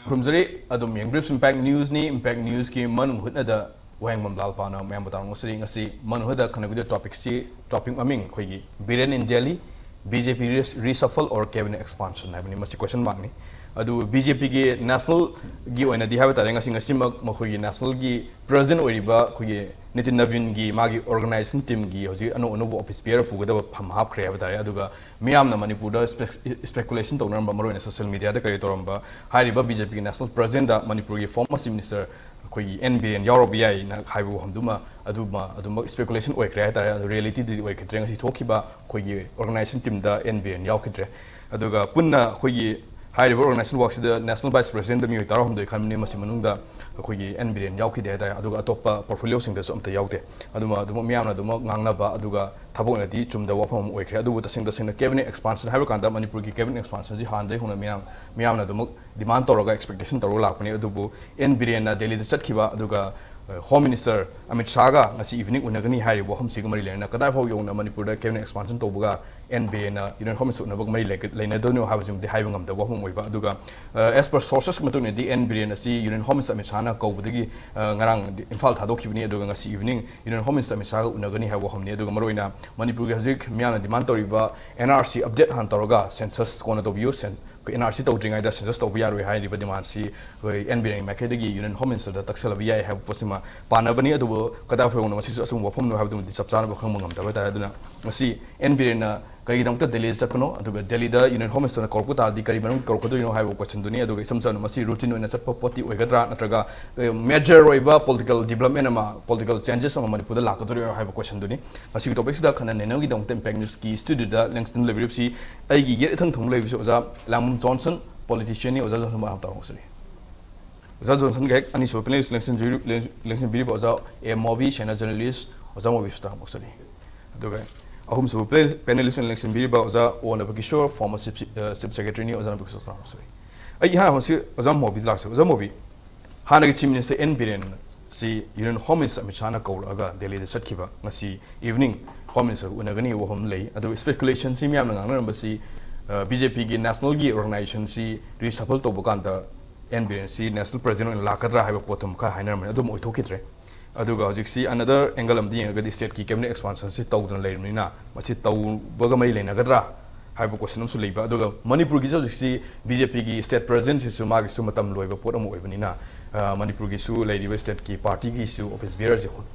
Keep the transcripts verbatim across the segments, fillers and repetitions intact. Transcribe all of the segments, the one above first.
ꯈꯨꯔꯨꯝꯖꯔꯤ꯫ ꯑꯗꯨꯝ ꯌꯦꯡꯕꯤꯔꯤꯕꯁꯤ Impact Newsꯅꯤ꯫ Impact Newsꯀꯤ ꯃꯅꯨꯡ ꯍꯨꯠꯅꯗ ꯋꯥꯍꯦꯡꯕꯝ ꯂꯥꯜꯄꯥꯅ ꯃꯌꯥꯝꯕꯨ ꯇꯥꯔꯨꯡ ꯉꯁꯤ, ꯉꯁꯤ ꯃꯅꯨꯡ ꯍꯨꯠꯅ ꯈꯟꯅꯒꯗꯕ topic ꯁꯤ, topic ꯃꯃꯤꯡ ꯑꯩꯈꯣꯏꯒꯤ Biren in Delhi, BJP res-, reshuffle or cabinet expansion ꯍꯥꯏꯕꯅꯤ꯫ ꯃꯁꯤ question markꯅꯤ꯫ ꯑꯗꯨ BJPꯒꯤ nationalꯒꯤ ꯑꯣꯏꯅꯗꯤ ꯍꯥꯏꯕ ꯇꯥꯔꯦ, ꯉꯁꯤ, ꯉꯁꯤꯃꯛ ꯃꯈꯣꯏꯒꯤ nationalꯒꯤ president ꯑꯣꯏꯔꯤꯕ ꯑꯩꯈꯣꯏꯒꯤ Nitin Naveenꯒꯤ ꯃꯥꯒꯤ organization teamꯒꯤ ꯍꯧꯖꯤꯛ ꯑꯅꯧ ꯑꯅꯧꯕ office bearer ꯄꯨꯒꯗꯕ ꯐꯝ ꯍꯥꯞꯈ꯭ꯔꯦ ꯍꯥꯏꯕ ꯇꯥꯔꯦ꯫ ꯑꯗꯨꯒ ꯃꯤꯌꯥꯝꯅ ꯃꯅꯤꯄꯨꯔꯗ spec-, speculation ꯇꯧꯅꯔꯝꯕ, ꯃꯔꯨꯑꯣꯏꯅ social mediaꯗ ꯀꯔꯤ ꯇꯧꯔꯝꯕ, ꯍꯥꯏꯔꯤꯕ BJPꯒꯤ national presidentꯗ ꯃꯅꯤꯄꯨꯔꯒꯤ former chief minister ꯑꯩꯈꯣꯏꯒꯤ N ꯕꯤꯔꯦꯟ ꯌꯥꯎꯔꯕ ꯌꯥꯏꯅ ꯍꯥꯏꯕ ꯋꯥꯐꯝꯗꯨꯃ, ꯑꯗꯨꯃ ꯑꯗꯨꯃꯛ speculation ꯑꯣꯏꯈ꯭ꯔꯦ ꯍꯥꯏ ꯇꯥꯔꯦ꯫ ꯑꯗꯨ realityꯗꯨꯗꯤ ꯑꯣꯏꯈꯤꯗ꯭ꯔꯦ꯫ ꯉꯁꯤ ꯊꯣꯛꯈꯤꯕ ꯑꯩꯈꯣꯏꯒꯤ organization teamꯗ N ꯕꯤꯔꯦꯟ ꯌꯥꯎꯈꯤꯗ꯭ꯔꯦ꯫ ꯑꯗꯨꯒ ꯄꯨꯟꯅ ꯑꯩꯈꯣꯏꯒꯤ ꯍꯥꯏꯔꯤꯕ organization workꯁꯤꯗ national vice presidentꯗ ꯃꯤꯑꯣꯏ ꯇꯔꯥꯍꯨꯝꯗꯣꯏ ꯈꯟꯕꯅꯤ, ꯃꯁꯤ ꯃꯅꯨꯡꯗ ꯑꯩꯈꯣꯏꯒꯤ N ꯕꯤꯔꯦꯟ ꯌꯥꯎꯈꯤꯗꯦ ꯍꯥꯏ ꯇꯥꯔꯦ꯫ ꯑꯗꯨꯒ ꯑꯇꯣꯞꯄ portfolioꯁꯤꯡꯗꯁꯨ ꯑꯝꯇ ꯌꯥꯎꯗꯦ꯫ ꯑꯗꯨꯃ, ꯑꯗꯨꯃꯛ ꯃꯤꯌꯥꯝꯅ ꯑꯗꯨꯃꯛ ꯉꯥꯡꯅꯕ, ꯑꯗꯨꯒ ꯊꯕꯛ ꯑꯣꯏꯅꯗꯤ ꯆꯨꯝꯗꯕ ꯋꯥꯐꯝ ꯑꯃ ꯑꯣꯏꯈ꯭ꯔꯦ꯫ ꯑꯗꯨꯕꯨ ꯇꯁꯦꯡ ꯇꯁꯦꯡꯅ cabinet expansion ꯍꯥꯏꯕ ꯀꯥꯟꯗ ꯃꯅꯤꯄꯨꯔꯒꯤ cabinet expansionꯁꯤ ꯍꯥꯟꯅꯗꯒꯤ ꯍꯧꯅ ꯃꯤꯌꯥꯝ, ꯃꯤꯌꯥꯝꯅ ꯑꯗꯨꯃꯛ demand ꯇꯧꯔꯒ, expectation ꯇꯧꯔꯒ ꯂꯥꯛꯄꯅꯤ꯫ ꯑꯗꯨꯕꯨ N ꯕꯤꯔꯦꯟꯅ ꯗꯦꯜꯂꯤꯗ ꯆꯠꯈꯤꯕ, ꯑꯗꯨꯒ, ꯑ, Home Minister ꯑꯃꯤꯠ ꯁꯥꯍꯒ ꯉꯁꯤ evening ꯎꯅꯒꯅꯤ ꯍꯥꯏꯔꯤꯕ ꯋꯥꯐꯝꯁꯤꯒ ꯃꯔꯤ ꯂꯩꯅꯅ ꯀꯗꯥꯏ ꯐꯥꯎ ꯌꯧꯅ ꯃꯅꯤꯄꯨꯔꯗ cabinet expansion ꯇꯧꯕꯒ N ꯕꯤꯔꯦꯟꯅ Union Home Minister ꯎꯅꯕꯒ ꯃꯔꯤ ꯂꯩ-, ꯂꯩꯅꯗꯣꯏꯅꯣ ꯍꯥꯏꯕꯁꯤꯃꯗꯤ ꯍꯥꯏꯕ ꯉꯝꯗꯕ ꯋꯥꯐꯝ ꯑꯣꯏꯕ꯫ ꯑꯗꯨꯒ, ꯑ, as per sourcesꯀꯤ ꯃꯇꯨꯡ ꯏꯟꯅꯗꯤ N ꯕꯤꯔꯦꯟ ꯑꯁꯤ Union Home Minister ꯑꯃꯤꯠ ꯁꯥꯍꯅ ꯀꯧꯕꯗꯒꯤ, ꯑ, ꯉꯔꯥꯡ ꯏꯝꯐꯥꯜ ꯊꯥꯗꯣꯛꯈꯤꯕꯅꯤ꯫ ꯑꯗꯨꯒ ꯉꯁꯤ evening Union Home Minister Amit ꯁꯥꯍꯒ ꯎꯅꯒꯅꯤ ꯍꯥꯏꯕ ꯋꯥꯐꯝꯅꯤ꯫ ꯑꯗꯨꯒ ꯃꯔꯨꯑꯣꯏꯅ ꯃꯅꯤꯄꯨꯔꯒꯤ ꯍꯧꯖꯤꯛ ꯃꯤꯌꯥꯝꯅ demand ꯇꯧꯔꯤꯕ N R C update ꯍꯥꯟꯅ ꯇꯧꯔꯒ census ꯀꯣꯟꯅ ꯇꯧꯕꯤꯌꯨ, ꯁꯦꯟ-, ꯑꯩꯈꯣꯏ N R C ꯇꯧꯗ꯭ꯔꯤꯉꯩꯗ census ꯇꯧꯕ ꯌꯥꯔꯣꯏ ꯍꯥꯏꯔꯤꯕ demandꯁꯤ ꯑꯩꯈꯣꯏ N ꯕꯤꯔꯦꯟꯒꯤ ꯃꯥꯏꯀꯩꯗꯒꯤ Union Home Ministerꯗ ꯇꯛꯁꯜꯂꯕ ꯌꯥꯏ ꯍꯥꯏꯕ ꯄꯣꯠꯁꯤꯃ ꯄꯥꯅꯕꯅꯤ꯫ ꯑꯗꯨꯕꯨ ꯀꯗꯥꯏ ꯐꯥꯎꯕꯅꯣ ꯃꯁꯤꯁꯨ ꯑꯆꯨꯝꯕ ꯋꯥꯐꯝꯅꯣ ꯍꯥꯏꯕꯗꯨꯃꯗꯤ ꯆꯞ ꯆꯥꯅꯕ ꯈꯪꯕ ꯉꯝꯗꯕ ꯍꯥꯏꯇꯥꯔꯦ꯫ ꯑꯗꯨꯅ ꯉꯁꯤ N ꯕꯤꯔꯦꯟꯅ ꯀꯔꯤꯒꯤꯗꯃꯛꯇ ꯗꯦꯜꯂꯤꯗ ꯆꯠꯄꯅꯣ, ꯑꯗꯨꯒ ꯗꯦꯜꯂꯤꯗ Union Home Ministerꯅ ꯀꯧꯔꯛꯄ ꯇꯥꯔꯗꯤ ꯀꯔꯤ ꯃꯔꯝ ꯀꯧꯔꯛꯀꯗꯣꯏꯅꯣ ꯍꯥꯏꯕ questionꯗꯨꯅꯤ꯫ ꯑꯗꯨꯒ ꯏꯆꯝ ꯆꯝꯅ ꯃꯁꯤ routine ꯑꯣꯏꯅ ꯆꯠꯄ ꯄꯣꯠꯇꯤ ꯑꯣꯏꯒꯗ꯭ꯔꯥ, ꯅꯠꯇ꯭ꯔꯒ, ꯑ, major ꯑꯣꯏꯕ political development ꯑꯃ, political changes ꯑꯃ ꯃꯅꯤꯄꯨꯔꯗ ꯂꯥꯛꯀꯗꯣꯔꯤꯕ꯭ꯔꯥ ꯍꯥꯏꯕ questionꯗꯨꯅꯤ꯫ ꯃꯁꯤꯒꯤ topicꯁꯤꯗ ꯈꯟꯅ ꯅꯩꯅꯕꯒꯤꯗꯃꯛꯇ Impact Newsꯀꯤ studioꯗ ꯂꯦꯡꯁꯤꯟꯗꯨꯅ ꯂꯩꯕꯤꯔꯤꯕꯁꯤ ꯑꯩꯒꯤ ꯌꯦꯠ ꯏꯊꯪ ꯊꯪꯕ ꯂꯩꯕꯁꯤ ꯑꯣꯖꯥ ꯂꯥꯡꯕꯝ ꯖꯣꯟꯁꯟ, politicianꯅꯤ꯫ ꯑꯣꯖꯥ ꯖꯣꯟꯁꯟ, ꯃꯔꯛ ꯇꯧꯔꯛꯆꯔꯤ꯫ ꯑꯣꯖꯥ ꯖꯣꯟꯁꯟꯒ ꯍꯦꯛ ꯑꯅꯤꯁꯨꯕ panelist ꯂꯦꯡꯁꯤꯟꯕꯤꯔꯤ-, ꯂꯦꯡ-, ꯂꯦꯡꯁꯤꯟꯕꯤꯔꯤꯕ ꯑꯣꯖꯥ ꯑꯦ ꯃꯣꯕꯤ, senior journalist, ꯑꯣꯖꯥ ꯃꯣꯕꯤꯁꯨ ꯇꯔꯥꯝꯅ ꯑꯣꯛꯆꯔꯤ꯫ ꯑꯗꯨꯒ ꯑꯍꯨꯝꯁꯨꯕ ꯄꯦ-, panelist ꯑꯣꯏꯅ ꯂꯦꯡꯁꯤꯟꯕꯤꯔꯤꯕ ꯑꯣꯖꯥ ꯑꯣ ꯅꯕꯀꯤꯁꯣꯔ, former chief, ꯑ, chief secretaryꯅꯤ꯫ ꯑꯣꯖꯥ ꯅꯕꯀꯤꯁꯣꯔ, ꯇꯔꯥꯝꯅ ꯑꯣꯛꯆꯔꯤ꯫ ꯑꯩ ꯏꯍꯥꯟ ꯍꯥꯟꯕꯁꯤ ꯑꯣꯖꯥ ꯃꯣꯕꯤꯗ ꯂꯥꯛꯆꯒꯦ꯫ ꯑꯣꯖꯥ ꯃꯣꯕꯤ, ꯍꯥꯟꯅꯒꯤ chief minister N ꯕꯤꯔꯦꯟꯁꯤ Union Home Minister Amit ꯁꯥꯍꯅ ꯀꯧꯔꯛꯑꯒ ꯗꯦꯜꯂꯤꯗ ꯆꯠꯈꯤꯕ, ꯉꯁꯤ evening Home Minister ꯎꯅꯒꯅꯤ ꯋꯥꯐꯝ ꯂꯩ꯫ ꯑꯗꯨꯒ speculationꯁꯤ ꯃꯌꯥꯝꯅ ꯉꯥꯡꯅꯔꯝꯕꯁꯤ, ꯑ, BJPꯒꯤ nationalꯒꯤ organizationꯁꯤ reshuffle ꯇꯧꯕ ꯀꯥꯟꯗ ꯑꯦꯟ ꯕꯤꯔꯦꯟꯁꯤ ꯅꯦꯁꯅꯦꯜ ꯄ꯭ꯔꯁꯤꯗꯦꯟ ꯑꯣꯏꯅ ꯂꯥꯛꯀꯗ꯭ꯔꯥ ꯍꯥꯏꯕ ꯄꯣꯠꯇꯨ ꯈꯔ ꯍꯥꯏꯅꯔꯝꯕꯅꯤ, ꯑꯗꯨꯝ ꯑꯣꯏꯊꯣꯛꯈꯤꯗ꯭ꯔꯦ꯫ ꯑꯗꯨꯒ ꯍꯧꯖꯤꯛꯁꯤ another angle ꯑꯃꯗꯤ ꯌꯦꯡꯉꯒꯗꯤ stateꯀꯤ cabinet expansionꯁꯤ ꯇꯧꯗꯅ ꯂꯩꯔꯕꯅꯤꯅ ꯃꯁꯤ ꯇꯧꯕꯒ ꯃꯔꯤ ꯂꯩꯅꯒꯗ꯭ꯔꯥ ꯍꯥꯏꯕ question ꯑꯃꯁꯨ ꯂꯩꯕ꯫ ꯑꯗꯨꯒ ꯃꯅꯤꯄꯨꯔꯒꯤꯁꯨ ꯍꯧꯖꯤꯛꯁꯤ BJPꯒꯤ state presidentꯁꯤꯁꯨ ꯃꯥꯒꯤꯁꯨ ꯃꯇꯝ ꯂꯣꯏꯕ ꯄꯣꯠ ꯑꯃ ꯑꯣꯏꯕꯅꯤꯅ, ꯑ, ꯃꯅꯤꯄꯨꯔꯒꯤꯁꯨ ꯂꯩꯔꯤꯕ stateꯀꯤ partyꯒꯤꯁꯨ office bearerꯁꯤ ꯍꯣ-,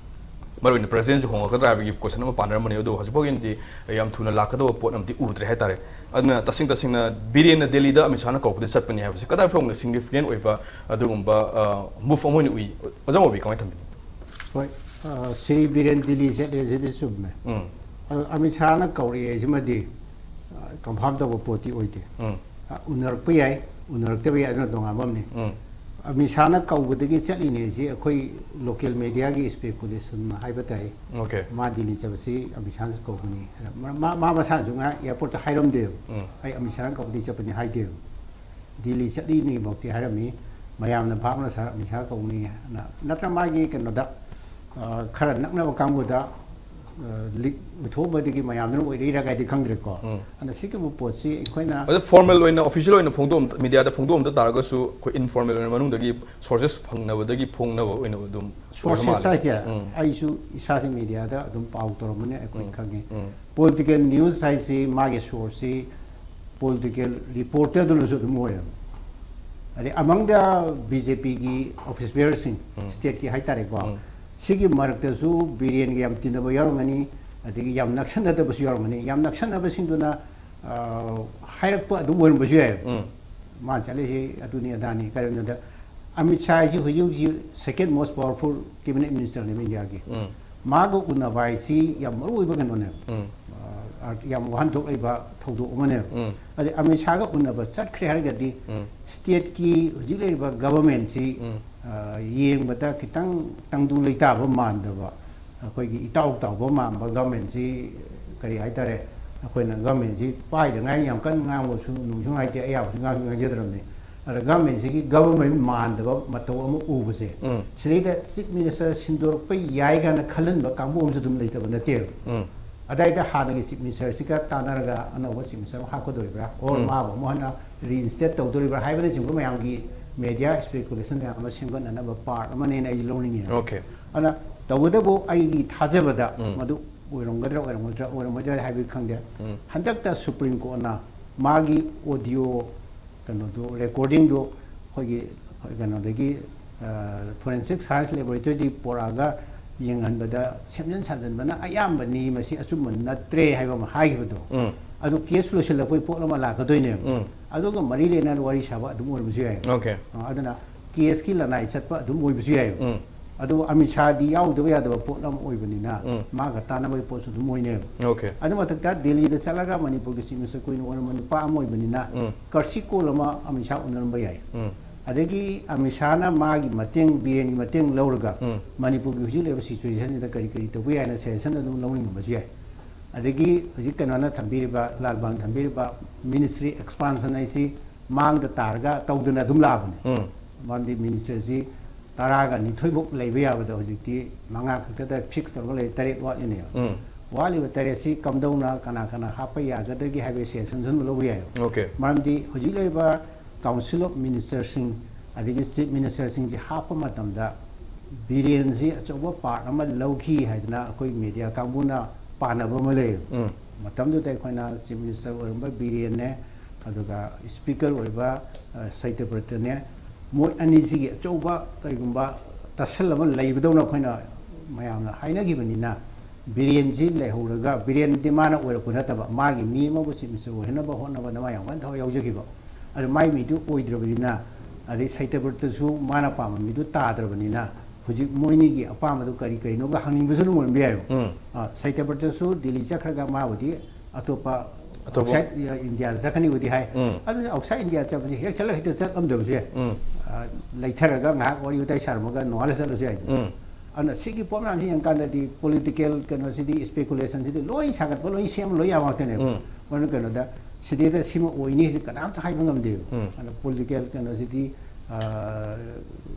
ꯃꯔꯨꯑꯣꯏꯅ presidentꯁꯤ ꯍꯣꯡꯉꯛꯀꯗ꯭ꯔꯥ ꯍꯥꯏꯕꯒꯤ question ꯑꯃ ꯄꯥꯟꯅꯔꯝꯕꯅꯤ꯫ ꯑꯗꯣ ꯍꯧꯖꯤꯛ ꯐꯥꯎꯒꯤ ꯑꯣꯏꯅꯗꯤ ꯌꯥꯝ ꯊꯨꯅ ꯂꯥꯛꯀꯗꯕ ꯄꯣꯠ ꯑꯃꯗꯤ ꯎꯗ꯭ꯔꯦ ꯍꯥꯏꯇꯥꯔꯦ꯫ ꯑꯗꯨꯅ ꯇꯁꯦꯡ ꯇꯁꯦꯡꯅ ꯕꯤꯔꯦꯟꯅ ꯗꯦꯜꯂꯤꯗ ꯑꯃꯤꯠ ꯁꯥꯍꯅ ꯀꯧꯔꯛꯄꯗ ꯆꯠꯄꯅꯤ ꯍꯥꯏꯕꯁꯤ ꯀꯗꯥꯏ ꯐꯥꯎꯕ significant ꯑꯣꯏꯕ ꯑꯗꯨꯒꯨꯝꯕ, ꯑ, move ꯑꯃ ꯑꯣꯏꯅ ꯎꯏ? ꯑꯣꯖꯥ ꯃꯣꯕꯤ, ꯀꯃꯥꯏꯅ ꯊꯝꯕꯤꯅꯤ? ꯍꯣꯏ, ꯑ, ꯁ꯭ꯔꯤ ꯕꯤꯔꯦꯟ ꯗꯤꯜꯂꯤ ꯆꯠꯂꯦ ꯁꯤꯗꯤ ꯆꯨꯝꯃꯦ꯫ ꯎꯝ꯫ ꯑ, ꯑꯃꯤꯠ ꯁꯥꯍꯅ ꯀꯧꯔꯛꯑꯦ ꯁꯤꯃꯗꯤ, ꯑ, confirm ꯇꯧꯕ ꯄꯣꯠꯇꯤ ꯑꯣꯏꯗꯦ꯫ ꯎꯝ꯫ ꯑ, ꯎꯅꯔꯛꯄ ꯌꯥꯏ, ꯎꯅꯔꯛꯇꯕ ꯌꯥꯏ, ꯑꯗꯨꯅ ꯇꯣꯉꯥꯟꯕ ꯑꯃꯅꯤ꯫ ꯎꯝ꯫ ꯑꯃꯤꯠ ꯁꯥꯍꯅ ꯀꯧꯕꯗꯒꯤ ꯆꯠꯂꯤꯅꯦ ꯁꯤ ꯑꯩꯈꯣꯏ local mediaꯒꯤ speculation ꯍꯥꯏꯕ ꯇꯥꯏ꯫ Okay꯫ ꯃꯥ ꯗꯤꯜꯂꯤ ꯆꯠꯄꯁꯤ ꯑꯃꯤꯠ ꯁꯥꯍꯅ ꯀꯧꯕꯅꯤ꯫ ꯃꯥ, ꯃꯥ, ꯃꯥ ꯃꯁꯥꯅꯁꯨ ꯉꯔꯥꯡ airportꯇ ꯍꯥꯏꯔꯝꯗꯦꯕ꯫ ꯎꯝ꯫ ꯑꯩ ꯑꯃꯤꯠ ꯁꯥꯍꯅ ꯀꯧꯕꯗꯒꯤ ꯆꯠꯄꯅꯤ ꯍꯥꯏꯗꯦꯕ꯫ ꯗꯤꯜꯂꯤ ꯆꯠꯂꯤꯅꯤ ꯐꯥꯎꯗꯤ ꯍꯥꯏꯔꯝꯃꯤ꯫ ꯃꯌꯥꯝꯅ ꯚꯥꯞꯅ ꯁꯥꯔ ꯑꯃꯤꯠ ꯁꯥꯍ ꯀꯧꯕꯅꯤ ꯍꯥꯏꯅ꯫ ꯅꯠꯇ꯭ꯔ ꯃꯥꯒꯤ ꯀꯩꯅꯣꯗ, ꯑ, ꯈꯔ ꯅꯛꯅꯕ ꯀꯥꯡꯕꯨꯗ, ꯑ, leak ꯑꯣꯏꯊꯣꯛꯑꯝꯕꯗꯒꯤ ꯃꯌꯥꯝꯗꯨꯅ ꯑꯣꯏꯔꯛꯏꯔ ꯀꯥꯏꯗꯤ ꯈꯪꯗ꯭ꯔꯦꯀꯣ꯫ ꯎꯝ꯫ ꯑꯗꯨꯅ ꯁꯤꯒꯨꯝꯕ ꯄꯣꯠꯁꯤ ꯑꯩꯈꯣꯏꯅ ꯑꯗ formal ꯑꯣꯏꯅ, official ꯑꯣꯏꯅ ꯐꯣꯡꯗꯣꯛꯑꯝ-, mediaꯗ ꯐꯣꯡꯗꯣꯛꯑꯝꯗ ꯇꯥꯔꯒꯁꯨ, ꯑꯩꯈꯣꯏ informal ꯑꯣꯏꯅ ꯃꯅꯨꯡꯗꯒꯤ sources ꯐꯪꯅꯕꯗꯒꯤ ꯐꯣꯡꯅꯕ ꯑꯣꯏꯅ ꯑꯗꯨꯝ ꯑꯣꯏꯕ sources ꯃꯥꯜꯂꯦ꯫ ꯍꯥꯏꯁꯦ, ꯎꯝ꯫ ꯑꯩꯁꯨ ꯏꯁꯥꯁꯤ mediaꯗ ꯑꯗꯨꯝ ꯄꯥꯎ ꯇꯧꯔꯝꯕꯅꯤ, ꯑꯩꯈꯣꯏ ꯎꯝ꯫ ꯈꯪꯉꯤ꯫ ꯎꯝ꯫ Political news ꯍꯥꯏꯁꯤ ꯃꯥꯒꯤ sourceꯁꯤ political reporterꯗꯨꯅꯁꯨ ꯑꯗꯨꯝ ꯑꯣꯏꯌꯦꯕ꯫ ꯑꯗꯩ among the BJPꯒꯤ office bearerꯁꯤꯡ, ꯎꯝ꯫ Stateꯀꯤ ꯍꯥꯏꯇꯥꯔꯦꯀꯣ, ꯎꯝ꯫ ꯁꯤꯒꯤ ꯃꯔꯛꯇꯁꯨ ꯕꯤꯔꯦꯟꯒ ꯌꯥꯝ ꯇꯤꯟꯅꯕ ꯌꯥꯎꯔꯝꯒꯅꯤ, ꯑꯗꯒꯤ ꯌꯥꯝ ꯅꯛꯁꯟꯅꯗꯕꯁꯨ ꯌꯥꯎꯔꯝꯒꯅꯤ꯫ ꯌꯥꯝ ꯅꯛꯁꯟꯅꯕꯁꯤꯡꯗꯨꯅ, ꯑ, ꯍꯥꯏꯔꯛꯄ ꯑꯗꯨꯝ ꯑꯣꯏꯔꯝꯕꯁꯨ ꯌꯥꯏꯌꯦꯕ꯫ ꯎꯝ꯫ ꯃꯥꯅ ꯆꯠꯂꯤꯁꯤ ꯑꯗꯨꯅꯤ ꯑꯗꯥꯅꯤ꯫ ꯀꯔꯤꯒꯤꯅꯣꯗ ꯑꯃꯤꯠ ꯁꯥꯍ ꯍꯥꯏꯁꯤ ꯍꯧꯖꯤꯛ ꯍꯧꯖꯤꯛ second most powerful cabinet ministerꯅꯦꯕ Indiaꯒꯤ꯫ ꯎꯝ꯫ ꯃꯥꯒ ꯎꯅꯕ ꯍꯥꯏꯁꯤ ꯌꯥꯝ ꯃꯔꯨ ꯑꯣꯏꯕ ꯀꯩꯅꯣꯅꯦꯕ꯫ ꯎꯝ꯫ ꯑ, ꯌꯥꯝ ꯋꯥꯍꯟꯊꯣꯛ ꯂꯩꯕ ꯊꯧꯗꯣꯛ ꯑꯃꯅꯦꯕ꯫ ꯎꯝ꯫ ꯑꯗꯩ ꯑꯃꯤꯠ ꯁꯥꯍꯒ ꯎꯅꯕ ꯆꯠꯈ꯭ꯔꯦ ꯍꯥꯏꯔꯒꯗꯤ ꯎꯝ꯫ Stateꯀꯤ ꯍꯧꯖꯤꯛ ꯂꯩꯔꯤꯕ governmentꯁꯤ, ꯎꯝ꯫ ꯑ, ꯌꯦꯡꯕꯗ ꯈꯤꯇꯪ ꯇꯪꯗꯨ ꯂꯩꯇꯥꯕ ꯃꯥꯟꯗꯕ, ꯑꯩꯈꯣꯏꯒꯤ ꯏꯇꯥꯎ ꯇꯥꯎꯕ ꯃꯥꯟꯕ governmentꯁꯤ, ꯀꯔꯤ ꯍꯥꯏꯇꯥꯔꯦ, ꯑꯩꯈꯣꯏꯅ governmentꯁꯤ ꯄꯥꯏꯗ ꯉꯥꯏꯔꯤ, ꯌꯥꯝ ꯀꯟꯅ ꯉꯥꯡꯕꯁꯨ ꯅꯨꯡꯁꯨ ꯅꯨꯡꯉꯥꯏꯇꯦ, ꯑꯌꯥꯕꯁꯨ ꯉꯥꯡꯁꯨ ꯉꯥꯡꯖꯗ꯭ꯔꯕꯅꯤ꯫ ꯑꯗ governmentꯁꯤꯒꯤ government ꯃꯥꯟꯗꯕ ꯃꯇꯧ ꯑꯃ ꯎꯕꯁꯦ, ꯎꯝ꯫ ꯁꯤꯗꯩꯗ chief minister ꯁꯤꯟꯗꯣꯔꯛꯄ ꯌꯥꯏ ꯀꯥꯏꯅ ꯈꯜꯍꯟꯕ ꯀꯥꯡꯕꯨ ꯑꯃꯁꯨ ꯑꯗꯨꯝ ꯂꯩꯇꯕ ꯅꯠꯇꯦꯕ꯫ ꯎꯝ꯫ ꯑꯗꯥꯏꯗ ꯍꯥꯟꯅꯒꯤ chief ministerꯁꯤꯒ ꯇꯥꯟꯅꯔꯒ ꯑꯅꯧꯕ chief minister ꯑꯃ ꯍꯥꯞꯀꯗꯧꯔꯤꯕ꯭ꯔꯥ, or ꯎꯝ꯫ ꯃꯥꯕꯨ ꯑꯃꯨꯛ ꯍꯟꯅ reinstate ꯇꯧꯗꯧꯔꯤꯕ꯭ꯔꯥ ꯍꯥꯏꯕꯅꯆꯤꯡꯕ ꯃꯌꯥꯝꯒꯤ ꯃꯦꯗꯤꯌꯥ ꯏꯁꯄꯦꯀꯨꯂꯦꯁꯟ ꯃꯌꯥꯝ ꯑꯃ ꯁꯦꯝꯒꯠꯅꯅꯕ ꯄꯥꯔꯠ ꯑꯃꯅꯦꯅ ꯑꯩ ꯂꯧꯅꯤꯡꯉꯦ꯫ Okay. ꯑꯗꯨꯅ ꯇꯧꯕꯇꯕꯨ ꯑꯩꯒꯤ ꯊꯥꯖꯕꯗ ꯎꯝ. ꯃꯗꯨ ꯑꯣꯏꯔꯝꯒꯗ꯭ꯔꯥ ꯑꯣꯏꯔꯝꯒꯗ꯭ꯔꯥ ꯑꯣꯏꯔꯝꯃꯣꯏꯗ꯭ꯔꯥ ꯍꯥꯏꯕꯗꯤ ꯈꯪꯗꯦ꯫ ꯎꯝ. ꯍꯟꯗꯛꯇ ꯁꯨꯄ꯭ꯔꯤꯝ ꯀꯣꯔꯠꯅ ꯃꯥꯒꯤ ꯑꯣꯗꯤꯑꯣ ꯀꯩꯅꯣꯗꯣ, ꯔꯦꯀꯣꯔꯗꯤꯡꯗꯣ ꯑꯩꯈꯣꯏꯒꯤ ꯀꯩꯅꯣꯗꯒꯤ, ꯐꯣꯔꯦꯟꯁꯤꯛ ꯁꯥꯏꯟꯁ ꯂꯦꯕꯣꯔꯦꯇꯔꯤꯗꯒꯤ ꯄꯣꯔꯛꯑꯒ ꯌꯦꯡꯍꯟꯕꯗ ꯁꯦꯝꯖꯤꯟ ꯁꯥꯖꯤꯟꯕꯅ ꯑꯌꯥꯝꯕꯅꯤ, ꯃꯁꯤ ꯑꯆꯨꯝꯕ ꯅꯠꯇ꯭ꯔꯦ ꯍꯥꯏꯕ ꯑꯃ ꯍꯥꯏꯈꯤꯕꯗꯣ꯫ ꯎꯝ. ꯑꯗꯨ ꯀꯦꯁ ꯂꯣꯏꯁꯤꯜꯂꯛꯄꯒꯤ ꯄꯣꯠ ꯑꯃ ꯂꯥꯛꯀꯗꯣꯏꯅꯦꯕ꯫ ꯎꯝ. ꯑꯗꯨꯒ ꯃꯔꯤ ꯂꯩꯅꯅ ꯋꯥꯔꯤ ꯁꯥꯕ ꯑꯗꯨꯝ ꯑꯣꯏꯔꯝꯕꯁꯨ ꯌꯥꯏ꯫ Okay. ꯑ, ꯑꯗꯨꯅ ꯀꯦꯁꯀꯤ ꯂꯅꯥꯏ ꯆꯠꯄ ꯑꯗꯨꯝ ꯑꯣꯏꯕꯁꯨ ꯌꯥꯏ꯫ ꯎꯝ. ꯑꯗꯨꯕꯨ ꯑꯃꯤꯠ ꯁꯥꯍꯗꯤ ꯌꯥꯎꯗꯕ ꯌꯥꯗꯕ ꯄꯣꯠ ꯑꯃ ꯑꯣꯏꯕꯅꯤꯅ, ꯎꯝ. ꯃꯥꯒ ꯇꯥꯟꯅꯕꯒꯤ ꯄꯣꯠꯁꯨ ꯑꯗꯨꯝ ꯑꯣꯏꯅꯦꯕ꯫ Okay. ꯑꯗꯨ ꯃꯊꯛꯇ ꯗꯦꯜꯂꯤꯗ ꯆꯠꯂꯒ ꯃꯅꯤꯄꯨꯔꯒꯤ ꯆꯤꯐ ꯃꯤꯅꯤꯁꯇꯔ ꯀꯨꯏꯅ ꯑꯣꯏꯔꯝꯕ ꯅꯨꯄꯥ ꯑꯃ ꯑꯣꯏꯕꯅꯤꯅ, ꯎꯝ. ꯀꯔꯁꯤ ꯀꯣꯜ ꯑꯃ ꯑꯃꯤꯠ ꯁꯥꯍ ꯎꯅꯔꯝꯕ ꯌꯥꯏ꯫ ꯎꯝ. ꯑꯗꯒꯤ ꯑꯃꯤꯠ ꯁꯥꯍꯅ ꯃꯥꯒꯤ ꯃꯇꯦꯡ, ꯕꯤꯔꯦꯟꯒꯤ ꯃꯇꯦꯡ ꯂꯧꯔꯒ, ꯎꯝ. ꯃꯅꯤꯄꯨꯔꯒꯤ ꯍꯧꯖꯤꯛ ꯂꯩꯔꯤꯕ ꯁꯤꯆꯨꯋꯦꯁꯟꯁꯤꯗ ꯀꯔꯤ ꯀꯔꯤ ꯇꯧꯕ ꯌꯥꯏꯅ ꯁꯖꯦꯁꯟ ꯑꯗꯨꯝ ꯂꯧꯅꯤꯡꯉꯝꯕꯁꯨ ꯌꯥꯏ꯫ ꯑꯗꯒꯤ ꯍꯧꯖꯤꯛ ꯀꯩꯅꯣꯅ ꯊꯝꯕꯤꯔꯤꯕ, ꯂꯥꯜꯕꯥꯜꯅ ꯊꯝꯕꯤꯔꯤꯕ ꯃꯤꯅꯤꯁꯇ꯭ꯔꯤ ꯑꯦꯛꯁꯄꯥꯟꯁꯟ ꯍꯥꯏꯁꯤ ꯃꯥꯡꯗ ꯇꯥꯔꯒ ꯇꯧꯗꯅ ꯑꯗꯨꯝ ꯂꯥꯛꯑꯕꯅꯤ꯫ ꯎꯝ. ꯃꯔꯝꯗꯤ ꯃꯤꯅꯤꯁꯇꯔꯁꯤ ꯇꯔꯥꯒ ꯅꯤꯊꯣꯏꯐꯧ ꯂꯩꯕ ꯌꯥꯕꯗ ꯍꯧꯖꯤꯛꯇꯤ ꯃꯉꯥ ꯈꯛꯇꯗ ꯐꯤꯛꯁ ꯇꯧꯔꯒ ꯂꯩ, ꯇꯔꯦꯠ ꯋꯥꯠꯂꯤꯅꯦꯕ꯫ ꯎꯝ. ꯋꯥꯠꯂꯤꯕ ꯇꯔꯦꯠꯁꯤ ꯀꯝꯗꯧꯅ ꯀꯅꯥ ꯀꯅꯥ ꯍꯥꯞꯄ ꯌꯥꯒꯗꯒꯦ ꯍꯥꯏꯕꯒꯤ ꯁꯖꯦꯁꯟꯁꯨ ꯑꯗꯨꯝ ꯂꯧꯕ ꯌꯥꯏꯕ꯫ Okay. ꯃꯔꯝꯗꯤ ꯍꯧꯖꯤꯛ ꯂꯩꯔꯤꯕ ꯀꯥꯎꯟꯁꯤꯜ ꯑꯣꯐ ꯃꯤꯅꯤꯁꯇꯔꯁꯤꯡ ꯑꯗꯒꯤ ꯆꯤꯐ ꯃꯤꯅꯤꯁꯇꯔꯁꯤꯡꯁꯤ ꯍꯥꯞꯄ ꯃꯇꯝꯗ ꯕꯤꯔꯦꯟꯁꯤ ꯑꯆꯧꯕ ꯄꯥꯔꯠ ꯑꯃ ꯂꯧꯈꯤ ꯍꯥꯏꯗꯅ ꯑꯩꯈꯣꯏ ꯃꯦꯗꯤꯌꯥ ꯀꯥꯡꯕꯨꯅ ꯄꯥꯅꯕ ꯑꯃ ꯂꯩꯌꯦꯕ꯫ ꯎꯝ. ꯃꯇꯝꯗꯨꯗ ꯑꯩꯈꯣꯏꯅ ꯆꯤꯐ ꯃꯤꯅꯤꯁꯇꯔ ꯑꯣꯏꯔꯝꯕ ꯕꯤꯔꯦꯟꯅꯦ, ꯑꯗꯨꯒ ꯁ꯭ꯄꯤꯀꯔ ꯑꯣꯏꯕ, ꯑ, ꯁꯇ꯭ꯌꯕ꯭ꯔꯇꯅꯦ, ꯃꯣꯏ ꯑꯅꯤꯁꯤꯒꯤ ꯑꯆꯧꯕ ꯀꯔꯤꯒꯨꯝꯕ ꯇꯁꯜ ꯑꯃ ꯂꯩꯕꯗꯧꯅ ꯑꯩꯈꯣꯏꯅ ꯃꯌꯥꯝꯅ ꯍꯥꯏꯅꯈꯤꯕꯅꯤꯅ, ꯕꯤꯔꯦꯟꯁꯤ ꯂꯩꯍꯧꯔꯒ, ꯕꯤꯔꯦꯟꯗꯤ ꯃꯥꯅ ꯑꯣꯏꯔꯛꯄ ꯅꯠꯇꯕ, ꯃꯥꯒꯤ ꯃꯤ ꯑꯃꯕꯨ ꯆꯤꯐ ꯃꯤꯅꯤꯁꯇꯔ ꯑꯣꯏꯍꯟꯅꯕ ꯍꯣꯠꯅꯕꯗ ꯃꯥ ꯌꯥꯝ ꯀꯟꯅ ꯊꯋꯥꯏ ꯌꯥꯎꯖꯈꯤꯕ꯫ ꯑꯗꯨ ꯃꯥꯏ ꯃꯤꯗꯨ ꯑꯣꯏꯗ꯭ꯔꯕꯅꯤꯅ, ꯑꯗꯩ ꯁꯇ꯭ꯌꯕ꯭ꯔꯇꯁꯨ ꯃꯥꯅ ꯄꯥꯝꯕ ꯃꯤꯗꯨ ꯇꯥꯗ꯭ꯔꯕꯅꯤꯅ, ꯍꯧꯖꯤꯛ ꯃꯣꯏꯅꯤꯒꯤ ꯑꯄꯥꯝꯕꯗꯨ ꯀꯔꯤ ꯀꯔꯤꯅꯣꯒ ꯍꯪꯅꯤꯡꯕꯁꯨ ꯑꯗꯨꯝ ꯑꯣꯏꯔꯝꯕ ꯌꯥꯏꯕ꯫ ꯎꯝ. ꯑ, ꯁꯇ꯭ꯌꯕ꯭ꯔꯇꯁꯨ ꯗꯤꯜꯂꯤ ꯆꯠꯈ꯭ꯔꯒ ꯃꯥꯕꯨꯗꯤ ꯑꯇꯣꯞꯄ ꯑꯇꯣꯞꯄ. ꯑꯥꯎꯠꯁꯥꯏꯠ ꯏꯟꯗꯤꯌꯥꯗ ꯆꯠꯀꯅꯤꯕꯨꯗꯤ ꯍꯥꯏ꯫ ꯎꯝ. ꯑꯗꯨꯅ ꯑꯥꯎꯠꯁꯥꯏꯠ ꯏꯟꯗꯤꯌꯥ ꯆꯠꯄꯁꯦ ꯍꯦꯛ ꯆꯠꯂꯒ ꯍꯦꯛꯇ ꯆꯠꯂꯝꯗꯕꯁꯨ ꯌꯥꯏ꯫ ꯎꯝ. ꯑ, ꯂꯩꯊꯔꯒ ꯉꯥꯏꯍꯥꯛ ꯋꯥꯔꯤ ꯋꯥꯇꯥꯏ ꯁꯥꯔꯝꯃꯒ ꯅꯣꯡꯉꯥꯜꯂ ꯆꯠꯂꯁꯨ ꯌꯥꯏ꯫ ꯎꯝ. ꯑꯗꯨꯅ ꯁꯤꯒꯤ ꯄꯣꯠ ꯃꯌꯥꯝꯁꯤ ꯌꯦꯡꯀꯥꯟꯗꯗꯤ ꯄꯣꯂꯤꯇꯤꯀꯦꯜ ꯀꯩꯅꯣꯁꯤꯗꯤ, ꯏꯁꯄꯦꯀꯨꯂꯦꯁꯟꯁꯤꯗꯤ ꯂꯣꯏ ꯁꯥꯒꯠꯄ, ꯂꯣꯏ ꯁꯦꯝꯕ, ꯂꯣꯏ ꯌꯥꯕ ꯉꯥꯛꯇꯅꯦꯕ꯫ ꯎꯝ. ꯃꯔꯝ ꯀꯩꯅꯣꯗ ꯁꯤꯗꯩꯗ ꯁꯤꯃ ꯑꯣꯏꯅꯤ ꯍꯥꯏꯁꯤ ꯀꯅꯥꯝꯇ ꯍꯥꯏꯕ ꯉꯝꯗꯦꯕ꯫ ꯎꯝ. ꯑꯗꯨꯅ ꯄꯣꯂꯤꯇꯤꯀꯦꯜ ꯀꯩꯅꯣꯁꯤꯗꯤ, ꯑ,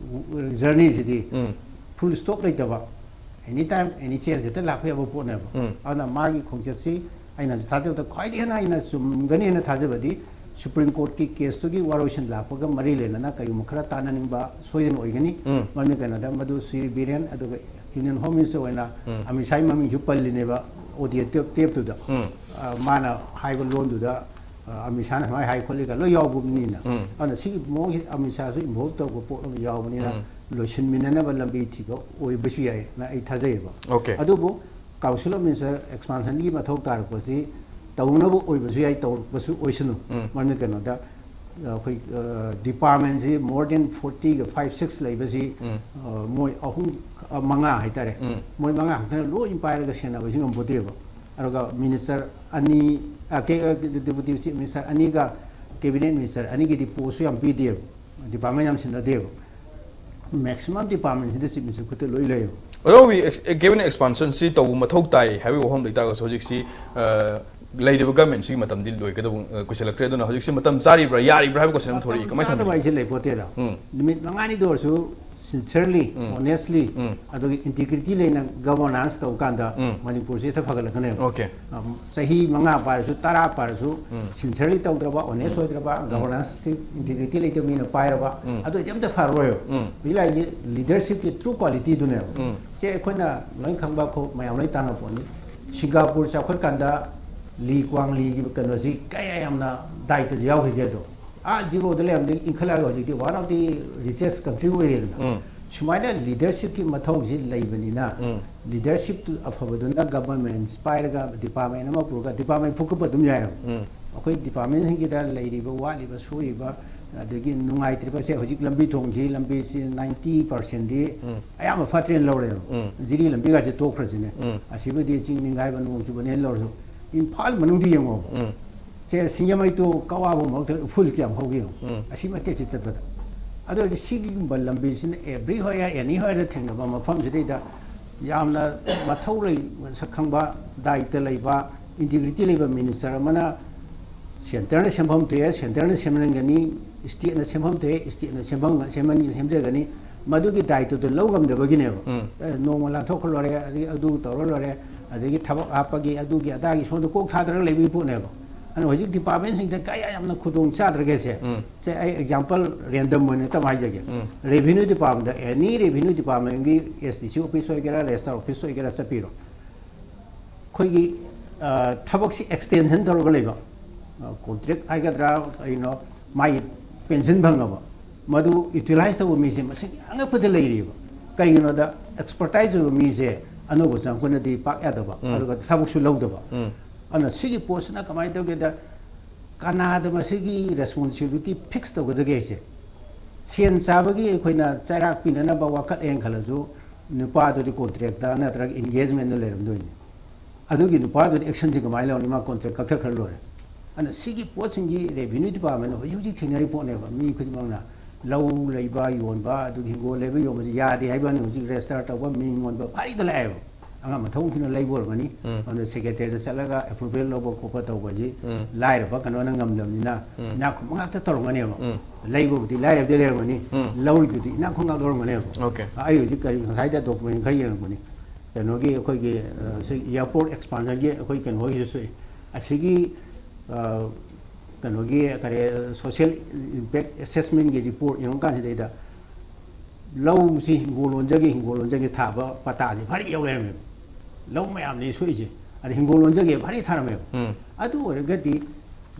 ꯖꯔꯅꯤꯁꯤꯗꯤ ꯎꯝ. ꯐꯨꯜ ꯁ꯭ꯇꯣꯞ ꯂꯩꯇꯕ, ꯑꯦꯅꯤ ꯇꯥꯏꯝ ꯑꯦꯅꯤ ꯆꯦꯟꯖ ꯍꯦꯛꯇ ꯂꯥꯛꯄ ꯌꯥꯕ ꯄꯣꯠꯅꯦꯕ꯫ ꯎꯝ. ꯑꯗꯨꯅ ꯃꯥꯒꯤ ꯈꯣꯡꯆꯠꯁꯤ ꯑꯩꯅ ꯊꯥꯖꯕꯗ ꯈ꯭ꯋꯥꯏꯗꯒꯤ ꯍꯦꯟꯅ ꯑꯩꯅ ꯆꯨꯝꯒꯅꯤ ꯍꯥꯏꯅ ꯊꯥꯖꯕꯗꯤ ꯁꯨꯄ꯭ꯔꯤꯝ ꯀꯣꯔꯠꯀꯤ ꯀꯦꯁꯇꯨꯒꯤ ꯋꯥꯔꯣꯏꯁꯤꯟ ꯂꯥꯛꯄꯒ ꯃꯔꯤ ꯂꯩꯅꯅ ꯀꯔꯤꯒꯨꯝꯕ ꯈꯔ ꯇꯥꯟꯅꯅꯤꯡꯕ ꯁꯣꯏꯗꯅ ꯑꯣꯏꯒꯅꯤ꯫ ꯎꯝ꯫ ꯃꯔꯝꯗꯤ ꯀꯩꯅꯣꯗ ꯃꯗꯨ ꯁ꯭ꯔꯤ ꯕꯤꯔꯦꯟ ꯑꯗꯨꯒ ꯌꯨꯅꯤꯌꯟ ꯍꯣꯝ ꯃꯤꯅꯤꯁꯇꯔ ꯑꯣꯏꯅ ꯎꯝ꯫ ꯑꯃꯤꯠ ꯁꯥꯍꯒꯤ ꯃꯃꯤꯡꯁꯨ ꯄꯜꯂꯤꯅꯦꯕ ꯑꯣꯗꯤꯑꯣ ꯇꯦꯞ ꯇꯦꯞꯇꯨꯗ꯫ ꯎꯝ꯫ ꯑ, ꯃꯥꯅ ꯍꯥꯏꯕ ꯂꯣꯟꯗꯨꯗ, ꯑ, ꯑꯃꯤꯠ ꯁꯥꯍꯅ ꯁꯨꯃꯥꯏꯅ ꯍꯥꯏ ꯈꯣꯠꯂꯤꯒ ꯂꯣꯏ ꯌꯥꯎꯕꯅꯤꯅ꯫ ꯎꯝ꯫ ꯑꯗꯨꯅ ꯁꯤꯒꯤ ꯃꯑꯣꯡꯁꯤ ꯑꯃꯤꯠ ꯁꯥꯍꯁꯨ ꯏꯟꯚꯣꯜꯕ ꯇꯧꯕ ꯄꯣꯠ ꯑꯃ ꯌꯥꯎꯕꯅꯤꯅ ꯎꯝ꯫ ꯂꯣꯏꯁꯤꯟꯃꯤꯟꯅꯅꯕ ꯂꯝꯕꯤ ꯊꯤꯕ ꯑꯣꯏꯕꯁꯨ ꯌꯥꯏꯅ ꯑꯩ ꯊꯥꯖꯩꯌꯦꯕ꯫ Okay꯫ ꯑꯗꯨꯕꯨ ꯀꯥꯎꯟꯁꯤꯜ ꯑꯣꯐ ꯃꯤꯅꯤꯁꯇꯔ ꯑꯦꯛꯁꯄꯥꯟꯁꯟꯒꯤ ꯃꯊꯧ ꯇꯥꯔꯛꯄꯁꯤ ꯇꯧꯅꯕ ꯑꯣꯏꯕꯁꯨ ꯌꯥꯏ, ꯇꯧꯔꯛꯄꯁꯨ ꯑꯣꯏꯁꯅꯨ꯫ ꯎꯝ꯫ ꯃꯔꯝꯗꯤ ꯀꯩꯅꯣꯗ, ꯑ, ꯑꯩꯈꯣꯏ, ꯑ, ꯗꯤꯄꯥꯔꯠꯃꯦꯟꯁꯤ more than forty ꯒ five six ꯂꯩꯕꯁꯤ, ꯎꯝ꯫ ꯑ, ꯃꯣꯏ ꯑꯍꯨꯝ, ꯑ, ꯃꯉꯥ ꯍꯥꯏꯇꯥꯔꯦ꯫ ꯎꯝ꯫ ꯃꯣꯏ ꯃꯉꯥ ꯈꯛꯇꯅ ꯂꯣꯏ ꯄꯥꯏꯔꯒ ꯁꯦꯟꯅꯕꯁꯤ ꯉꯝꯄꯣꯠꯇꯦꯕ꯫ ꯑꯗꯨꯒ ꯃꯤꯅꯤꯁꯇꯔ ꯑꯅꯤ, ꯑ, ꯀꯦ-, ꯑ, ꯗꯤꯄꯨꯇꯤ ꯆꯤꯐ ꯃꯤꯅꯤꯁꯇꯔ ꯑꯅꯤꯒ ꯀꯦꯕꯤꯅꯦꯠ ꯃꯤꯅꯤꯁꯇꯔ ꯑꯅꯤꯒꯤꯗꯤ ꯄꯣꯁꯁꯨ ꯌꯥꯝ ꯄꯤꯗꯦꯕ, ꯗꯤꯄꯥꯔꯠꯃꯦꯟ ꯌꯥꯝ ꯁꯤꯟꯅꯗꯦꯕ꯫ ꯃꯦꯛꯁꯤꯃꯝ ꯗꯤꯄꯥꯔꯠꯃꯦꯟꯁꯤꯗ ꯆꯤꯐ ꯃꯤꯅꯤꯁꯇꯔ ꯈꯨꯠꯇ ꯂꯣꯏ ꯂꯩꯌꯦꯕ꯫ ꯑꯗꯣ ꯍꯧꯖꯤꯛ ꯑꯦꯛꯁ-, ꯀꯦꯕꯤꯅꯦꯠ ꯑꯦꯛꯁꯄꯥꯟꯁꯟꯁꯤ ꯇꯧꯕ ꯃꯊꯧ ꯇꯥꯏ ꯍꯥꯏꯕꯒꯤ ꯋꯥꯐꯝ ꯂꯩꯇꯥꯔꯒꯁꯨ ꯍꯧꯖꯤꯛꯁꯤ, ꯑ, ꯂꯩꯔꯤꯕ ꯒꯃꯦꯟꯁꯤꯒꯤ ꯃꯇꯝꯗꯤ ꯂꯣꯏꯒꯗꯕ, ꯑ, ꯀꯨꯏꯁꯜꯂꯛꯇ꯭ꯔꯦ꯫ ꯑꯗꯨꯅ ꯍꯧꯖꯤꯛꯁꯤ ꯃꯇꯝ ꯆꯥꯔꯤꯕ꯭ꯔꯥ, ꯌꯥꯔꯤꯕ꯭ꯔꯥ ꯍꯥꯏꯕ ꯀꯣꯏꯁꯟ ꯑꯃ ꯊꯣꯔꯛꯏ꯫ ꯀꯃꯥꯏꯅ ꯆꯥꯗꯕ ꯊꯝꯕꯤꯒꯦ? ꯍꯥꯏꯁꯦ ꯂꯩꯄꯣꯠꯇꯦꯗ꯫ ꯎꯝ꯫ ꯅꯨꯃꯤꯠ ꯃꯉꯥꯅꯤꯗ ꯑꯣꯏꯔꯁꯨ sincerely, ꯎꯝ꯫ honestly, ꯎꯝ꯫ ꯑꯗꯨꯒ integrity ꯂꯩꯅ governance ꯇꯧꯕ ꯀꯥꯟꯗ ꯎꯝ꯫ ꯃꯅꯤꯄꯨꯔꯁꯦ ꯍꯦꯛꯇ ꯐꯒꯠꯂꯛꯀꯅꯦꯕ꯫ Okay꯫ ꯑꯝ, ꯆꯍꯤ ꯃꯉꯥ ꯄꯥꯏꯔꯁꯨ, ꯇꯔꯥ ꯄꯥꯏꯔꯁꯨ, ꯎꯝ꯫ sincerely ꯇꯧꯗ꯭ꯔꯕ, honest ꯎꯝ꯫ ꯑꯣꯏꯗ꯭ꯔꯕ, ꯎꯝ꯫ governance integrity ꯂꯩꯇꯕ ꯃꯤꯅ ꯄꯥꯏꯔꯕ, ꯎꯝ꯫ ꯑꯗꯨ ꯑꯣꯏꯗꯤ ꯑꯝꯇ ꯐꯔꯣꯏꯕ꯫ ꯎꯝ꯫ ꯍꯧꯖꯤꯛ ꯂꯥꯛꯏꯁꯦ leadershipꯀꯤ true qualityꯗꯨꯅꯦꯕ꯫ ꯎꯝ꯫ ꯁꯦ ꯑꯩꯈꯣꯏꯅ ꯂꯣꯏ ꯈꯪꯕ, ꯑꯩꯈꯣꯏ ꯃꯌꯥꯝ ꯂꯣꯏ ꯇꯥꯟꯅ ꯄꯣꯠꯅꯤ꯫ ꯁꯤꯡꯒꯥꯄꯨꯔ ꯆꯥꯎꯈꯠꯀꯥꯟꯗ ꯂꯤ ꯀ꯭ꯋꯥꯡ ꯂꯤꯒꯤ ꯀꯩꯅꯣꯁꯤ ꯀꯌꯥ ꯌꯥꯝꯅ ꯗꯥꯏꯇꯁꯨ ꯌꯥꯎꯈꯤꯒꯦ ꯑꯗꯣ, ꯑꯥ ꯖꯤꯔꯣꯗ ꯂꯩꯔꯝꯕꯗꯒꯤ ꯏꯟꯈꯠꯂꯛꯑꯒ ꯍꯧꯖꯤꯛꯇꯤ one of the richest country ꯑꯣꯏꯔꯦꯗꯅ꯫ ꯎꯝ꯫ ꯁꯨꯃꯥꯏꯅ leadershipꯀꯤ ꯃꯊꯧꯁꯤ ꯂꯩꯕꯅꯤꯅ, ꯎꯝ꯫ leadership ꯑꯐꯕꯗꯨꯅ government ꯄꯥꯏꯔꯒ department ꯑꯃ ꯄꯨꯔꯒ department ꯐꯨꯀꯠꯄ ꯑꯗꯨꯝ ꯌꯥꯏꯑꯕ꯫ ꯎꯝ꯫ ꯑꯩꯈꯣꯏ departmentꯁꯤꯡꯒꯤꯗ ꯂꯩꯔꯤꯕ ꯋꯥꯠꯂꯤꯕ ꯁꯣꯏꯔꯤꯕ ꯑꯗꯒꯤ ꯅꯨꯡꯉꯥꯏꯇ꯭ꯔꯤꯕꯁꯦ, ꯍꯧꯖꯤꯛ ꯂꯝꯕꯤ ꯊꯣꯡꯁꯤ, ꯂꯝꯕꯤꯁꯤ ninety percentꯗꯤ ꯎꯝ꯫ ꯑꯌꯥꯝꯕ ꯐꯠꯇ꯭ꯔꯦꯅ ꯂꯧꯔꯦꯕ꯫ ꯎꯝ꯫ ꯖꯤꯔꯤ ꯂꯝꯕꯤꯒꯁꯦ ꯇꯣꯛꯈ꯭ꯔꯁꯤꯅꯦ꯫ ꯎꯝ꯫ ꯑꯁꯤꯕꯨꯗꯤ ꯆꯤꯡ ꯅꯤꯡꯈꯥꯏꯕ ꯅꯣꯡ ꯆꯨꯕꯅꯦꯅ ꯂꯧꯔꯁꯨ, ꯏꯝꯐꯥꯜ ꯃꯅꯨꯡꯗ ꯌꯦꯡꯉꯣꯕ꯫ ꯎꯝ꯫ ꯁꯦ, ꯁꯤꯡꯖꯃꯩ to ꯀꯋꯥꯕꯧ ꯃꯔꯛꯇ ꯎꯐꯨꯜ ꯀꯌꯥꯝ ꯍꯧꯒꯦ ꯌꯦꯡꯉꯣ꯫ ꯎꯝ꯫ ꯑꯁꯤ ꯃꯇꯦꯛꯁꯤ ꯆꯠꯄꯗ꯫ ꯑꯗꯨ ꯑꯣꯏꯔꯗꯤ ꯁꯤꯒꯨꯝꯕ ꯂꯝꯕꯤꯁꯤꯅ everywhere, anywhereꯗ ꯊꯦꯡꯅꯕ ꯃꯐꯝꯁꯤꯗꯩꯗ ꯌꯥꯝꯅ ꯃꯊꯧ ꯂꯩ, ꯃꯁꯛ ꯈꯪꯕ, ꯗꯥꯏꯇ ꯂꯩꯕ, integrity ꯂꯩꯕ minister ꯑꯃꯅ centreꯅ ꯁꯦꯝꯐꯝ ꯊꯣꯛꯑꯦ, centreꯅ ꯁꯦꯝꯍꯟꯒꯅꯤ, stateꯅ ꯁꯦꯝꯐꯝ ꯊꯣꯛꯑꯦ, stateꯅ ꯁꯦꯝꯐꯝ, ꯁꯦꯝꯍꯟ-, ꯁꯦꯝꯖꯒꯅꯤ꯫ ꯃꯗꯨꯒꯤ ꯗꯥꯏꯇꯗꯨ ꯂꯧ ꯉꯝꯗꯕꯒꯤꯅꯦꯕ꯫ ꯎꯝ꯫ ꯑꯦ, ꯅꯣꯡꯃ ꯂꯥꯟꯊꯣꯛꯈ꯭ꯔ ꯂꯣꯏꯔꯦ, ꯑꯗꯒꯤ ꯑꯗꯨ ꯇꯧꯔ ꯂꯣꯏꯔꯦ, ꯑꯗꯒꯤ ꯊꯕꯛ ꯍꯥꯞꯄꯒꯤ, ꯑꯗꯨꯒꯤ ꯑꯗꯥꯒꯤ ꯁꯣꯝꯗ ꯀꯣꯛ ꯊꯥꯗꯔꯒ ꯂꯩꯕꯒꯤ ꯄꯣꯠꯅꯦꯕ꯫ ꯑꯗꯨꯅ ꯍꯧꯖꯤꯛ ꯗꯤꯄꯥꯔꯠꯃꯦꯟꯁꯤꯡꯗ ꯀꯌꯥ ꯌꯥꯝꯅ ꯈꯨꯗꯣꯡ ꯆꯥꯗ꯭ꯔꯒꯦꯁꯦ꯫ ꯎꯝ꯫ ꯁꯦ, ꯑꯩ ꯑꯦꯛꯖꯥꯝꯄꯜ ꯔꯦꯟꯗꯝ ꯑꯣꯏꯅ ꯇꯝ ꯍꯥꯏꯖꯒꯦ꯫ ꯎꯝ꯫ ꯔꯦꯚꯤꯅ꯭ꯌꯨ ꯗꯤꯄꯥꯔꯠꯃꯦꯟꯗ, ꯑꯦꯅꯤ ꯔꯦꯚꯤꯅ꯭ꯌꯨ ꯗꯤꯄꯥꯔꯠꯃꯦꯟꯒꯤ ꯑꯦꯁ ꯗꯤ ꯁꯤ ꯑꯣꯐꯤꯁ ꯑꯣꯏꯒꯦꯔꯥ, ꯔꯦꯖꯤꯁꯇ꯭ꯔꯥꯔ ꯑꯣꯐꯤꯁ ꯑꯣꯏꯒꯦꯔꯥ ꯆꯠꯄꯤꯔꯣ꯫ ꯑꯩꯈꯣꯏꯒꯤ, ꯑ, ꯊꯕꯛꯁꯤ ꯑꯦꯛꯁꯇꯦꯟꯁꯟ ꯇꯧꯔꯒ ꯂꯩꯕ, ꯀꯣꯟꯇ꯭ꯔꯦꯛ ꯍꯥꯏꯒꯗ꯭ꯔꯥ, ꯀꯩꯅꯣ, ꯃꯥꯒꯤ ꯄꯦꯟꯁꯤꯟ ꯐꯪꯉꯕ, ꯃꯗꯨ ꯌꯨꯇꯤꯂꯥꯏꯁ ꯇꯧꯕ ꯃꯤꯁꯦ ꯃꯁꯤꯡ ꯑꯉꯛꯄꯗ ꯂꯩꯔꯤꯕ꯫ ꯀꯩꯒꯤꯅꯣꯗ, ꯑꯦꯛꯁꯄꯔꯇꯥꯏꯁ ꯑꯣꯏꯕ ꯃꯤꯁꯦ ꯑꯅꯧꯕ ꯆꯪꯉꯛꯄꯅꯗꯤ ꯄꯥꯛ ꯌꯥꯗꯕ, ꯎꯝ꯫ ꯑꯗꯨꯒ ꯊꯕꯛꯁꯨ ꯂꯧꯗꯕ꯫ ꯎꯝ꯫ ꯑꯗꯨꯅ ꯁꯤꯒꯤ ꯄꯣꯠꯁꯤꯅ ꯀꯃꯥꯏꯅ ꯇꯧꯒꯦꯗ, ꯀꯅꯥꯗ ꯃꯁꯤꯒꯤ ꯔꯦꯁꯄꯣꯟꯁꯤꯕꯤꯂꯤꯇꯤ ꯐꯤꯛꯁ ꯇꯧꯒꯗꯒꯦ ꯍꯥꯏꯁꯦ? ꯁꯦꯟ ꯆꯥꯕꯒꯤ ꯑꯩꯈꯣꯏꯅ ꯆꯩꯔꯥꯛ ꯄꯤꯅꯅꯕ ꯋꯥꯀꯠꯂꯦꯅ ꯈꯜꯂꯁꯨ, ꯅꯨꯄꯥꯗꯨꯗꯤ ꯀꯣꯟꯇ꯭ꯔꯦꯛꯇ ꯅꯠꯇ꯭ꯔꯒ ꯏꯟꯒꯦꯖꯃꯦꯟꯗ ꯂꯩꯔꯝꯗꯣꯏꯅꯤ꯫ ꯑꯗꯨꯒꯤ ꯅꯨꯄꯥꯗꯨꯗꯤ ꯑꯦꯛꯁꯟꯁꯤ ꯀꯃꯥꯏꯅ ꯂꯧꯅꯤ? ꯃꯥ ꯀꯣꯟꯇ꯭ꯔꯦꯛ ꯀꯛꯊꯠꯈ꯭ꯔ ꯂꯣꯏꯔꯦ꯫ ꯑꯗꯨꯅ ꯁꯤꯒꯤ ꯄꯣꯠꯁꯤꯡꯁꯤ ꯔꯦꯚꯤꯅ꯭ꯌꯨ ꯗꯤꯄꯥꯔꯠꯃꯦꯟꯅ ꯍꯧꯖꯤꯛ ꯍꯧꯖꯤꯛ ꯊꯦꯡꯅꯔꯤ ꯄꯣꯠꯅꯦꯕ꯫ ꯃꯤ ꯈꯨꯗꯤꯡꯃꯛꯅ, ꯂꯧ ꯂꯩꯕ, ꯌꯣꯟꯕ, ꯑꯗꯨꯒ ꯍꯤꯡꯒꯣꯜ ꯂꯩꯕ, ꯌꯣꯟꯕꯁꯤ ꯌꯥꯗꯦ ꯍꯥꯏꯕ ꯋꯥꯅꯤ, ꯍꯧꯖꯤꯛ ꯔꯦꯖꯤꯁꯇꯥꯔ ꯇꯧꯕ, ꯃꯤꯡ ꯑꯣꯟꯕ ꯐꯔꯤꯗ ꯂꯥꯛꯑꯦꯕ꯫ ꯑꯉꯝ ꯑꯊꯧꯁꯤꯡꯅ ꯂꯩꯕ ꯑꯣꯏꯔꯝꯒꯅꯤ꯫ ꯎꯝ꯫ ꯑꯗꯨꯅ ꯁꯦꯀ꯭ꯔꯦꯇꯔꯤꯗ ꯆꯠꯂꯒ ꯑꯦꯄ꯭ꯔꯨꯚꯦꯜ ꯂꯧꯕ ꯈꯣꯠꯄ ꯇꯧꯕꯁꯤ ꯎꯝ꯫ ꯂꯥꯏꯔꯕ ꯀꯩꯅꯣꯅ ꯉꯝꯗꯕꯅꯤꯅ ꯎꯝ꯫ ꯏꯅꯥꯛ ꯈꯨꯟꯕ ꯉꯥꯛꯇ ꯇꯧꯔꯝꯒꯅꯦꯕ꯫ ꯎꯝ꯫ ꯂꯩꯕꯕꯨꯗꯤ ꯂꯥꯏꯔꯕꯗꯤ ꯂꯩꯔꯝꯒꯅꯤ, ꯎꯝ꯫ ꯂꯧꯔꯤꯗꯨꯗꯤ ꯏꯅꯥꯛ ꯈꯨꯟ ꯉꯥꯛ ꯂꯧꯔꯝꯒꯅꯦꯕ꯫ ꯑꯣꯀꯦ꯫ ꯑꯩ ꯍꯧꯖꯤꯛ ꯀꯔꯤ, ꯉꯁꯥꯏꯗ ꯗꯣꯀꯨꯃꯦꯟ ꯈꯔ ꯌꯦꯡꯉꯛꯄꯅꯤ꯫ ꯀꯩꯅꯣꯒꯤ, ꯑꯩꯈꯣꯏꯒꯤ, ꯑ, ꯁꯤ ꯑꯦꯌꯥꯔꯄꯣꯔꯠ ꯑꯦꯛꯁꯄꯥꯟꯁꯟꯒꯤ ꯑꯩꯈꯣꯏ ꯀꯩꯅꯣꯒꯤꯁꯨ ꯊꯣꯛꯏ꯫ ꯑꯁꯤꯒꯤ, ꯑ, ꯀꯩꯅꯣꯒꯤ, ꯀꯔꯤ, ꯁꯣꯁꯤꯌꯦꯜ ꯏꯝꯄꯦꯛ ꯑꯦꯁꯦꯁꯃꯦꯟꯒꯤ ꯔꯤꯄꯣꯔꯠ ꯌꯦꯡꯉꯀꯥꯟꯁꯤꯗꯩꯗ ꯂꯧꯁꯤ ꯍꯤꯡꯒꯣꯜ ꯂꯣꯟꯖꯒꯦ, ꯍꯤꯡꯒꯣꯜ ꯂꯣꯟꯖꯒꯦ ꯊꯥꯕ ꯄꯇꯥꯁꯤ ꯐꯔꯤ ꯌꯧ ꯂꯩꯔꯝꯃꯦꯕ꯫ ꯂꯧ ꯃꯌꯥꯝꯅꯤ ꯁꯣꯛꯏꯁꯦ꯫ ꯑꯗ ꯍꯤꯡꯒꯣꯜ ꯂꯣꯟꯖꯒꯦ ꯐꯔꯤ ꯊꯥꯔꯝꯃꯦꯕ꯫ ꯎꯝ꯫ ꯑꯗꯨ ꯑꯣꯏꯔꯒꯗꯤ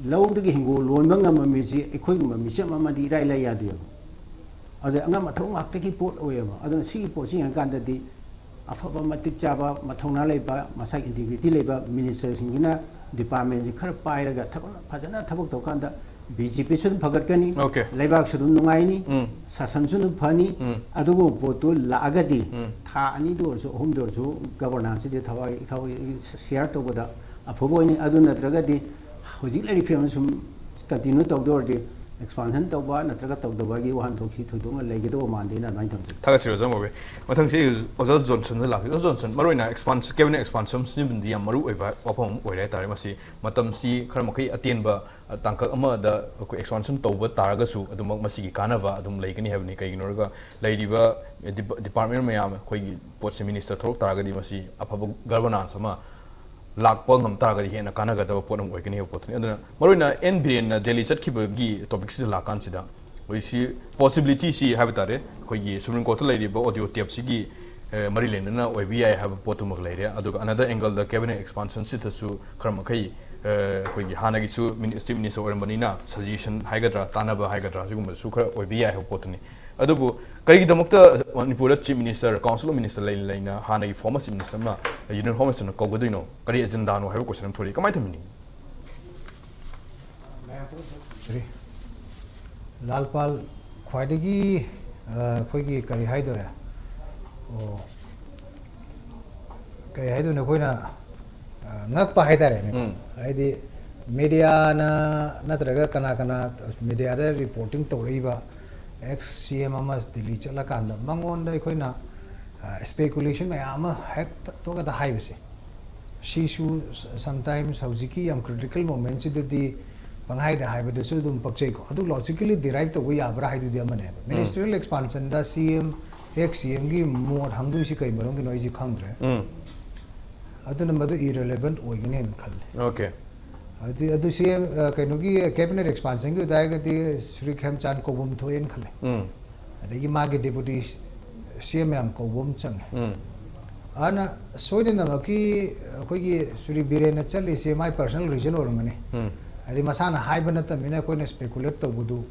ꯂꯧꯗꯒꯤ ꯍꯤꯡꯒꯣꯜ ꯂꯣꯟꯕ ꯉꯝꯕ ꯃꯤꯁꯤ ꯑꯩꯈꯣꯏꯒꯨꯝꯕ ꯃꯤꯆꯝ ꯑꯃꯗꯤ ꯏꯔꯥꯏ ꯂꯥꯏ ꯌꯥꯗꯦꯕ꯫ ꯑꯗ ꯑꯉꯝ ꯑꯊꯧ ꯉꯥꯛꯇꯒꯤ ꯄꯣꯠ ꯑꯣꯏꯌꯦꯕ꯫ ꯑꯗꯨꯅ ꯁꯤꯒꯤ ꯄꯣꯠꯁꯤ ꯌꯦꯡꯉꯀꯥꯟꯗꯗꯤ ꯑꯐꯕ ꯃꯇꯤꯛ ꯆꯥꯕ, ꯃꯊꯧꯅꯥ ꯂꯩꯕ, ꯃꯁꯥꯒꯤ ꯏꯟꯇꯤꯒ꯭ꯔꯤꯇꯤ ꯂꯩꯕ ꯃꯤꯅꯤꯁꯇꯔꯁꯤꯡꯁꯤꯅ ꯗꯤꯄꯥꯔꯠꯃꯦꯟꯁꯤ ꯈꯔ ꯄꯥꯏꯔꯒ ꯊꯕꯛ ꯐꯖꯅ ꯊꯕꯛ ꯇꯧꯀꯥꯟꯗ ꯕꯤ ꯖꯦ ꯄꯤꯁꯨ ꯑꯗꯨꯝ ꯐꯒꯠꯀꯅꯤ, ꯑꯣꯀꯦ꯫ ꯂꯩꯕꯥꯛꯁꯨ ꯑꯗꯨꯝ ꯅꯨꯡꯉꯥꯏꯅꯤ, ꯎꯝ꯫ ꯁꯥꯁꯟꯁꯨ ꯑꯗꯨꯝ ꯐꯅꯤ꯫ ꯎꯝ꯫ ꯑꯗꯨꯒꯨꯝꯕ ꯄꯣꯠꯇꯨ ꯂꯥꯛꯑꯒꯗꯤ ꯎꯝ꯫ ꯊꯥ ꯑꯅꯤꯗ ꯑꯣꯏꯔꯁꯨ ꯑꯍꯨꯝꯗ ꯑꯣꯏꯔꯁꯨ ꯒꯕꯔꯅꯥꯟꯁꯁꯤꯗꯤ ꯊꯋꯥꯏ, ꯊꯋꯥꯏ ꯁꯤꯌꯥꯔ ꯇꯧꯕꯗ ꯑꯐꯕ ꯑꯣꯏꯅꯤ꯫ ꯑꯗꯨ ꯅꯠꯇ꯭ꯔꯒꯗꯤ ꯍꯧꯖꯤꯛ ꯂꯩꯔꯤꯕ ꯐꯤꯕꯝ ꯁꯨꯝ ꯀꯟꯇꯤꯅ꯭ꯌꯨ ꯇꯧꯗꯣꯏ ꯑꯣꯏꯔꯗꯤ ꯑꯦꯛꯁꯄꯥꯟꯁꯟ ꯇꯧꯕ ꯅꯠꯇ꯭ꯔꯒ ꯇꯧꯗꯕꯒꯤ ꯋꯥꯍꯟꯊꯣꯛꯁꯤ ꯊꯣꯏꯗꯣꯛꯅ ꯂꯩꯒꯗꯧꯕ ꯃꯥꯟꯗꯦꯅ ꯑꯗꯨꯃꯥꯏꯅ ꯊꯝꯖꯒꯦ꯫ ꯊꯥꯒꯠꯆꯔꯤ ꯑꯣꯖꯥ ꯃꯣꯕꯦ꯫ ꯃꯊꯪꯁꯤ ꯑꯣꯖꯥ ꯖꯣꯟꯁꯟꯗ ꯂꯥꯛꯀꯦ꯫ ꯑꯣꯖꯥ ꯖꯣꯟꯁꯟ, ꯃꯔꯨꯑꯣꯏꯅ ꯑꯦꯛꯁꯄꯥꯟꯁ-, ꯀꯦꯕꯤꯅꯦꯠ ꯑꯦꯛꯁꯄꯥꯟꯁꯟꯁꯤꯕꯨꯗꯤ ꯌꯥꯝ ꯃꯔꯨ ꯑꯣꯏꯕ ꯋꯥꯐꯝ ꯑꯃ ꯑꯣꯏꯔꯦ ꯍꯥꯏꯇꯥꯔꯦ꯫ ꯃꯁꯤ ꯃꯇꯝꯁꯤ ꯈꯔ ꯃꯈꯩ ꯑꯇꯦꯟꯕ, ꯑ, ꯇꯥꯡꯀꯛ ꯑꯃꯗ ꯑꯩꯈꯣꯏ ꯑꯦꯛꯁꯄꯥꯟꯁꯟ ꯇꯧꯕ ꯇꯥꯔꯒꯁꯨ ꯑꯗꯨꯃꯛ ꯃꯁꯤꯒꯤ ꯀꯥꯟꯅꯕ ꯑꯗꯨꯝ ꯂꯩꯒꯅꯤ ꯍꯥꯏꯕꯅꯤ꯫ ꯀꯩꯒꯤꯅꯣ ꯍꯥꯏꯔꯒ ꯂꯩꯔꯤꯕ ꯗꯤꯄꯥ-, ꯗꯤꯄꯥꯔꯠꯃꯦꯟ ꯃꯌꯥꯝ ꯑꯩꯈꯣꯏꯒꯤ ꯄꯣꯠꯁꯦ ꯃꯤꯅꯤꯁꯇꯔ ꯊꯣꯛꯂꯛ ꯇꯥꯔꯒꯗꯤ ꯃꯁꯤ ꯑꯐꯕ ꯒꯕꯔꯅꯥꯟꯁ ꯑꯃ ꯂꯥꯛꯄ ꯉꯝ ꯇꯥꯔꯒꯗꯤ ꯍꯦꯟꯅ ꯀꯥꯟꯅꯒꯗꯕ ꯄꯣꯠ ꯑꯃ ꯑꯣꯏꯒꯅꯤ ꯍꯥꯏꯕ ꯄꯣꯠꯇꯨꯅꯤ꯫ ꯑꯗꯨꯅ ꯃꯔꯨꯑꯣꯏꯅ ꯑꯦꯟ ꯕꯤꯔꯦꯟꯅ ꯗꯦꯜꯂꯤ ꯆꯠꯈꯤꯕꯒꯤ ꯇꯣꯄꯤꯛꯁꯤꯗ ꯂꯥꯛꯀꯥꯟꯁꯤꯗ ꯑꯩꯈꯣꯏ ꯁꯤ ꯄꯣꯁꯤꯕꯤꯂꯤꯇꯤꯁꯤ ꯍꯥꯏꯕ ꯇꯥꯔꯦ, ꯑꯩꯈꯣꯏꯒꯤ ꯁꯨꯄ꯭ꯔꯤꯝ ꯀꯣꯔꯠꯇ ꯂꯩꯔꯤꯕ ꯑꯣꯗꯤꯑꯣ ꯇꯦꯞꯁꯤꯒꯤ ꯑ, ꯃꯔꯤ ꯂꯩꯅꯅ ꯑꯣꯏꯕ ꯌꯥꯏ ꯍꯥꯏꯕ ꯄꯣꯠꯇꯨꯃꯛ ꯂꯩꯔꯦ꯫ ꯑꯗꯨꯒ another angle ꯗ cabinet expansion ꯁꯤꯗꯁꯨ ꯈꯔ ꯃꯈꯩ, ꯑ, ꯑꯩꯈꯣꯏꯒꯤ ꯍꯥꯟꯅꯒꯤꯁꯨ ꯆꯤꯐ ꯃꯤꯅꯤꯁꯇꯔ ꯑꯣꯏꯔꯝꯕꯅꯤꯅ ꯁꯖꯦꯁꯟ ꯍꯥꯏꯒꯗ꯭ꯔꯥ, ꯇꯥꯟꯅꯕ ꯍꯥꯏꯒꯗ꯭ꯔꯥ, ꯁꯤꯒꯨꯝꯕꯁꯨ ꯈꯔ ꯑꯣꯏꯕ ꯌꯥꯏ ꯍꯥꯏꯕ ꯄꯣꯠꯇꯨꯅꯤ꯫ ꯑꯗꯨꯕꯨ ꯀꯔꯤꯒꯤꯗꯃꯛꯇ ꯃꯅꯤꯄꯨꯔꯗ chief minister, council of minister ꯂꯩꯅ ꯂꯩꯅ ꯍꯥꯟꯅꯒꯤ ꯐꯣꯔꯃꯔ ꯆꯤꯐ ꯃꯤꯅꯤꯁꯇꯔ ꯑꯃ ꯌꯨꯅꯤꯌꯟ ꯍꯣꯝ ꯃꯤꯅꯤꯁꯇꯔꯅ ꯀꯧꯒꯗꯣꯏꯅꯣ? ꯀꯔꯤ ꯑꯦꯖꯦꯟꯗꯥꯅꯣ ꯍꯥꯏꯕ ꯀꯣꯏꯁꯟ ꯑꯃ ꯊꯣꯛꯂꯛꯏ꯫ ꯀꯃꯥꯏꯅ ꯊꯝꯕꯤꯅꯤꯡꯉꯤ? ꯁꯣꯔꯤ꯫ ꯂꯥꯜꯄꯥꯜ ꯈ꯭ꯋꯥꯏꯗꯒꯤ, ꯑ, ꯑꯩꯈꯣꯏꯒꯤ ꯀꯔꯤ ꯍꯥꯏꯗꯣꯏꯔꯦ? ꯑꯣ, ꯀꯔꯤ ꯍꯥꯏꯗꯣꯏꯅꯣ? ꯑꯩꯈꯣꯏꯅ, ꯑ, ꯉꯛꯄ ꯍꯥꯏꯇꯥꯔꯦꯅꯦ꯫ ꯎꯝ꯫ ꯍꯥꯏꯗꯤ ꯃꯦꯗꯤꯌꯥꯅ ꯅꯠꯇ꯭ꯔꯒ ꯀꯅꯥ ꯀꯅꯥ ꯃꯦꯗꯤꯌꯥꯗ ꯔꯤꯄꯣꯔꯇꯤꯡ ꯇꯧꯔꯛꯏꯕ ꯑꯦꯛꯁ ꯁꯤ ꯑꯦꯝ ꯑꯃ ꯗꯤꯜꯂꯤ ꯆꯠꯂꯀꯥꯟꯗ ꯃꯉꯣꯟꯗ ꯑꯩꯈꯣꯏꯅ, ꯑ, ꯁ꯭ꯄꯦꯀꯨꯂꯦꯁꯟ ꯃꯌꯥꯝ ꯑꯃ ꯍꯦꯛꯇ ꯇꯣꯛꯀꯗ ꯍꯥꯏꯕꯁꯦ꯫ ꯁꯤꯁꯨ sometimes ꯍꯧꯖꯤꯛꯀꯤ ꯌꯥꯝ ꯀ꯭ꯔꯤꯇꯤꯀꯦꯜ ꯃꯣꯃꯦꯟꯁꯤꯗꯗꯤ ꯄꯪꯍꯥꯏꯗ ꯍꯥꯏꯕꯗꯁꯨ ꯑꯗꯨꯝ ꯄꯛꯆꯩꯀꯣ꯫ ꯑꯗꯨ ꯂꯣꯖꯤꯀꯦꯜꯂꯤ ꯗꯤꯔꯥꯏꯚ ꯇꯧꯕ ꯌꯥꯕ꯭ꯔꯥ ꯍꯥꯏꯗꯨꯗꯤ ꯑꯃꯅꯦꯕ꯫ ꯃꯤꯅꯤꯁꯇ꯭ꯔꯤꯌꯦꯜ ꯑꯦꯛꯁꯄꯥꯟꯁꯟꯗ ꯁꯤ ꯑꯦꯝ, ꯑꯦꯛꯁ ꯁꯤ ꯑꯦꯝꯒꯤ ꯃꯣꯠ ꯍꯪꯗꯣꯏꯁꯤ ꯀꯩ ꯃꯔꯝꯒꯤꯅꯣ ꯑꯩꯁꯦ ꯈꯪꯗ꯭ꯔꯦ꯫ ꯎꯝ꯫ ꯑꯗꯨꯅ ꯃꯗꯨ ꯏꯔꯦꯂꯦꯚꯦꯟꯠ ꯑꯣꯏꯒꯅꯦꯅ ꯈꯜꯂꯦ꯫ ꯑꯣꯀꯦ꯫ ꯑꯗꯨ, ꯑꯗꯨ ꯁꯤ ꯑꯦꯝ, ꯑ, ꯀꯩꯅꯣꯒꯤ ꯀꯦꯕꯤꯅꯦꯠ ꯑꯦꯛꯁꯄꯥꯟꯁꯟꯒꯤ ꯑꯣꯏꯇꯥꯔꯒꯗꯤ ꯁ꯭ꯔꯤ ꯈꯦꯝꯆꯥꯟ ꯀꯧꯕ ꯑꯃ ꯊꯣꯛꯑꯦꯅ ꯈꯜꯂꯦ꯫ ꯎꯝ꯫ ꯑꯗꯒꯤ ꯃꯥꯒꯤ ꯗꯦꯄꯨꯇꯤ ꯁꯤ ꯑꯦꯝ ꯃꯌꯥꯝ ꯀꯧꯕ ꯑꯃ ꯆꯪꯉꯦ꯫ ꯎꯝ꯫ ꯑꯗꯨꯅ ꯁꯣꯏꯗꯅꯃꯛꯀꯤ ꯑꯩꯈꯣꯏꯒꯤ ꯁ꯭ꯔꯤ ꯕꯤꯔꯦꯟꯅ ꯆꯠꯂꯤꯁꯦ ꯃꯥꯏ ꯄꯔꯁꯅꯦꯜ ꯔꯤꯖꯟ ꯑꯣꯏꯔꯝꯒꯅꯤ꯫ ꯎꯝ꯫ ꯍꯥꯏꯗꯤ ꯃꯁꯥꯅ ꯍꯥꯏꯕ ꯅꯠꯇꯕꯅꯤꯅ ꯑꯩꯈꯣꯏꯅ ꯁ꯭ꯄꯦꯀꯨꯂꯦꯠ ꯇꯧꯕꯗꯨ,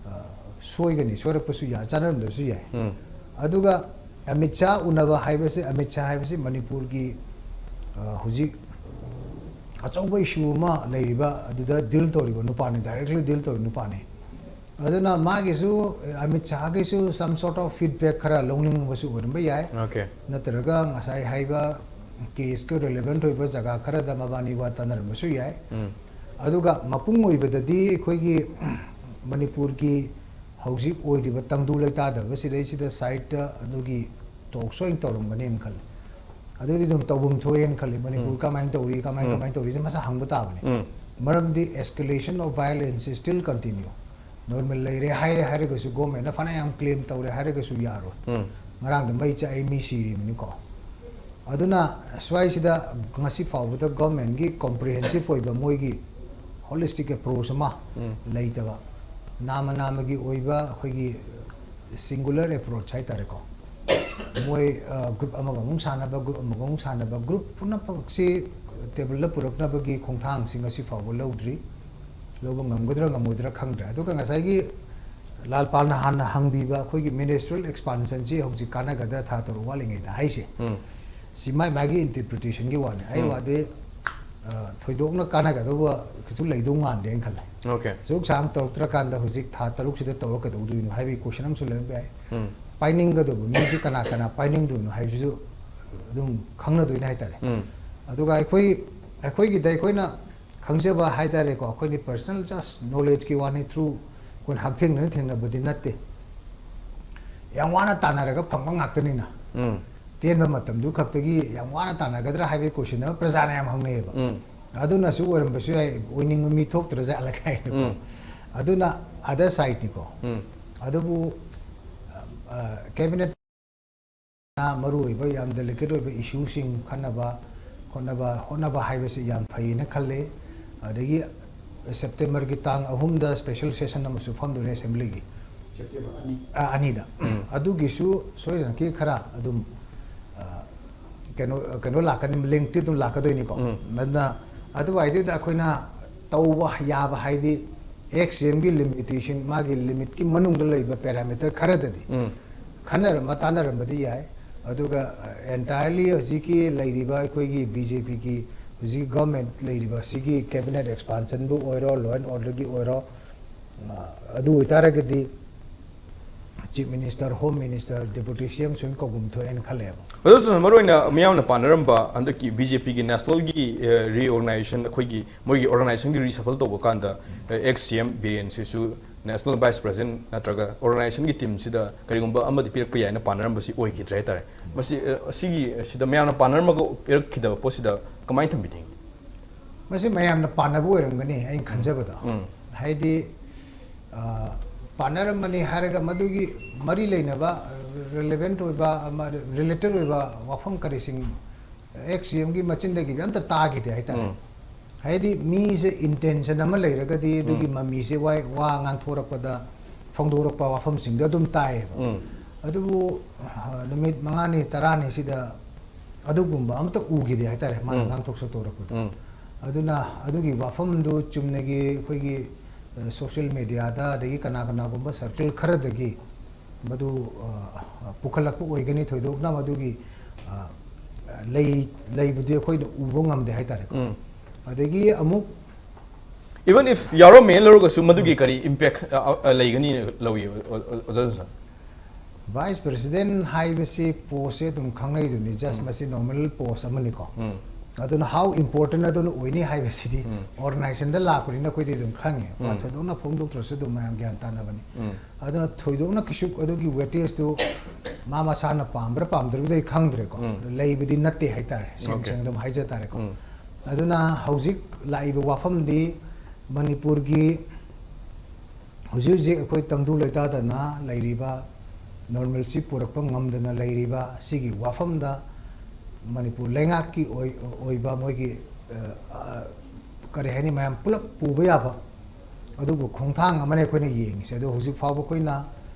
ꯑ, ꯁꯣꯏꯒꯅꯤ, ꯁꯣꯏꯔꯛꯄꯁꯨ ꯌꯥꯏ, ꯆꯥꯟꯅꯔꯝꯗꯕꯁꯨ ꯌꯥꯏ꯫ ꯎꯝ꯫ ꯑꯗꯨꯒ ꯑꯃꯤꯠ ꯁꯥꯍ ꯎꯅꯕ ꯍꯥꯏꯕꯁꯤ, ꯑꯃꯤꯠ ꯁꯥꯍ ꯍꯥꯏꯕꯁꯤ ꯃꯅꯤꯄꯨꯔꯒꯤ, ꯑ, ꯍꯧꯖꯤꯛ ꯑꯆꯧꯕ ꯏꯁꯨ ꯑꯃ ꯂꯩꯔꯤꯕ ꯑꯗꯨꯗ ꯗꯤꯜ ꯇꯧꯔꯤꯕ ꯅꯨꯄꯥꯅꯤ, ꯗꯥꯏꯔꯦꯛꯂꯤ ꯗꯤꯜ ꯇꯧꯔꯤꯕ ꯅꯨꯄꯥꯅꯤ꯫ ꯑꯗꯨꯅ ꯃꯥꯒꯤꯁꯨ, Amit ꯁꯥꯍꯒꯤꯁꯨ some sort of feedback ꯈꯔ ꯂꯧꯅꯤꯡꯕꯁꯨ ꯑꯣꯏꯔꯝꯕ ꯌꯥꯏ꯫ ꯑꯣꯀꯦ꯫ ꯅꯠꯇ꯭ꯔꯒ ꯉꯁꯥꯏ ꯍꯥꯏꯕ ꯀꯦꯁꯀ ꯔꯤꯂꯦꯚꯦꯟꯠ ꯑꯣꯏꯕ ꯖꯒꯥ ꯈꯔꯗ ꯃꯕꯥꯅꯤ ꯋꯥ ꯇꯥꯅꯔꯝꯕꯁꯨ ꯌꯥꯏ꯫ ꯎꯝ꯫ ꯑꯗꯨꯒ ꯃꯄꯨꯡ ꯑꯣꯏꯕꯗꯗꯤ ꯑꯩꯈꯣꯏꯒꯤ ꯃꯅꯤꯄꯨꯔꯒꯤ ꯍꯧꯖꯤꯛ ꯑꯣꯏꯔꯤꯕ ꯇꯪꯗꯨ ꯂꯩꯇꯥꯗꯕ ꯁꯤꯗꯩꯁꯤꯗ ꯁꯥꯏꯠꯇ ꯑꯗꯨꯒꯤ ꯇꯣꯛꯁ ꯑꯣꯏꯅ ꯇꯧꯔꯝꯒꯅꯦꯅ ꯈꯜꯂꯤ꯫ ꯑꯗꯨꯗꯤ ꯑꯗꯨꯝ ꯇꯧꯐꯝ ꯊꯣꯛꯑꯦꯅ ꯈꯜꯂꯤ꯫ ꯃꯅꯤꯄꯨꯔ ꯎꯝ꯫ ꯀꯃꯥꯏꯅ ꯇꯧꯔꯤ, ꯀꯃꯥꯏ, ꯎꯝ꯫ ꯀꯃꯥꯏꯅ ꯇꯧꯔꯤ, ꯁꯤ ꯃꯁꯥ ꯍꯪꯕ ꯇꯥꯕꯅꯤ꯫ ꯎꯝ꯫ ꯃꯔꯝꯗꯤ escalation of violence is still continue꯫ Normal ꯂꯩꯔꯦ ꯍꯥꯏꯔꯦ ꯍꯥꯏꯔꯒꯁꯨ, ꯒꯣꯔꯃꯦꯟꯅ ꯐꯅꯌꯥꯝ ꯀ꯭ꯂꯦꯝ ꯇꯧꯔꯦ ꯍꯥꯏꯔꯒꯁꯨ ꯌꯥꯔꯣꯏ꯫ ꯎꯝ꯫ ꯉꯔꯥꯡꯗ ꯃꯩ ꯆꯥꯛꯑꯦ, ꯃꯤ ꯁꯤꯔꯤꯕꯅꯤꯀꯣ꯫ ꯑꯗꯨꯅ ꯁ꯭ꯋꯥꯏꯁꯤꯗ ꯉꯁꯤ ꯐꯥꯎꯕꯗ ꯒꯣꯔꯃꯦꯟꯒꯤ ꯀꯣꯝꯄ꯭ꯔꯤꯍꯦꯟꯁꯤꯞ ꯑꯣꯏꯕ ꯃꯣꯏꯒꯤ ꯍꯣꯂꯤꯁꯇꯤꯛ ꯑꯦꯄ꯭ꯔꯣꯆ ꯑꯃ ꯂꯩꯇꯕ, ꯅꯥꯃ ꯅꯥꯃꯒꯤ ꯑꯣꯏꯕ ꯑꯩꯈꯣꯏꯒꯤ ꯁꯤꯡꯒꯨꯂꯔ ꯑꯦꯄ꯭ꯔꯣꯆ ꯍꯥꯏꯇꯥꯔꯦꯀꯣ꯫ ꯃꯣꯏ ꯒ꯭ꯔꯨꯞ ꯑꯃꯒ ꯑꯃꯨꯛ ꯁꯥꯟꯅꯕ, ꯒ꯭ꯔꯨꯞ ꯑꯃꯒ ꯑꯃꯨꯛ ꯁꯥꯟꯅꯕ, ꯒ꯭ꯔꯨꯞ ꯄꯨꯝꯅꯃꯛꯁꯤ ꯇꯦꯕꯜꯗ ꯄꯨꯔꯛꯅꯕꯒꯤ ꯈꯣꯡꯊꯥꯡꯁꯤ ꯉꯁꯤ ꯐꯥꯎꯕ ꯂꯧꯗ꯭ꯔꯤ꯫ ꯂꯧꯕ ꯉꯝꯒꯗ꯭ꯔꯥ ꯉꯝꯃꯣꯏꯗ꯭ꯔꯥ ꯈꯪꯗ꯭ꯔꯦ꯫ ꯑꯗꯨꯒ ꯉꯁꯥꯏꯒꯤ ꯂꯥꯜꯄꯥꯜꯅ ꯍꯥꯟꯅ ꯍꯪꯕꯤꯕ ꯑꯩꯈꯣꯏꯒꯤ ꯃꯤꯅꯤꯁꯇ꯭ꯔꯤꯌꯦꯜ ꯑꯦꯛꯁꯄꯥꯟꯁꯟꯁꯤ ꯍꯧꯖꯤꯛ ꯀꯥꯟꯅꯒꯗ꯭ꯔꯥ ꯊꯥ ꯇꯔꯨꯛ ꯋꯥꯠꯂꯤꯉꯩꯗ ꯍꯥꯏꯁꯦ, ꯁꯤ ꯃꯥꯏ ꯃꯥꯒꯤ ꯏꯟꯇꯔꯄ꯭ꯔꯤꯇꯦꯁꯟꯒꯤ ꯋꯥꯅꯤ꯫ ꯑꯩ ꯋꯥꯗꯤ ꯊꯣꯏꯗꯣꯛꯅ ꯀꯥꯟꯅꯒꯗꯧꯕ ꯀꯩꯁꯨ ꯂꯩꯗꯧ ꯃꯥꯟꯗꯦꯅ ꯈꯜꯂꯦ꯫ ꯑꯣꯀꯦ꯫ ꯑꯁꯨꯛ ꯁꯥꯡ ꯇꯧꯔꯛꯇ꯭ꯔꯀꯥꯟꯗ ꯍꯧꯖꯤꯛ ꯊꯥ ꯇꯔꯨꯛꯁꯤꯗ ꯇꯧꯔ ꯀꯩꯗꯧꯗꯣꯏꯅꯣ ꯍꯥꯏꯕꯒꯤ ꯀꯣꯏꯁꯟ ꯑꯃꯁꯨ ꯂꯩꯔꯝꯕ ꯌꯥꯏ꯫ ꯄꯥꯏꯅꯤꯡꯒꯗꯧꯕ ꯃꯤꯁꯤ ꯀꯅꯥ ꯀꯅꯥ ꯄꯥꯏꯅꯤꯡꯗꯣꯏꯅꯣ ꯍꯥꯏꯕꯁꯤꯁꯨ ꯑꯗꯨꯝ ꯈꯪꯅꯗꯣꯏꯅꯦ ꯍꯥꯏꯇꯥꯔꯦ꯫ ꯑꯗꯨꯒ ꯑꯩꯈꯣꯏ ꯑꯩꯈꯣꯏꯒꯤꯗ ꯑꯩꯈꯣꯏꯅ ꯈꯪꯖꯕ ꯍꯥꯏꯇꯥꯔꯦꯀꯣ, ꯑꯩꯈꯣꯏꯒꯤ ꯄꯔꯁꯅꯦꯜ ꯖꯁ ꯅꯣꯂꯦꯖꯀꯤ ꯋꯥꯅꯤ, ꯊ꯭ꯔꯨ ꯑꯩꯈꯣꯏꯅ ꯍꯛꯊꯦꯡꯅꯅ ꯊꯦꯡꯅꯕꯗꯤ ꯅꯠꯇꯦ꯫ ꯌꯥꯝ ꯋꯥꯅ ꯇꯥꯟꯅꯔꯒ ꯐꯪꯕ ꯉꯥꯛꯇꯅꯤꯅ꯫ ꯇꯦꯟꯕ ꯃꯇꯝꯗꯨ ꯈꯛꯇꯒꯤ ꯌꯥꯝ ꯋꯥꯅ ꯇꯥꯟꯅꯒꯗ꯭ꯔꯥ ꯍꯥꯏꯕꯒꯤ ꯀꯣꯏꯁꯟ ꯑꯃ ꯄ꯭ꯔꯖꯥꯅ ꯌꯥꯝ ꯍꯪꯅꯩꯌꯦꯕ꯫ ꯑꯗꯨꯅꯁꯨ ꯑꯣꯏꯔꯝꯕꯁꯨ ꯌꯥꯏ, ꯑꯣꯏꯅꯤꯡꯕ ꯃꯤ ꯊꯣꯛꯇ꯭ꯔ ꯖꯥꯠꯂ ꯀꯥꯏꯅꯀꯣ꯫ ꯑꯗꯨꯅ ꯑꯗꯔ ꯁꯥꯏꯠꯅꯤꯀꯣ꯫ ꯑꯗꯨꯕꯨ ꯀꯦꯕꯤꯅꯦꯠ ꯃꯔꯨꯑꯣꯏꯕ ꯌꯥꯝ ꯗꯦꯂꯤꯀꯦꯠ ꯑꯣꯏꯕ ꯏꯁꯨꯁꯤꯡ ꯈꯟꯅꯕ ꯈꯣꯠꯅꯕ ꯍꯣꯠꯅꯕ ꯍꯥꯏꯕꯁꯤ ꯌꯥꯝ ꯐꯩꯌꯦꯅ ꯈꯜꯂꯦ꯫ ꯑꯗꯒꯤ ꯁꯦꯞꯇꯦꯝꯕꯔꯒꯤ ꯇꯥꯡ ꯑꯍꯨꯝꯗ ꯁ꯭ꯄꯦꯁꯦꯜ ꯁꯦꯁꯟ ꯑꯃꯁꯨ ꯐꯝꯗꯣꯏꯅꯦ ꯑꯦꯁꯦꯝꯕ꯭ꯂꯤꯒꯤ꯫ ꯁꯦꯞꯇꯦꯝꯕꯔ ꯑꯅꯤ꯫ ꯑ, ꯑꯅꯤꯗ꯫ ꯑꯗꯨꯒꯤꯁꯨ ꯁꯣꯏꯗꯅꯀꯤ ꯈꯔ ꯑꯗꯨꯝ, ꯑ, ꯀꯩꯅꯣ, ꯀꯩꯅꯣ ꯂꯥꯛꯀꯅꯤ, ꯂꯤꯡꯛꯇꯤ ꯑꯗꯨꯝ ꯂꯥꯛꯀꯗꯣꯏꯅꯤꯀꯣ꯫ ꯑꯗꯨꯅ ꯑꯗꯨꯋꯥꯏꯗꯨꯗ ꯑꯩꯈꯣꯏꯅ ꯇꯧꯕ ꯌꯥꯕ ꯍꯥꯏꯗꯤ ꯑꯦꯛꯁ ꯁꯤ ꯑꯦꯝꯒꯤ ꯂꯤꯃꯤꯇꯦꯁꯟ, ꯃꯥꯒꯤ ꯂꯤꯃꯤꯠꯀꯤ ꯃꯅꯨꯡꯗ ꯂꯩꯕ ꯄꯦꯔꯥꯃꯤꯇꯔ ꯈꯔꯗꯗꯤ ꯈꯟꯅꯔꯝꯕ ꯇꯥꯟꯅꯔꯝꯕꯗꯤ ꯌꯥꯏ꯫ ꯑꯗꯨꯒ ꯑꯦꯟꯇꯥꯌꯔꯂꯤ ꯍꯧꯖꯤꯛꯀꯤ ꯂꯩꯔꯤꯕ ꯑꯩꯈꯣꯏꯒꯤ ꯕꯤ ꯖꯦ ꯄꯤꯒꯤ ꯍꯧꯖꯤꯛ ꯒꯚꯔꯟꯃꯦꯟꯠ ꯂꯩꯔꯤꯕ ꯁꯤꯒꯤ ꯀꯦꯕꯤꯅꯦꯠ ꯑꯦꯛꯁꯄꯥꯟꯁꯟꯕꯨ ꯑꯣꯏꯔꯣ, ꯂꯣ ꯑꯦꯟ ꯑꯣꯔꯗꯔꯒꯤ ꯑꯣꯏꯔꯣ, ꯑ, ꯑꯗꯨ ꯑꯣꯏꯇꯥꯔꯒꯗꯤ ꯆꯤꯐ ꯃꯤꯅꯤꯁꯇꯔ, ꯍꯣꯝ ꯃꯤꯅꯤꯁꯇꯔ, ꯗꯦꯄꯨꯇꯤ ꯁꯤ ꯑꯦꯝ ꯁꯨꯝ ꯀꯧꯐꯝ ꯊꯣꯛꯑꯦꯅ ꯈꯜꯂꯦꯕ꯫ ꯑꯗꯨꯁꯨ ꯃꯔꯨꯑꯣꯏꯅ ꯃꯤꯌꯥꯝꯅ ꯄꯥꯅꯔꯝꯕ ꯍꯟꯗꯛꯀꯤ ꯕꯤ ꯖꯦ ꯄꯤꯒꯤ ꯅꯦꯁꯅꯦꯜꯒꯤ, ꯑ, ꯔꯤꯑꯣꯔꯒꯅꯥꯏꯖꯦꯁꯟ, ꯑꯩꯈꯣꯏꯒꯤ ꯃꯣꯏꯒꯤ ꯑꯣꯔꯒꯅꯥꯏꯖꯦꯁꯟꯒꯤ ꯔꯤꯁꯐꯜ ꯇꯧꯕ ꯀꯥꯟꯗ, ꯑ, ꯑꯦꯛꯁ ꯁꯤ ꯑꯦꯝ ꯕꯤꯔꯦꯟ ꯁꯤꯁꯨ ꯅꯦꯁꯅꯦꯜ ꯚꯥꯏꯁ ꯄ꯭ꯔꯦꯁꯤꯗꯦꯟꯠ ꯅꯠꯇ꯭ꯔꯒ ꯑꯣꯔꯒꯅꯥꯏꯖꯦꯁꯟꯒꯤ ꯇꯤꯝꯁꯤꯗ ꯀꯔꯤꯒꯨꯝꯕ ꯑꯃꯗꯤ ꯄꯤꯔꯛꯄ ꯌꯥꯏꯅ ꯄꯥꯅꯔꯝꯕꯁꯤ ꯑꯣꯏꯈꯤꯗ꯭ꯔꯦ ꯍꯥꯏꯇꯥꯔꯦ꯫ ꯃꯁꯤ, ꯑ, ꯑꯁꯤꯒꯤ, ꯁꯤꯗ ꯃꯌꯥꯝꯅ ꯄꯥꯅꯔꯝꯃꯒ ꯄꯤꯔꯛꯈꯤꯗꯕ ꯄꯣꯠꯁꯤꯗ ꯀꯃꯥꯏꯅ ꯊꯝꯕꯤꯅꯤꯡꯉꯤ? ꯃꯁꯤ ꯃꯌꯥꯝꯅ ꯄꯥꯟꯅꯕ ꯑꯣꯏꯔꯝꯒꯅꯤ ꯑꯩꯅ ꯈꯟꯖꯕꯗ꯫ ꯍꯥꯏꯗꯤ, ꯑ, ꯄꯥꯔꯠꯅꯔ ꯑꯃꯅꯤ ꯍꯥꯏꯔꯒ ꯃꯗꯨꯒꯤ ꯃꯔꯤ ꯂꯩꯅꯕ, ꯔꯤꯂꯦꯚꯦꯟꯠ ꯑꯣꯏꯕ ꯑꯃ, ꯔꯤꯂꯦꯇꯦꯠ ꯑꯣꯏꯕ ꯋꯥꯐꯝ ꯀꯔꯤꯁꯤꯡ ꯑꯦꯛꯁ ꯁꯤ ꯑꯦꯝꯒꯤ ꯃꯆꯤꯟꯗꯒꯤꯗꯤ ꯑꯝꯇ ꯇꯥꯈꯤꯗꯦ ꯍꯥꯏꯇꯥꯔꯦ꯫ ꯎꯝ. ꯍꯥꯏꯗꯤ ꯃꯤꯁꯦ ꯏꯟꯇꯦꯟꯁꯟ ꯑꯃ ꯂꯩꯔꯒꯗꯤ ꯑꯗꯨꯒꯤ ꯃꯃꯤꯁꯦ ꯋꯥ ꯋꯥ ꯉꯥꯡꯊꯣꯔꯛꯄꯗ ꯐꯣꯡꯗꯣꯔꯛꯄ ꯋꯥꯐꯝꯁꯤꯡꯗꯣ ꯑꯗꯨꯝ ꯇꯥꯏꯌꯦꯕ꯫ ꯎꯝ. ꯑꯗꯨꯕꯨ ꯑ, ꯅꯨꯃꯤꯠ ꯃꯉꯥꯅꯤ ꯇꯔꯥꯅꯤꯁꯤꯗ ꯑꯗꯨꯒꯨꯝꯕ ꯑꯃꯇ ꯎꯈꯤꯗꯦ ꯍꯥꯏꯇꯥꯔꯦ, ꯃꯥꯅ ꯎꯝ. ꯉꯥꯡꯊꯣꯛ ꯁꯛꯇꯣꯔꯛꯄꯗ꯫ ꯎꯝ. ꯑꯗꯨꯅ ꯑꯗꯨꯒꯤ ꯋꯥꯐꯝꯗꯨ ꯆꯨꯝꯅꯒꯤ ꯑꯩꯈꯣꯏꯒꯤ ꯁꯣꯁꯤꯌꯦꯜ ꯃꯦꯗꯤꯌꯥꯗ ꯑꯗꯒꯤ ꯀꯅꯥ ꯀꯅꯥꯒꯨꯝꯕ ꯁꯔꯀꯜ ꯈꯔꯗꯒꯤ ꯃꯗꯨ ꯑ, ꯄꯨꯈꯠꯂꯛꯄ ꯑꯣꯏꯒꯅꯤ꯫ ꯊꯣꯏꯗꯣꯛꯅ ꯃꯗꯨꯒꯤ ꯑ, ꯂꯩ ꯂꯩꯕꯗꯤ ꯑꯩꯈꯣꯏꯅ ꯎꯕ ꯉꯝꯗꯦ ꯍꯥꯏꯇꯥꯔꯦꯀꯣ꯫ ꯎꯝ. ꯑꯗꯒꯤ ꯑꯃꯨꯛ Even if ꯌꯥꯎꯔꯝꯃꯦ ꯂꯧꯔꯒꯁꯨ ꯃꯗꯨꯒꯤ ꯀꯔꯤ ꯏꯝꯄꯦꯛ ꯂꯩꯒꯅꯤ ꯂꯧꯏ, ꯑꯣꯖꯥ ꯖꯣꯟꯁꯟ? ꯚꯥꯏꯁ ꯄ꯭ꯔꯦꯁꯤꯗꯦꯟ ꯍꯥꯏꯕꯁꯤ ꯄꯣꯁꯁꯦ ꯑꯗꯨꯝ ꯈꯪꯅꯩꯗꯨꯅꯤ, ꯖꯁ ꯃꯁꯤ ꯅꯣꯔꯃꯦꯜ ꯄꯣꯁ ꯑꯃꯅꯤꯀꯣ꯫ ꯎꯝ. ꯑꯗꯨꯅ ꯍꯥꯎ ꯏꯝꯄꯣꯔꯇꯦꯟ ꯑꯗꯨꯅ ꯑꯣꯏꯅꯤ ꯍꯥꯏꯕꯁꯤꯗꯤ ꯎꯝ. ꯑꯣꯔꯒꯅꯥꯏꯖꯦꯁꯟꯗ ꯂꯥꯛꯄꯅꯤꯅ ꯑꯩꯈꯣꯏꯗꯤ ꯑꯗꯨꯝ ꯈꯪꯉꯦ꯫ ꯋꯥ ꯎꯝ. ꯊꯣꯏꯗꯣꯛꯅ ꯐꯣꯡꯗꯣꯛꯇ꯭ꯔꯁꯨ ꯑꯗꯨꯝ ꯃꯌꯥꯝ ꯒ꯭ꯌꯥꯟ ꯇꯥꯅꯕꯅꯤ꯫ ꯎꯝ. ꯑꯗꯨꯅ ꯊꯣꯏꯗꯣꯛꯅ ꯀꯩꯁꯨ ꯑꯗꯨꯒꯤ ꯋꯦꯇꯦꯖꯇꯨ ꯃꯥ ꯃꯁꯥꯅ ꯄꯥꯝꯕ꯭ꯔꯥ ꯄꯥꯝꯗ꯭ꯔꯕꯗꯤ ꯑꯩ ꯈꯪꯗ꯭ꯔꯦꯀꯣ꯫ ꯎꯝ. ꯑꯗꯨ ꯂꯩꯕꯗꯤ ꯅꯠꯇꯦ ꯍꯥꯏꯇꯥꯔꯦ, ꯁꯦꯡ Okay. ꯁꯦꯡꯅ ꯑꯗꯨꯝ ꯍꯥꯏꯖ ꯇꯥꯔꯦꯀꯣ꯫ ꯎꯝ. ꯑꯗꯨꯅ ꯍꯧꯖꯤꯛ ꯂꯥꯛꯏꯕ ꯋꯥꯐꯝꯗꯤ ꯃꯅꯤꯄꯨꯔꯒꯤ ꯍꯧꯖꯤꯛ ꯍꯧꯖꯤꯛ ꯑꯩꯈꯣꯏ ꯇꯪꯗꯨ ꯂꯩꯇꯥꯗꯅ ꯂꯩꯔꯤꯕ, ꯅꯣꯔꯃꯦꯜꯁꯤ ꯄꯨꯔꯛꯄ ꯉꯝꯗꯅ ꯂꯩꯔꯤꯕ ꯁꯤꯒꯤ ꯋꯥꯐꯝꯗ ꯃꯅꯤꯄꯨꯔ ꯂꯩꯉꯥꯛꯀꯤ ꯑꯣꯏ-, ꯑꯣꯏꯕ ꯃꯣꯏꯒꯤ, ꯑ, ꯑ, ꯀꯔꯤ ꯍꯥꯏꯅꯤ, ꯃꯌꯥꯝ ꯄꯨꯂꯞ ꯄꯨꯕ ꯌꯥꯕ ꯑꯗꯨꯕꯨ ꯈꯣꯡꯊꯥꯡ ꯑꯃꯅ ꯑꯩꯈꯣꯏꯅ ꯌꯦꯡꯉꯤꯁꯦ꯫ ꯑꯗꯣ ꯍꯧꯖꯤꯛ ꯐꯥꯎꯕ ꯑꯩꯈꯣꯏꯅ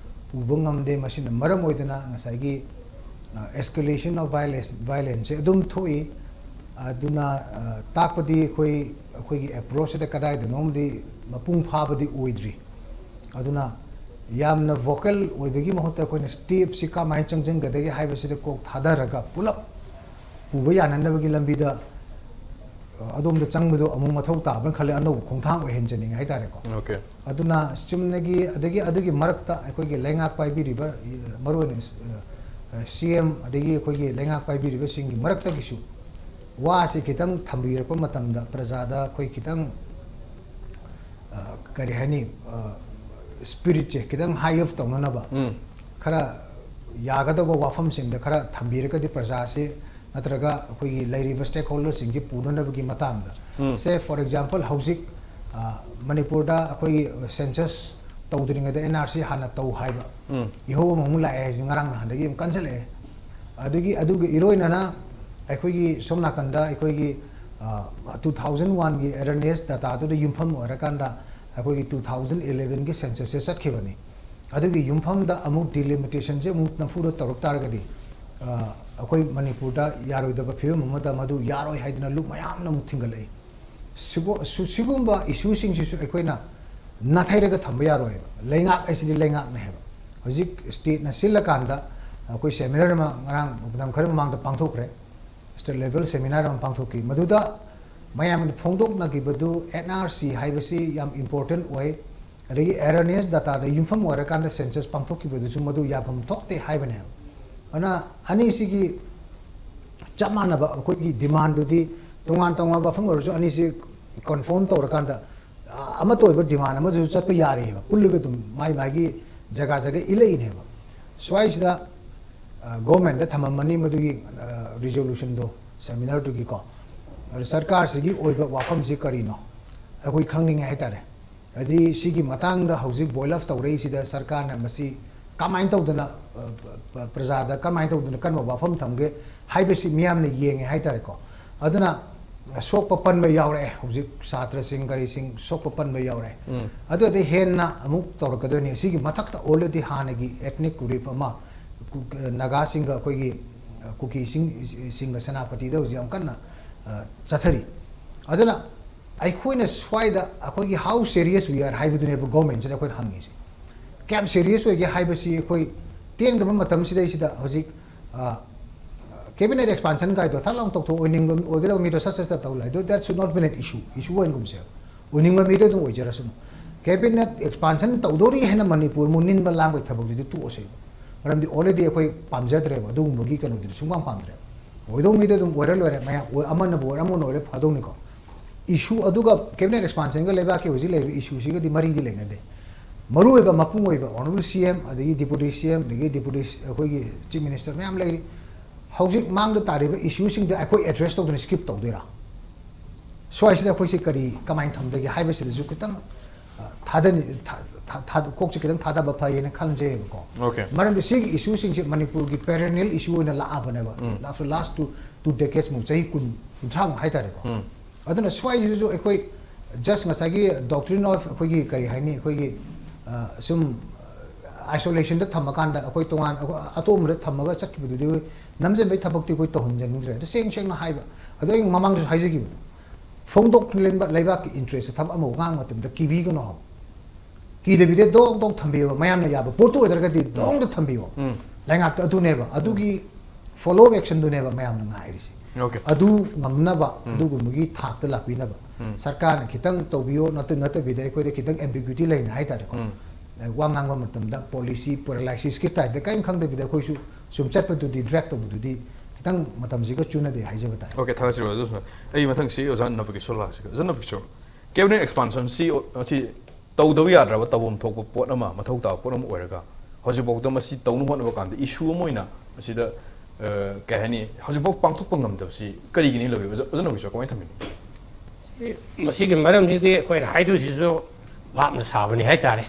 ꯄꯨꯕ ꯉꯝꯗꯦ꯫ ꯃꯁꯤꯅ ꯃꯔꯝ ꯑꯣꯏꯗꯅ ꯉꯁꯥꯏꯒꯤ, ꯑ, escalation of violence, violence ꯁꯦ ꯑꯗꯨꯝ ꯊꯣꯛꯏ꯫ ꯑꯗꯨꯅ, ꯑ, ꯇꯥꯛꯄꯗꯤ ꯑꯩꯈꯣꯏ, ꯑꯩꯈꯣꯏꯒꯤ ꯑꯦꯄ꯭ꯔꯣꯆꯁꯤꯗ ꯀꯗꯥꯏꯗꯅꯣꯝꯗꯤ ꯃꯄꯨꯡ ꯐꯥꯕꯗꯤ ꯑꯣꯏꯗ꯭ꯔꯤ꯫ ꯑꯗꯨꯅ ꯌꯥꯝꯅ ꯚꯣꯀꯦꯜ ꯑꯣꯏꯕꯒꯤ ꯃꯍꯨꯠꯇ ꯑꯩꯈꯣꯏꯅ ꯁ꯭ꯇꯦꯞꯁꯤ ꯀꯃꯥꯏꯅ ꯆꯪꯁꯤꯟꯒꯗꯒꯦ ꯍꯥꯏꯕꯁꯤꯗ ꯀꯣꯛ ꯊꯥꯗꯔꯒ ꯄꯨꯂꯞ ꯄꯨꯕ ꯌꯥꯅꯅꯕꯒꯤ ꯂꯝꯕꯤꯗ, ꯑ, ꯑꯗꯣꯝꯗ ꯆꯪꯕꯗꯣ ꯑꯃꯨꯛ ꯃꯊꯧ ꯇꯥꯕ꯭ꯔꯥ ꯈꯜꯂꯦ, ꯑꯅꯧꯕ ꯈꯣꯡꯊꯥꯡ ꯑꯣꯏꯍꯟꯖꯅꯤꯡꯉꯦ ꯍꯥꯏꯇꯥꯔꯦꯀꯣ꯫ Okay. ꯑꯗꯨꯅ ꯆꯨꯝꯅꯒꯤ ꯑꯗꯒꯤ ꯑꯗꯨꯒꯤ ꯃꯔꯛꯇ ꯑꯩꯈꯣꯏꯒꯤ ꯂꯩꯉꯥꯛ ꯄꯥꯏꯕꯤꯔꯤꯕ, ꯃꯔꯨꯑꯣꯏꯅ, ꯑ, ꯁꯤ ꯑꯦꯝ ꯑꯗꯒꯤ ꯑꯩꯈꯣꯏꯒꯤ ꯂꯩꯉꯥꯛ ꯄꯥꯏꯕꯤꯔꯤꯕꯁꯤꯡꯒꯤ ꯃꯔꯛꯇꯒꯤꯁꯨ ꯋꯥꯁꯤ ꯈꯤꯇꯪ ꯊꯝꯕꯤꯔꯛꯄ ꯃꯇꯝꯗ ꯄ꯭ꯔꯖꯥꯗ ꯑꯩꯈꯣꯏ ꯈꯤꯇꯪ, ꯑ, ꯀꯔꯤ ꯍꯥꯏꯅꯤ, ꯑ, ꯁ꯭ꯄꯤꯔꯤꯠꯁꯦ ꯈꯤꯇꯪ ꯍꯥꯏ ꯑꯞ ꯇꯧꯅꯅꯕ ꯎꯝ. ꯈꯔ ꯌꯥꯒꯗꯧꯕ ꯋꯥꯐꯝꯁꯤꯡꯗ ꯈꯔ ꯊꯝꯕꯤꯔꯒꯗꯤ ꯄ꯭ꯔꯖꯥꯁꯤ ꯅꯠꯇ꯭ꯔꯒ ꯑꯩꯈꯣꯏꯒꯤ ꯂꯩꯔꯤꯕ ꯁ꯭ꯇꯦꯛ ꯍꯣꯜꯗꯔꯁꯤꯡꯁꯤ ꯄꯨꯅꯅꯕꯒꯤ ꯃꯇꯥꯡꯗ, ꯎꯝ. ꯁꯦ, ꯐꯣꯔ ꯑꯦꯛꯖꯥꯝꯄꯜ, ꯍꯧꯖꯤꯛ, ꯑ, ꯃꯅꯤꯄꯨꯔꯗ ꯑꯩꯈꯣꯏꯒꯤ ꯁꯦꯟꯁꯁ ꯇꯧꯗ꯭ꯔꯤꯉꯩꯗ ꯑꯦꯟ ꯑꯥꯔ ꯁꯤ ꯍꯥꯟꯅ ꯇꯧ ꯍꯥꯏꯕ ꯏꯍꯧ ꯑꯃꯃꯨꯛ ꯂꯥꯛꯑꯦ ꯍꯥꯏꯕꯁꯤ ꯉꯔꯥꯡ ꯅꯍꯥꯟꯗꯒꯤ ꯑꯃꯨꯛ ꯀꯟꯁꯤꯜꯂꯛꯑꯦ꯫ ꯑꯗꯒꯤ ꯑꯗꯨꯒ ꯏꯔꯣꯏꯅꯅ ꯑꯩꯈꯣꯏꯒꯤ ꯁꯣꯝ ꯅꯥꯀꯟꯗ ꯑꯩꯈꯣꯏꯒꯤ ꯇꯨ ꯊꯥꯎꯖꯟ ꯋꯥꯟꯒꯤ ꯑꯦꯋꯦꯔꯅꯦꯁ ꯗꯇꯥꯗꯨꯗ ꯌꯨꯝꯐꯝ ꯑꯣꯏꯔꯀꯥꯟꯗ ꯑꯩꯈꯣꯏꯒꯤ ꯇꯨ ꯊꯥꯎꯖꯟ ꯏꯂꯦꯚꯦꯟꯒꯤ ꯁꯦꯟꯁꯁꯁꯦ ꯆꯠꯈꯤꯕꯅꯤ꯫ ꯑꯗꯨꯒꯤ ꯌꯨꯝꯐꯝꯗ ꯑꯃꯨꯛ ꯗꯤꯂꯤꯃꯤꯇꯦꯁꯟꯁꯦ ꯑꯃꯨꯛ ꯅꯝꯐꯨꯗ ꯇꯧꯔꯛ ꯇꯥꯔꯒꯗꯤ ꯑꯩꯈꯣꯏ ꯃꯅꯤꯄꯨꯔꯗ ꯌꯥꯔꯣꯏꯗꯕ ꯐꯤꯕꯝ ꯑꯃꯗ ꯃꯗꯨ ꯌꯥꯔꯣꯏ ꯍꯥꯏꯗꯅ ꯂꯨꯞ ꯃꯌꯥꯝꯅ ꯑꯃꯨꯛ ꯊꯤꯡꯒꯠꯂꯛꯏ꯫ ꯁꯤꯒꯨꯝꯕ ꯏꯁꯨꯁꯤꯡꯁꯤꯁꯨ ꯑꯩꯈꯣꯏꯅ ꯅꯥꯊꯩꯔꯒ ꯊꯝꯕ ꯌꯥꯔꯣꯏꯕ꯫ ꯂꯩꯉꯥꯛ ꯍꯥꯏꯁꯤꯗꯤ ꯂꯩꯉꯥꯛꯅꯦ ꯍꯥꯏꯕ꯫ ꯍꯧꯖꯤꯛ ꯁ꯭ꯇꯦꯠꯅ ꯁꯤꯜꯂꯀꯥꯟꯗ ꯑꯩꯈꯣꯏ ꯁꯦꯃꯤꯅꯥꯔ ꯑꯃ ꯉꯔꯥꯡ ꯃꯇꯝ ꯈꯔ ꯃꯃꯥꯡꯗ ꯄꯥꯡꯊꯣꯛꯈ꯭ꯔꯦ꯫ ꯁ꯭ꯇꯦꯠ ꯂꯦꯚꯦꯜ ꯁꯦꯃꯤꯅꯥꯔ ꯑꯃ ꯄꯥꯡꯊꯣꯛꯈꯤ꯫ ꯃꯗꯨꯗ ꯃꯌꯥꯝꯅ ꯐꯣꯡꯗꯣꯛꯅꯈꯤꯕꯗꯨ ꯑꯦꯟ ꯑꯥꯔ ꯁꯤ ꯍꯥꯏꯕꯁꯤ ꯌꯥꯝ ꯏꯝꯄꯣꯔꯇꯦꯟ ꯑꯣꯏ, ꯑꯗꯒꯤ ꯑꯦꯋꯦꯔꯅꯦꯁ ꯗꯇꯥꯗ ꯌꯨꯝꯐꯝ ꯑꯣꯏꯔꯀꯥꯟꯗ ꯁꯦꯟꯁꯁ ꯄꯥꯡꯊꯣꯛꯈꯤꯕꯗꯨꯁꯨ ꯃꯗꯨ ꯌꯥꯐꯝ ꯊꯣꯛꯇꯦ ꯍꯥꯏꯕꯅꯦꯕ꯫ ꯑꯗꯨꯅ ꯑꯅꯤꯁꯤꯒꯤ ꯆꯞ ꯃꯥꯟꯅꯕ ꯑꯩꯈꯣꯏꯒꯤ ꯗꯤꯃꯥꯟꯗꯨꯗꯤ ꯇꯣꯉꯥꯟ ꯇꯣꯉꯥꯟꯕ ꯋꯥꯐꯝ ꯑꯣꯏꯔꯁꯨ ꯑꯅꯤꯁꯤ ꯀꯟꯐꯣꯔꯝ ꯇꯧꯔꯀꯥꯟꯗ ꯑꯃꯠꯇ ꯑꯣꯏꯕ ꯗꯤꯃꯥꯟ ꯑꯃꯗꯁꯨ ꯆꯠꯄ ꯌꯥꯔꯦꯕ꯫ ꯄꯨꯜꯂꯒ ꯑꯗꯨꯝ ꯃꯥꯏ ꯃꯥꯒꯤ ꯖꯒꯥ ꯖꯒꯥ ꯏꯜꯂꯛꯏꯅꯦꯕ꯫ ꯁ꯭ꯋꯥꯏꯁꯤꯗ ꯒꯣꯔꯃꯦꯟꯗ ꯊꯝꯃꯝꯃꯅꯤ ꯃꯗꯨꯒꯤ ꯔꯤꯖꯣꯂꯨꯁꯟꯗꯣ, ꯁꯦꯃꯤꯅꯥꯔꯗꯨꯒꯤꯀꯣ꯫ ꯑꯗꯨ ꯁꯔꯀꯥꯔꯁꯤꯒꯤ ꯑꯣꯏꯕ ꯋꯥꯐꯝꯁꯤ ꯀꯔꯤꯅꯣ ꯑꯩꯈꯣꯏ ꯈꯪꯅꯤꯡꯉꯦ ꯍꯥꯏꯇꯥꯔꯦ꯫ ꯍꯥꯏꯗꯤ ꯁꯤꯒꯤ ꯃꯇꯥꯡꯗ ꯍꯧꯖꯤꯛ ꯕꯣꯏꯜ ꯑꯞ ꯇꯧꯔꯛꯏꯁꯤꯗ ꯁꯔꯀꯥꯔꯅ ꯃꯁꯤ ꯀꯃꯥꯏꯅ ꯇꯧꯗꯅ ꯄ꯭ꯔꯖꯥꯗ ꯀꯃꯥꯏꯅ ꯇꯧꯗꯅ ꯀꯔꯝꯕ ꯋꯥꯐꯝ ꯊꯝꯒꯦ ꯍꯥꯏꯕꯁꯤ ꯃꯤꯌꯥꯝꯅ ꯌꯦꯡꯉꯦ ꯍꯥꯏꯇꯥꯔꯦꯀꯣ꯫ ꯑꯗꯨꯅ ꯁꯣꯛꯄ ꯄꯟꯕ ꯌꯥꯎꯔꯛꯑꯦ꯫ ꯍꯧꯖꯤꯛ ꯁꯥꯇ꯭ꯔꯁꯤꯡ ꯀꯔꯤꯁꯤꯡ ꯁꯣꯛꯄ ꯄꯟꯕ ꯌꯥꯎꯔꯛꯑꯦ꯫ ꯑꯗꯨꯗꯤ ꯍꯦꯟꯅ ꯑꯃꯨꯛ ꯇꯧꯔꯛꯀꯗꯣꯏꯅꯤ꯫ ꯁꯤꯒꯤ ꯃꯊꯛꯇ already ꯍꯥꯟꯅꯒꯤ ethnic group ꯑꯃ ꯅꯥꯒꯥꯁꯤꯡꯒ ꯑꯩꯈꯣꯏꯒꯤ ꯀꯨꯀꯤꯁꯤꯡ ꯁꯤꯡꯒ ꯁꯦꯅꯥꯄꯇꯤꯗ ꯍꯧꯖꯤꯛ ꯌꯥꯝ ꯀꯟꯅ ꯆꯠꯊꯔꯤ꯫ ꯑꯗꯨꯅ ꯑꯩꯈꯣꯏꯅ ꯁ꯭ꯋꯥꯏꯗ ꯑꯩꯈꯣꯏꯒꯤ how serious we are ꯍꯥꯏꯕꯗꯨꯅꯦꯕ ꯒꯣꯔꯃꯦꯟꯁꯤꯗ ꯑꯩꯈꯣꯏꯅ ꯍꯪꯉꯤꯁꯦ꯫ ꯀꯌꯥꯝ ꯁꯦꯔꯤꯌꯁ ꯑꯣꯏꯒꯦ ꯍꯥꯏꯕꯁꯤ ꯑꯩꯈꯣꯏ ꯇꯦꯟꯈ꯭ꯔꯕ ꯃꯇꯝꯁꯤꯗꯩꯁꯤꯗ ꯍꯧꯖꯤꯛ ꯀꯦꯕꯤꯅꯦꯠ ꯑꯦꯛꯁꯄꯥꯟꯁꯟ ꯀꯥꯏꯗꯣ ꯊꯛ ꯂꯥꯎ ꯇꯧꯊꯣꯛ, ꯑꯣꯏꯅꯤꯡꯕ ꯑꯣꯏꯒꯗꯕ ꯃꯤꯗꯣ ꯁꯠ ꯁꯠ ꯁꯠ ꯇꯧ ꯂꯩ꯫ That should not be an issue, issue ꯑꯣꯏꯅꯒꯨꯝꯁꯦ꯫ ꯑꯣꯏꯅꯤꯡꯕ ꯃꯤꯗꯣ ꯑꯗꯨꯝ ꯑꯣꯏꯖꯔꯁꯅꯨ꯫ ꯀꯦꯕꯤꯅꯦꯠ ꯑꯦꯛꯁꯄꯥꯟꯁꯟ ꯇꯧꯗꯣꯔꯤ ꯍꯥꯏꯅ ꯃꯅꯤꯄꯨꯔ ꯃꯨ ꯅꯤꯟꯕ ꯂꯥꯡꯕꯒꯤ ꯊꯕꯛꯁꯤꯗꯤ ꯇꯣꯛꯑꯁꯦꯕ꯫ ꯃꯔꯝꯗꯤ already ꯑꯩꯈꯣꯏ ꯄꯥꯝꯖꯗ꯭ꯔꯦꯕ, ꯑꯗꯨꯒꯨꯝꯕꯒꯤ ꯀꯩꯅꯣꯗꯨꯗꯤ ꯁꯨꯡꯄꯥꯝ ꯄꯥꯝꯗ꯭ꯔꯦꯕ꯫ ꯑꯣꯏꯗꯧ ꯃꯤꯗꯣ ꯑꯗꯨꯝ ꯑꯣꯏꯔ ꯂꯣꯏꯔꯦ꯫ ꯃꯌꯥꯝ ꯑꯣꯏ-, ꯑꯃꯅꯕꯨ ꯑꯣꯏꯔ ꯑꯃꯅ ꯑꯣꯏꯔ ꯐꯗꯧꯅꯤꯀꯣ꯫ ꯏꯁꯨ ꯑꯗꯨꯒ ꯀꯦꯕꯤꯅꯦꯠ ꯑꯦꯛꯁꯄꯥꯟꯁꯟꯒ ꯂꯩꯕꯥꯛꯀꯤ ꯍꯧꯖꯤꯛ ꯂꯩꯔꯤꯕ ꯏꯁꯨꯁꯤꯒꯗꯤ ꯃꯔꯤꯗꯤ ꯂꯩꯅꯗꯦ꯫ ꯃꯔꯨꯑꯣꯏꯕ ꯃꯄꯨꯡ ꯑꯣꯏꯕ ꯑꯣꯅꯔꯦꯕꯜ ꯁꯤ ꯑꯦꯝ, ꯑꯗꯒꯤ ꯗꯤꯄꯨꯇꯤ ꯁꯤ ꯑꯦꯝ, ꯑꯗꯒꯤ ꯗꯤꯄꯨꯇꯤ ꯑꯩꯈꯣꯏꯒꯤ ꯆꯤꯐ ꯃꯤꯅꯤꯁꯇꯔ ꯃꯌꯥꯝ ꯂꯩꯔꯤ꯫ ꯍꯧꯖꯤꯛ ꯃꯥꯡꯗ ꯇꯥꯔꯤꯕ ꯏꯁꯨꯁꯤꯡꯗ ꯑꯩꯈꯣꯏ ꯑꯦꯗ꯭ꯔꯦꯁ ꯇꯧꯗꯅ ꯁ꯭ꯀꯤꯞ ꯇꯧꯗꯣꯏꯔꯥ? ꯁ꯭ꯋꯥꯏꯁꯤꯗ ꯑꯩꯈꯣꯏꯁꯦ ꯀꯔꯤ ꯀꯃꯥꯏꯅ ꯊꯝꯗꯒꯦ ꯍꯥꯏꯕꯁꯤꯗꯁꯨ ꯈꯤꯇꯪ ꯊꯥꯗꯅꯤ ꯊꯥ- ꯊꯥ- ꯊꯥ- ꯀꯣꯛꯁꯦ ꯈꯤꯇꯪ ꯊꯥꯗꯕ ꯐꯩꯌꯦꯅ ꯈꯟꯖꯩꯕꯀꯣ꯫ Okay. ꯃꯔꯝꯗꯤ ꯁꯤꯒꯤ ꯏꯁꯨꯁꯤꯡꯁꯦ ꯃꯅꯤꯄꯨꯔꯒꯤ perennial issue ꯑꯣꯏꯅ ꯂꯥꯛꯑꯕꯅꯦꯕ꯫ After last two two decades ꯃꯨꯛ, ꯆꯍꯤ ꯀꯨꯟ ꯀꯨꯟꯊ꯭ꯔꯥꯃꯨꯛ ꯍꯥꯏꯇꯥꯔꯦꯀꯣ꯫ ꯑꯗꯨꯅ ꯁ꯭ꯋꯥꯏꯁꯤꯁꯨ ꯑꯩꯈꯣꯏ just ꯉꯁꯥꯏꯒꯤ doctrine of ꯑꯩꯈꯣꯏꯒꯤ ꯀꯔꯤ ꯍꯥꯏꯅꯤ, ꯑꯩꯈꯣꯏꯒꯤ ꯑ, ꯁꯨꯝ isolationꯗ ꯊꯝꯃꯀꯥꯟꯗ ꯑꯩꯈꯣꯏ ꯇꯣꯉꯥꯟ ꯑꯩꯈꯣꯏ ꯑꯇꯣꯞꯄꯗ ꯊꯝꯃꯒ ꯆꯠꯈꯤꯕꯗꯨꯗꯤ ꯑꯩꯈꯣꯏ ꯅꯝꯖꯟꯕꯩ ꯊꯕꯛꯇꯤ ꯑꯩꯈꯣꯏ ꯇꯧꯍꯟꯖꯅꯤꯡꯗ꯭ꯔꯦ꯫ ꯑꯗꯨ ꯁꯦꯡ ꯁꯦꯡꯅ ꯍꯥꯏꯕ, ꯑꯗꯣ ꯑꯩ ꯃꯃꯥꯡꯗꯁꯨ ꯍꯥꯏꯖꯈꯤꯕꯗꯣ, ꯐꯣꯡꯗꯣꯛꯂꯦꯟꯕ ꯂꯩꯕꯥꯛꯀꯤ interest ꯊꯕꯛ ꯑꯃ ꯉꯥꯡꯕ ꯃꯇꯝꯗ ꯀꯤꯕꯤꯒꯅꯣ ꯍꯥꯏꯕ꯫ ꯀꯤꯗꯕꯤꯗ ꯗꯣꯛ ꯗꯣꯛ ꯊꯝꯕꯤꯌꯣ, ꯃꯌꯥꯝꯅ ꯌꯥꯕ ꯄꯣꯠꯇꯨ ꯑꯣꯏꯗ꯭ꯔꯒꯗꯤ ꯗꯣꯡꯗ ꯊꯝꯕꯤꯌꯣ꯫ ꯂꯩꯉꯥꯛꯇ ꯑꯗꯨꯅꯦꯕ, ꯑꯗꯨꯒꯤ follow up actionꯗꯨꯅꯦꯕ ꯃꯌꯥꯝꯅ ꯉꯥꯏꯔꯤꯁꯦ꯫ Okay. ꯑꯗꯨ ꯉꯝꯅꯕ ꯑꯗꯨꯒꯨꯝꯕꯒꯤ ꯊꯥꯛꯇ ꯂꯥꯛꯄꯤꯅꯕ ꯁꯔꯀꯥꯔꯅ ꯈꯤꯇꯪ ꯇꯧꯕꯤꯌꯣ, ꯅꯠꯇ- ꯅꯠꯇꯕꯤꯗ ꯑꯩꯈꯣꯏꯗ ꯈꯤꯇꯪ ambiguity ꯂꯩꯅ ꯍꯥꯏꯇꯥꯔꯦꯀꯣ꯫ ꯋꯥ ꯉꯥꯡꯕ ꯃꯇꯝꯗ policy paralysisꯀꯤ typeꯇ ꯀꯔꯤꯝ ꯈꯪꯗꯕꯤꯗ ꯑꯩꯈꯣꯏꯁꯨ ꯁꯨꯝ ꯆꯠꯄꯗꯨꯗꯤ, drag ꯇꯧꯕꯗꯨꯗꯤ ꯈꯤꯇꯪ ꯃꯇꯝꯁꯤꯒ ꯆꯨꯅꯗꯦ ꯍꯥꯏꯖꯕ ꯇꯥꯏ꯫ Okay, ꯊꯥꯒꯠꯆꯔꯤ ꯑꯗꯨꯁꯨ꯫ ꯑꯩ ꯃꯊꯪꯁꯤ ꯑꯣꯖꯥ ꯅꯕꯀꯤꯁꯣꯔ ꯂꯥꯛꯁꯤꯒꯦ꯫ ꯑꯣꯖꯥ ꯅꯕꯀꯤꯁꯣꯔ, cabinet expansionꯁꯤ ꯑꯁꯤ ꯇꯧꯗꯕ ꯌꯥꯗ꯭ꯔꯕ, ꯇꯧꯐꯝ ꯊꯣꯛꯄ ꯄꯣꯠ ꯑꯃ, ꯃꯊꯧ ꯇꯥꯕ ꯄꯣꯠ ꯑꯃ ꯑꯣꯏꯔꯒ ꯍꯧꯖꯤꯛꯐꯥꯎꯗ ꯃꯁꯤ ꯇꯧꯅꯕ ꯍꯣꯠꯅꯕ ꯀꯥꯟꯗ issue ꯑꯃ ꯑꯣꯏꯅ ꯃꯁꯤꯗ, ꯑ, ꯀꯩ ꯍꯥꯏꯅꯤ, ꯍꯧꯖꯤꯛꯐꯥꯎ ꯄꯥꯡꯊꯣꯛꯄ ꯉꯝꯗꯕꯁꯤ ꯀꯔꯤꯒꯤꯅꯤ ꯂꯧꯕꯤꯕ? ꯑꯣꯖꯥ ꯅꯕꯀꯤꯁꯣꯔ, ꯀꯃꯥꯏꯅ ꯊꯝꯕꯤꯅꯤ? ꯁꯤ- ꯃꯁꯤꯒꯤ ꯃꯔꯝꯁꯤꯗꯤ ꯑꯩꯈꯣꯏꯅ ꯍꯥꯏꯗꯣꯏꯁꯤꯁꯨ ꯚꯥꯞꯅ ꯁꯥꯕꯅꯤ ꯍꯥꯏꯇꯥꯔꯦ꯫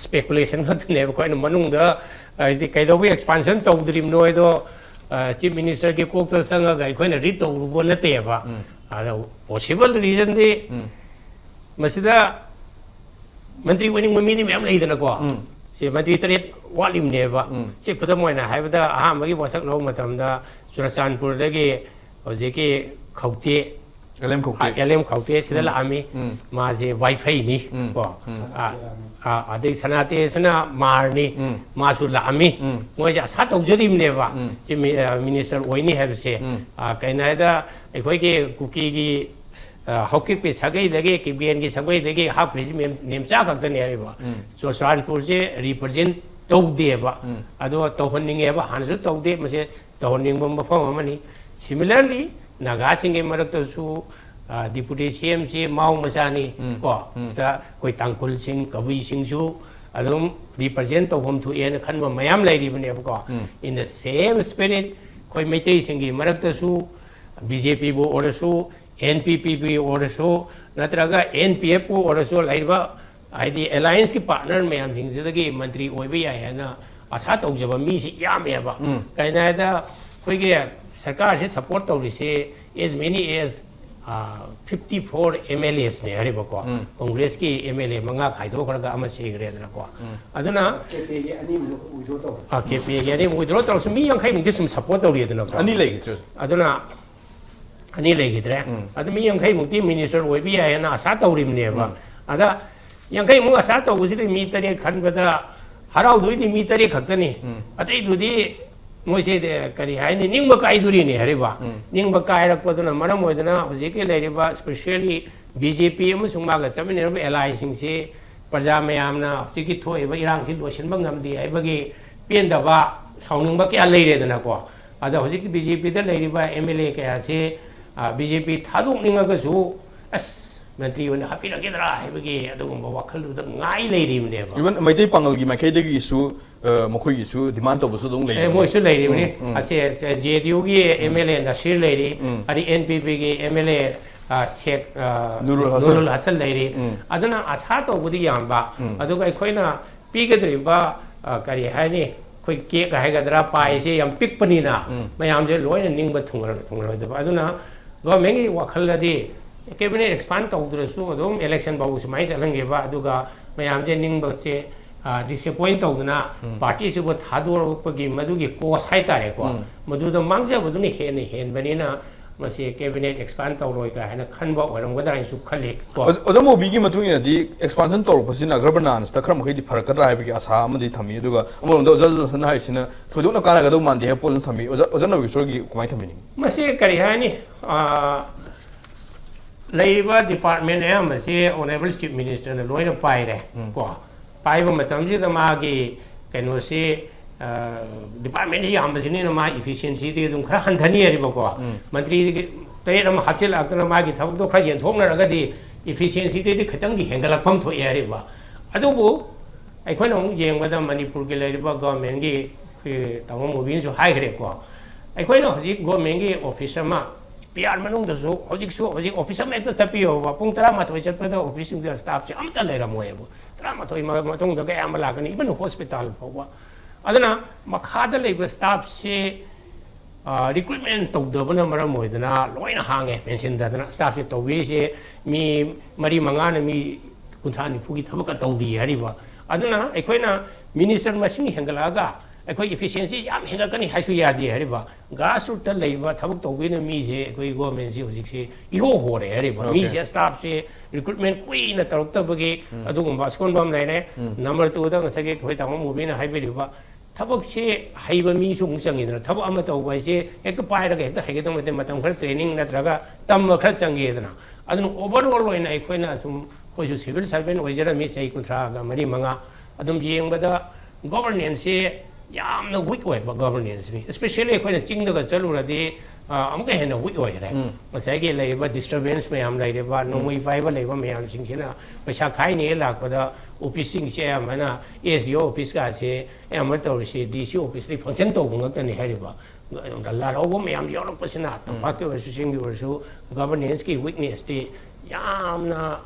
Speculation ꯈꯛꯇꯅꯦꯕ ꯑꯩꯈꯣꯏꯅ ꯃꯅꯨꯡꯗ, ꯍꯥꯏꯗꯤ ꯀꯩꯗꯧꯕꯒꯤ expansion ꯇꯧꯗ꯭ꯔꯤꯕꯅꯣ ꯍꯥꯏꯗꯣ, ꯑ, Chief Ministerꯒꯤ ꯀꯣꯛꯇ ꯆꯪꯉꯒ ꯑꯩꯈꯣꯏꯅ read ꯇꯧꯔꯨꯕ ꯅꯠꯇꯦꯕ꯫ ꯑꯗꯣ possible reasonꯗꯤ ꯃꯁꯤꯗ ꯃꯟꯇ꯭ꯔꯤ ꯑꯣꯏꯅꯤꯡꯕ ꯃꯤꯗꯤ ꯃꯌꯥꯝ ꯂꯩꯗꯅꯀꯣ꯫ ꯁꯤ ꯃꯟꯇ꯭ꯔꯤ ꯇꯔꯦꯠ ꯋꯥꯠꯂꯤꯕꯅꯦꯕ꯫ ꯁꯤ ꯈꯨꯗꯝ ꯑꯣꯏꯅ ꯍꯥꯏꯕꯗ, ꯑꯍꯥꯟꯕꯒꯤ ꯋꯥꯁꯛ ꯂꯧꯕ ꯃꯇꯝꯗ ꯆꯨꯔꯆꯥꯟꯄꯨꯔꯗꯒꯤ ꯍꯧꯖꯤꯛꯀꯤ ꯈꯧꯇꯦ, ꯑꯦꯜ ꯑꯦꯝ ꯈꯧꯇꯦ꯫ ꯑꯦꯜ ꯑꯦꯝ ꯈꯧꯇꯦ ꯁꯤꯗ ꯂꯥꯛꯑꯝꯃꯤ꯫ ꯃꯥꯁꯦ ꯋꯥꯏꯐꯩꯅꯤ ꯀꯣ꯫ ꯑ, ꯑ, ꯑꯗꯩ ꯁꯅꯥꯇꯦꯁꯅ ꯃꯥꯔꯅꯤ꯫ ꯃꯥꯁꯨ ꯂꯥꯛꯑꯝꯃꯤ꯫ ꯃꯣꯏꯁꯦ ꯑꯁꯥ ꯇꯧꯖꯔꯤꯕꯅꯦꯕ꯫ ꯁꯤ ꯃꯤ- ꯑ, minister ꯑꯣꯏꯅꯤ ꯍꯥꯏꯕꯁꯦ꯫ ꯑ, ꯀꯩꯅꯣ ꯍꯥꯏꯗ ꯑꯩꯈꯣꯏꯒꯤ ꯀꯨꯀꯤꯒꯤ, ꯑ, ꯍꯧꯀꯤꯛꯄꯤ ꯁꯥꯒꯩꯗꯒꯤ, ꯀꯤꯕꯦꯟꯒꯤ ꯁꯥꯒꯩꯗꯒꯤ ꯍꯥꯞꯈ꯭ꯔꯤꯁꯤ ꯃꯦꯝ- ꯃꯦꯝꯆꯥ ꯈꯛꯇꯅꯦ ꯍꯥꯏꯔꯤꯕ꯫ ꯆꯨꯔꯆꯥꯟꯄꯨꯔꯁꯦ represent ꯇꯧꯗꯦꯕ꯫ ꯑꯗꯣ ꯇꯧꯍꯟꯅꯤꯡꯉꯦꯕ, ꯍꯥꯟꯅꯁꯨ ꯇꯧꯗꯦ, ꯃꯁꯤ ꯇꯧꯍꯟꯅꯤꯡꯕ ꯃꯐꯝ ꯑꯃꯅꯤ꯫ Similarly, ꯅꯥꯒꯥꯁꯤꯡꯒꯤ ꯃꯔꯛꯇꯁꯨ, ꯑ, deputy C M ꯁꯤ ꯃꯥꯎ ꯃꯆꯥꯅꯤ ꯀꯣ꯫ ꯁꯤꯗ ꯑꯩꯈꯣꯏ ꯇꯥꯡꯈꯨꯜꯁꯤꯡ, ꯀꯕꯨꯏꯁꯤꯡꯁꯨ ꯑꯗꯨꯝ represent ꯇꯧꯐꯝ ꯊꯣꯛꯑꯦꯅ ꯈꯟꯕ ꯃꯌꯥꯝ ꯂꯩꯔꯤꯕꯅꯦꯕꯀꯣ꯫ In the same spirit, ꯑꯩꯈꯣꯏ ꯃꯩꯇꯩꯁꯤꯡꯒꯤ ꯃꯔꯛꯇꯁꯨ B J P ꯕꯨ ꯑꯣꯏꯔꯁꯨ, N P P ꯕꯨ ꯑꯣꯏꯔꯁꯨ, ꯅꯠꯇ꯭ꯔꯒ N P F ꯄꯨ ꯑꯣꯏꯔꯁꯨ, ꯂꯩꯔꯤꯕ ꯍꯥꯏꯗꯤ ꯑꯦꯂꯥꯏꯟꯁꯀꯤ ꯄꯥꯔꯠꯅꯔ ꯃꯌꯥꯝꯁꯤꯡꯁꯤꯗꯒꯤ ꯃꯟꯇ꯭ꯔꯤ ꯑꯣꯏꯕ ꯌꯥꯏ ꯍꯥꯏꯅ ꯑꯁꯥ ꯇꯧꯖꯕ ꯃꯤꯁꯤ ꯌꯥꯝꯃꯦꯕ꯫ ꯎꯝ꯫ ꯀꯩꯅꯣ ꯍꯥꯏꯗ ꯑꯩꯈꯣꯏꯒꯤ ꯁꯔꯀꯥꯔꯁꯦ ꯁꯞꯄꯣꯔꯠ ꯇꯧꯔꯤꯁꯦ as many as fifty four M L As ꯅꯦ ꯍꯥꯏꯔꯤꯕꯀꯣ꯫ ꯎꯝ꯫ ꯀꯣꯡꯒ꯭ꯔꯦꯁꯀꯤ M L A ꯃꯉꯥ ꯈꯥꯏꯗꯣꯛꯈ꯭ꯔꯒ ꯑꯃ ꯁꯤꯈ꯭ꯔꯦꯗꯅꯀꯣ꯫ ꯎꯝ꯫ ꯑꯗꯨꯅ ꯀꯦ ꯄꯤ ꯑꯦꯒꯤ ꯑꯅꯤꯃꯨꯛ withdraw ꯇꯧꯔꯦ꯫ ꯑꯥ, ꯀꯦ ꯄꯤ ꯑꯦꯒꯤ ꯑꯅꯤꯃꯨꯛ withdraw ꯇꯧꯔꯁꯨ ꯃꯤ ꯌꯥꯡꯈꯩꯃꯨꯛꯇꯤ ꯁꯨꯝ ꯁꯞꯄꯣꯔꯠ ꯇꯧꯔꯤꯗꯅꯀꯣ꯫ ꯑꯅꯤ ꯂꯩꯈꯤꯗ꯭ꯔꯦ꯫ ꯑꯗꯨꯅ ꯑꯅꯤ ꯂꯩꯈꯤꯗ꯭ꯔꯦ꯫ ꯎꯝ꯫ ꯑꯗꯨ ꯃꯤ ꯌꯥꯡꯈꯩꯃꯨꯛꯇꯤ ꯃꯤꯅꯤꯁꯇꯔ ꯑꯣꯏꯕ ꯌꯥꯏ ꯍꯥꯏꯅ ꯑꯁꯥ ꯇꯧꯔꯤꯕꯅꯦꯕ꯫ ꯎꯝ꯫ ꯑꯗ ꯌꯥꯡꯈꯩꯃꯨꯛ ꯑꯁꯥ ꯇꯧꯕꯁꯤꯗ ꯃꯤ ꯇꯔꯦꯠ ꯈꯟꯕꯗ ꯍꯔꯥꯎꯗꯣꯏꯗꯤ ꯃꯤ ꯇꯔꯦꯠ ꯈꯛꯇꯅꯤ꯫ ꯎꯝ꯫ ꯑꯇꯩꯗꯨꯗꯤ ꯃꯣꯏꯁꯦ ꯀꯔꯤ ꯍꯥꯏꯅꯤ, ꯅꯤꯡꯕ ꯀꯥꯏꯗꯣꯔꯤꯅꯦ ꯍꯥꯏꯔꯤꯕ꯫ ꯎꯝ꯫ ꯅꯤꯡꯕ ꯀꯥꯏꯔꯛꯄꯗꯨꯅ ꯃꯔꯝ ꯑꯣꯏꯗꯅ ꯍꯧꯖꯤꯛꯀꯤ ꯂꯩꯔꯤꯕ specially B J P ꯑꯃꯁꯨꯡ ꯃꯥꯒ ꯆꯠꯃꯤꯟꯅꯔꯤꯕ allies ꯁꯤꯡꯁꯤ ꯄ꯭ꯔꯖꯥ ꯃꯌꯥꯝꯅ ꯍꯧꯖꯤꯛꯀꯤ ꯊꯣꯛꯏꯕ ꯏꯔꯥꯡꯁꯤ ꯂꯣꯏꯁꯤꯟꯕ ꯉꯝꯗꯦ ꯍꯥꯏꯕꯒꯤ ꯄꯦꯟꯗꯕ, ꯁꯥꯎꯅꯤꯡꯕ ꯀꯌꯥ ꯂꯩꯔꯦꯗꯅꯀꯣ꯫ ꯑꯗ ꯍꯧꯖꯤꯛꯀꯤ B J P ꯗ ꯂꯩꯔꯤꯕ M L A ꯀꯌꯥꯁꯤ, ꯑ, B J P ꯊꯥꯗꯣꯛꯅꯤꯡꯉꯒꯁꯨ, ꯑꯁ, ꯃꯟꯇ꯭ꯔꯤ ꯑꯣꯏꯅ ꯍꯥꯞꯄꯤꯔꯒꯦꯗ꯭ꯔꯥ ꯍꯥꯏꯕꯒꯤ ꯑꯗꯨꯒꯨꯝꯕ ꯋꯥꯈꯜꯗꯨꯗ ꯉꯥꯏ ꯂꯩꯔꯤꯕꯅꯦꯕ꯫ Even ꯃꯩꯇꯩ ꯄꯥꯉꯜꯒꯤ ꯃꯥꯏꯀꯩꯗꯒꯤꯁꯨ, ꯑ, ꯃꯈꯣꯏꯒꯤꯁꯨ demand ꯇꯧꯕꯁꯨ ꯑꯗꯨꯝ ꯑꯦ, ꯂꯩꯔꯤꯕꯅꯤ꯫ ꯃꯣꯏꯁꯨ ꯂꯩꯔꯤꯕꯅꯤ꯫ ꯎꯝ, ꯎꯝ꯫ ꯑꯁꯦ, ꯑꯁꯦ, J D U ꯒꯤ M L A ꯅꯁꯤꯔ ꯂꯩꯔꯤ, ꯎꯝ꯫ ꯑꯗꯩ N P P ꯒꯤ M L A, ꯑ, ꯁꯦꯛ, ꯑ, ꯅꯨꯔꯨꯜ ꯍꯁꯟ꯫ ꯅꯨꯔꯨꯜ ꯍꯁꯟ ꯂꯩꯔꯤ꯫ ꯎꯝ꯫ ꯑꯗꯨꯅ ꯑꯁꯥ ꯇꯧꯕꯗꯤ ꯌꯥꯝꯕ, ꯎꯝ꯫ ꯑꯗꯨꯒ ꯑꯩꯈꯣꯏꯅ ꯄꯤꯒꯗꯧꯔꯤꯕ, ꯑ, ꯀꯔꯤ ꯍꯥꯏꯅꯤ, ꯑꯩꯈꯣꯏ ꯀꯦꯛ ꯍꯥꯏꯒꯗ꯭ꯔꯥ, ꯄꯥꯏꯁꯦ ꯌꯥꯝ ꯄꯤꯛꯄꯅꯤꯅ, ꯎꯝ꯫ ꯃꯌꯥꯝꯁꯦ ꯂꯣꯏꯅ ꯅꯤꯡꯕ ꯊꯨꯡꯍꯜ-, ꯊꯨꯡꯍꯜꯂꯣꯏꯗꯕ꯫ ꯑꯗꯨꯅ government ꯀꯤ ꯋꯥꯈꯜꯗꯗꯤ cabinet expand ꯇꯧꯗ꯭ꯔꯁꯨ ꯑꯗꯨꯝ election ꯐꯥꯎ ꯁꯨꯃꯥꯏꯅ ꯆꯠꯍꯟꯈꯤꯕ, ꯑꯗꯨꯒ ꯃꯌꯥꯝꯁꯦ ꯅꯤꯡꯕꯁꯦ, ꯑ, disappoint ꯇꯧꯗꯅ ꯎꯝ꯫ Party ꯁꯤꯕꯨ ꯊꯥꯗꯣꯔꯛꯄꯒꯤ ꯃꯗꯨꯒꯤ cost ꯍꯥꯏꯇꯥꯔꯦꯀꯣ, ꯎꯝ꯫ ꯃꯗꯨꯗ ꯃꯥꯡꯖꯕꯗꯨꯅ ꯍꯦꯟꯅ ꯍꯦꯟꯕꯅꯤꯅ ꯃꯁꯤ cabinet expand ꯇꯧꯔꯣꯏ ꯀꯥꯏ ꯍꯥꯏꯅ ꯈꯟꯕ ꯑꯣꯏꯔꯝꯒꯗ꯭ꯔꯥ ꯍꯥꯏꯅꯁꯨ ꯈꯜꯂꯤ ꯀꯣ꯫ ꯑꯣꯖꯥ, ꯑꯣꯖꯥ ꯃꯣꯕꯤꯒꯤ ꯃꯇꯨꯡ ꯏꯟꯅꯗꯤ expansion ꯇꯧꯔꯛꯄꯁꯤꯅ governance ꯇ ꯈꯔ ꯃꯈꯩꯗꯤ ꯐꯔꯛꯀꯗ꯭ꯔꯥ ꯍꯥꯏꯕꯒꯤ ꯑꯁꯥ ꯑꯃꯗꯤ ꯊꯝꯃꯤ꯫ ꯑꯗꯨꯒ ꯑꯃꯔꯣꯝꯗ ꯑꯣꯖꯥ ꯖꯣꯟꯁꯟꯅ ꯍꯥꯏꯁꯤꯅ ꯊꯣꯏꯗꯣꯛꯅ ꯀꯥꯟꯅꯒꯗꯧ ꯃꯥꯟꯗꯦ ꯍꯥꯏꯕ ꯄꯣꯠ ꯑꯃ ꯊꯝꯃꯤ꯫ ꯑꯣꯖꯥ, ꯑꯣꯖꯥ ꯅꯕꯤꯁꯣꯔꯒꯤ ꯀꯃꯥꯏꯅ ꯊꯝꯕꯤꯅꯤꯡꯉꯤ? ꯃꯁꯤ ꯀꯔꯤ ꯍꯥꯏꯅꯤ? ꯑ, ꯂꯩꯔꯤꯕ department ꯑꯌꯥꯝꯕꯁꯤ Honourable Chief Minister ꯅ ꯂꯣꯏꯅ ꯄꯥꯏꯔꯦ ꯎꯝ꯫ ꯀꯣ꯫ ꯄꯥꯏꯕ ꯃꯇꯝꯁꯤꯗ ꯃꯥꯒꯤ ꯀꯩꯅꯣꯁꯤ, ꯑ, department ꯁꯤ ꯌꯥꯝꯕꯁꯤꯅꯤꯅ ꯃꯥ efficiency ꯗꯤ ꯑꯗꯨꯝ ꯈꯔ ꯍꯟꯊꯅꯤ ꯍꯥꯏꯔꯤꯕꯀꯣ꯫ ꯎꯝ꯫ ꯃꯟꯇ꯭ꯔꯤ ꯇꯔꯦꯠ ꯑꯃ ꯍꯥꯞꯆꯤꯜꯂꯛꯇꯅ ꯃꯥꯒꯤ ꯊꯕꯛꯇꯣ ꯈꯔ ꯌꯦꯟꯊꯣꯛꯅꯔꯒꯗꯤ efficiency ꯗꯗꯤ ꯈꯤꯇꯪꯗꯤ ꯍꯦꯟꯒꯠꯂꯛꯐꯝ ꯊꯣꯛꯑꯦ ꯍꯥꯏꯔꯤꯕ꯫ ꯑꯗꯨꯕꯨ ꯑꯩꯈꯣꯏꯅ ꯑꯃꯨꯛ ꯌꯦꯡꯕꯗ ꯃꯅꯤꯄꯨꯔꯒꯤ ꯂꯩꯔꯤꯕ government ꯀꯤ, ꯑꯩꯈꯣꯏ ꯇꯥꯃꯣ ꯃꯣꯕꯤꯅꯁꯨ ꯍꯥꯏꯈ꯭ꯔꯦꯀꯣ, ꯑꯩꯈꯣꯏꯅ ꯍꯧꯖꯤꯛ government ꯀꯤ office ꯑꯃ ꯄꯤ ꯑꯥꯔ ꯃꯅꯨꯡꯗꯁꯨ ꯍꯧꯖꯤꯛꯁꯨ, ꯍꯧꯖꯤꯛ ꯑꯣꯐꯤꯁ ꯑꯃ ꯍꯦꯛꯇ ꯆꯠꯄꯤꯌꯣꯕ, ꯄꯨꯡ ꯇꯔꯥꯃꯥꯊꯣꯏ ꯆꯠꯄꯗ ꯑꯣꯐꯤꯁꯁꯤꯡꯗꯨꯗ ꯁ꯭ꯇꯥꯐꯁꯦ ꯑꯃꯠꯇ ꯂꯩꯔꯝꯃꯣꯏꯕ꯫ ꯇꯔꯥꯃꯥꯊꯣꯏ ꯃ-, ꯃꯇꯨꯡꯗ ꯀꯌꯥ ꯑꯃ ꯂꯥꯛꯀꯅꯤ, ꯏꯚꯟ ꯍꯣꯁꯄꯤꯇꯥꯜ ꯐꯥꯎꯕ꯫ ꯑꯗꯨꯅ ꯃꯈꯥꯗ ꯂꯩꯕ ꯁ꯭ꯇꯥꯐꯁꯦ, ꯑ, ꯔꯤꯀ꯭ꯔꯨꯠꯃꯦꯟ ꯇꯧꯗꯕꯅ ꯃꯔꯝ ꯑꯣꯏꯗꯅ ꯂꯣꯏꯅ ꯍꯥꯡꯉꯦ, ꯃꯦꯟꯁꯤꯟꯗꯗꯅ꯫ ꯁ꯭ꯇꯥꯐꯁꯦ ꯇꯧꯕꯤꯔꯤꯁꯦ ꯃꯤ ꯃꯔꯤ ꯃꯉꯥꯅ ꯃꯤ ꯀꯨꯟꯊ꯭ꯔꯥ ꯅꯤꯐꯨꯒꯤ ꯊꯕꯛꯀ ꯇꯧꯔꯤ ꯍꯥꯏꯔꯤꯕ꯫ ꯑꯗꯨꯅ ꯑꯩꯈꯣꯏꯅ ꯃꯤꯅꯤꯁꯇꯔ ꯃꯁꯤꯡ ꯍꯦꯟꯒꯠꯂꯛꯑꯒ ꯑꯩꯈꯣꯏ ꯏꯐꯤꯁꯤꯌꯦꯟꯁꯤ ꯌꯥꯝ ꯍꯦꯟꯒꯠꯀꯅꯤ ꯍꯥꯏꯁꯨ ꯌꯥꯗꯦ ꯍꯥꯏꯔꯤꯕ꯫ ꯒ꯭ꯔꯥꯁꯔꯨꯠꯇ ꯂꯩꯔꯤꯕ ꯊꯕꯛ ꯇꯧꯕꯤꯅ ꯃꯤꯁꯦ ꯑꯩꯈꯣꯏ ꯒꯣꯔꯃꯦꯟꯁꯤ ꯍꯧꯖꯤꯛꯁꯤ ꯏꯍꯣ ꯍꯣꯔꯦ ꯍꯥꯏꯔꯤꯕ꯫ Okay. ꯃꯤꯁꯦ, ꯁ꯭ꯇꯥꯐꯁꯦ ꯔꯤꯀ꯭ꯔꯨꯠꯃꯦꯟ ꯀꯨꯏꯅ ꯇꯧꯔꯛꯇꯕꯒꯤ ꯑꯗꯨꯒꯨꯝꯕ ꯑꯁꯣꯟꯕ ꯑꯃ ꯂꯩꯔꯦ꯫ ꯎꯝ. ꯅꯝꯕꯔ ꯇꯨꯗ ꯉꯁꯥꯏꯒꯤ ꯑꯩꯈꯣꯏ ꯇꯥꯃꯣ ꯃꯨꯕꯤꯅ ꯍꯥꯏꯕꯤꯔꯤꯕ ꯊꯕꯛꯁꯦ ꯍꯩꯕ ꯃꯤꯁꯨ ꯑꯃꯨꯛ ꯆꯪꯉꯤꯗꯅ꯫ ꯊꯕꯛ ꯑꯃ ꯇꯧꯕ ꯍꯥꯏꯁꯦ ꯍꯦꯛꯇ ꯄꯥꯏꯔꯒ ꯍꯦꯛꯇ ꯍꯩꯒꯗꯕ ꯅꯠꯇꯦ, ꯃꯇꯝ ꯈꯔ ꯇ꯭ꯔꯦꯅꯤꯡ ꯅꯠꯇ꯭ꯔꯒ ꯇꯝꯕ ꯈꯔ ꯆꯪꯉꯤꯗꯅ꯫ ꯑꯗꯨꯅ ꯑꯣꯚꯔꯑꯣꯜ ꯑꯣꯏꯅ ꯑꯩꯈꯣꯏꯅ ꯁꯨꯝ, ꯑꯩꯈꯣꯏꯁꯨ ꯁꯤꯚꯤꯜ ꯁꯥꯔꯚꯦꯟ ꯑꯣꯏꯖꯔꯝꯃꯤ ꯆꯍꯤ ꯀꯨꯟꯊ꯭ꯔꯥꯒ ꯃꯔꯤ ꯃꯉꯥ꯫ ꯑꯗꯨꯝ ꯌꯦꯡꯕꯗ ꯒꯣꯚꯔꯅꯦꯟꯁꯁꯦ ꯌꯥꯝꯅ ꯋꯤꯛ ꯑꯣꯏꯕ ꯒꯣꯚꯔꯅꯦꯟꯁꯅꯤ꯫ Especially ꯑꯩꯈꯣꯏꯅ ꯆꯤꯡꯗꯒ ꯆꯠꯂꯨꯔꯗꯤ, ꯑ, ꯑꯃꯨꯛꯀ ꯍꯦꯟꯅ ꯋꯤꯛ ꯑꯣꯏꯈ꯭ꯔꯦ꯫ ꯎꯝ. ꯉꯁꯥꯏꯒꯤ ꯂꯩꯔꯤꯕ ꯗꯤꯁꯇꯔꯕꯦꯟꯁ ꯃꯌꯥꯝ ꯂꯩꯔꯤꯕ, ꯎꯝ. ꯅꯣꯡꯃꯩ ꯄꯥꯏꯕ ꯂꯩꯕ ꯃꯌꯥꯝꯁꯤꯡꯁꯤꯅ ꯄꯩꯁꯥ ꯈꯥꯏꯅꯦ ꯂꯥꯛꯄꯗ ꯑꯣꯐꯤꯁꯁꯤꯡꯁꯦ ꯑꯌꯥꯝꯕꯅ, ꯑꯦꯁ ꯗꯤ ꯑꯣ ꯑꯣꯐꯤꯁꯀꯥꯁꯦ ꯑꯌꯥꯝꯕ ꯇꯧꯔꯤꯁꯤ ꯗꯤ ꯁꯤ ꯑꯣꯐꯤꯁꯇꯒꯤ ꯐꯪꯁꯟ ꯇꯧꯕ ꯉꯥꯛꯇꯅꯤ ꯍꯥꯏꯔꯤꯕ꯫ ꯂꯥꯜꯍꯧꯕ ꯃꯌꯥꯝ ꯌꯥꯎꯔꯛꯄꯁꯤꯅ, ꯎꯝ. ꯇꯝꯄꯥꯛꯀꯤ ꯑꯣꯏꯔꯁꯨ ꯆꯤꯡꯒꯤ ꯑꯣꯏꯔꯁꯨ, ꯒꯚꯔꯅꯦꯟꯁꯀꯤ ꯋꯤꯛꯅꯦꯁꯇꯤ ꯌꯥꯝꯅ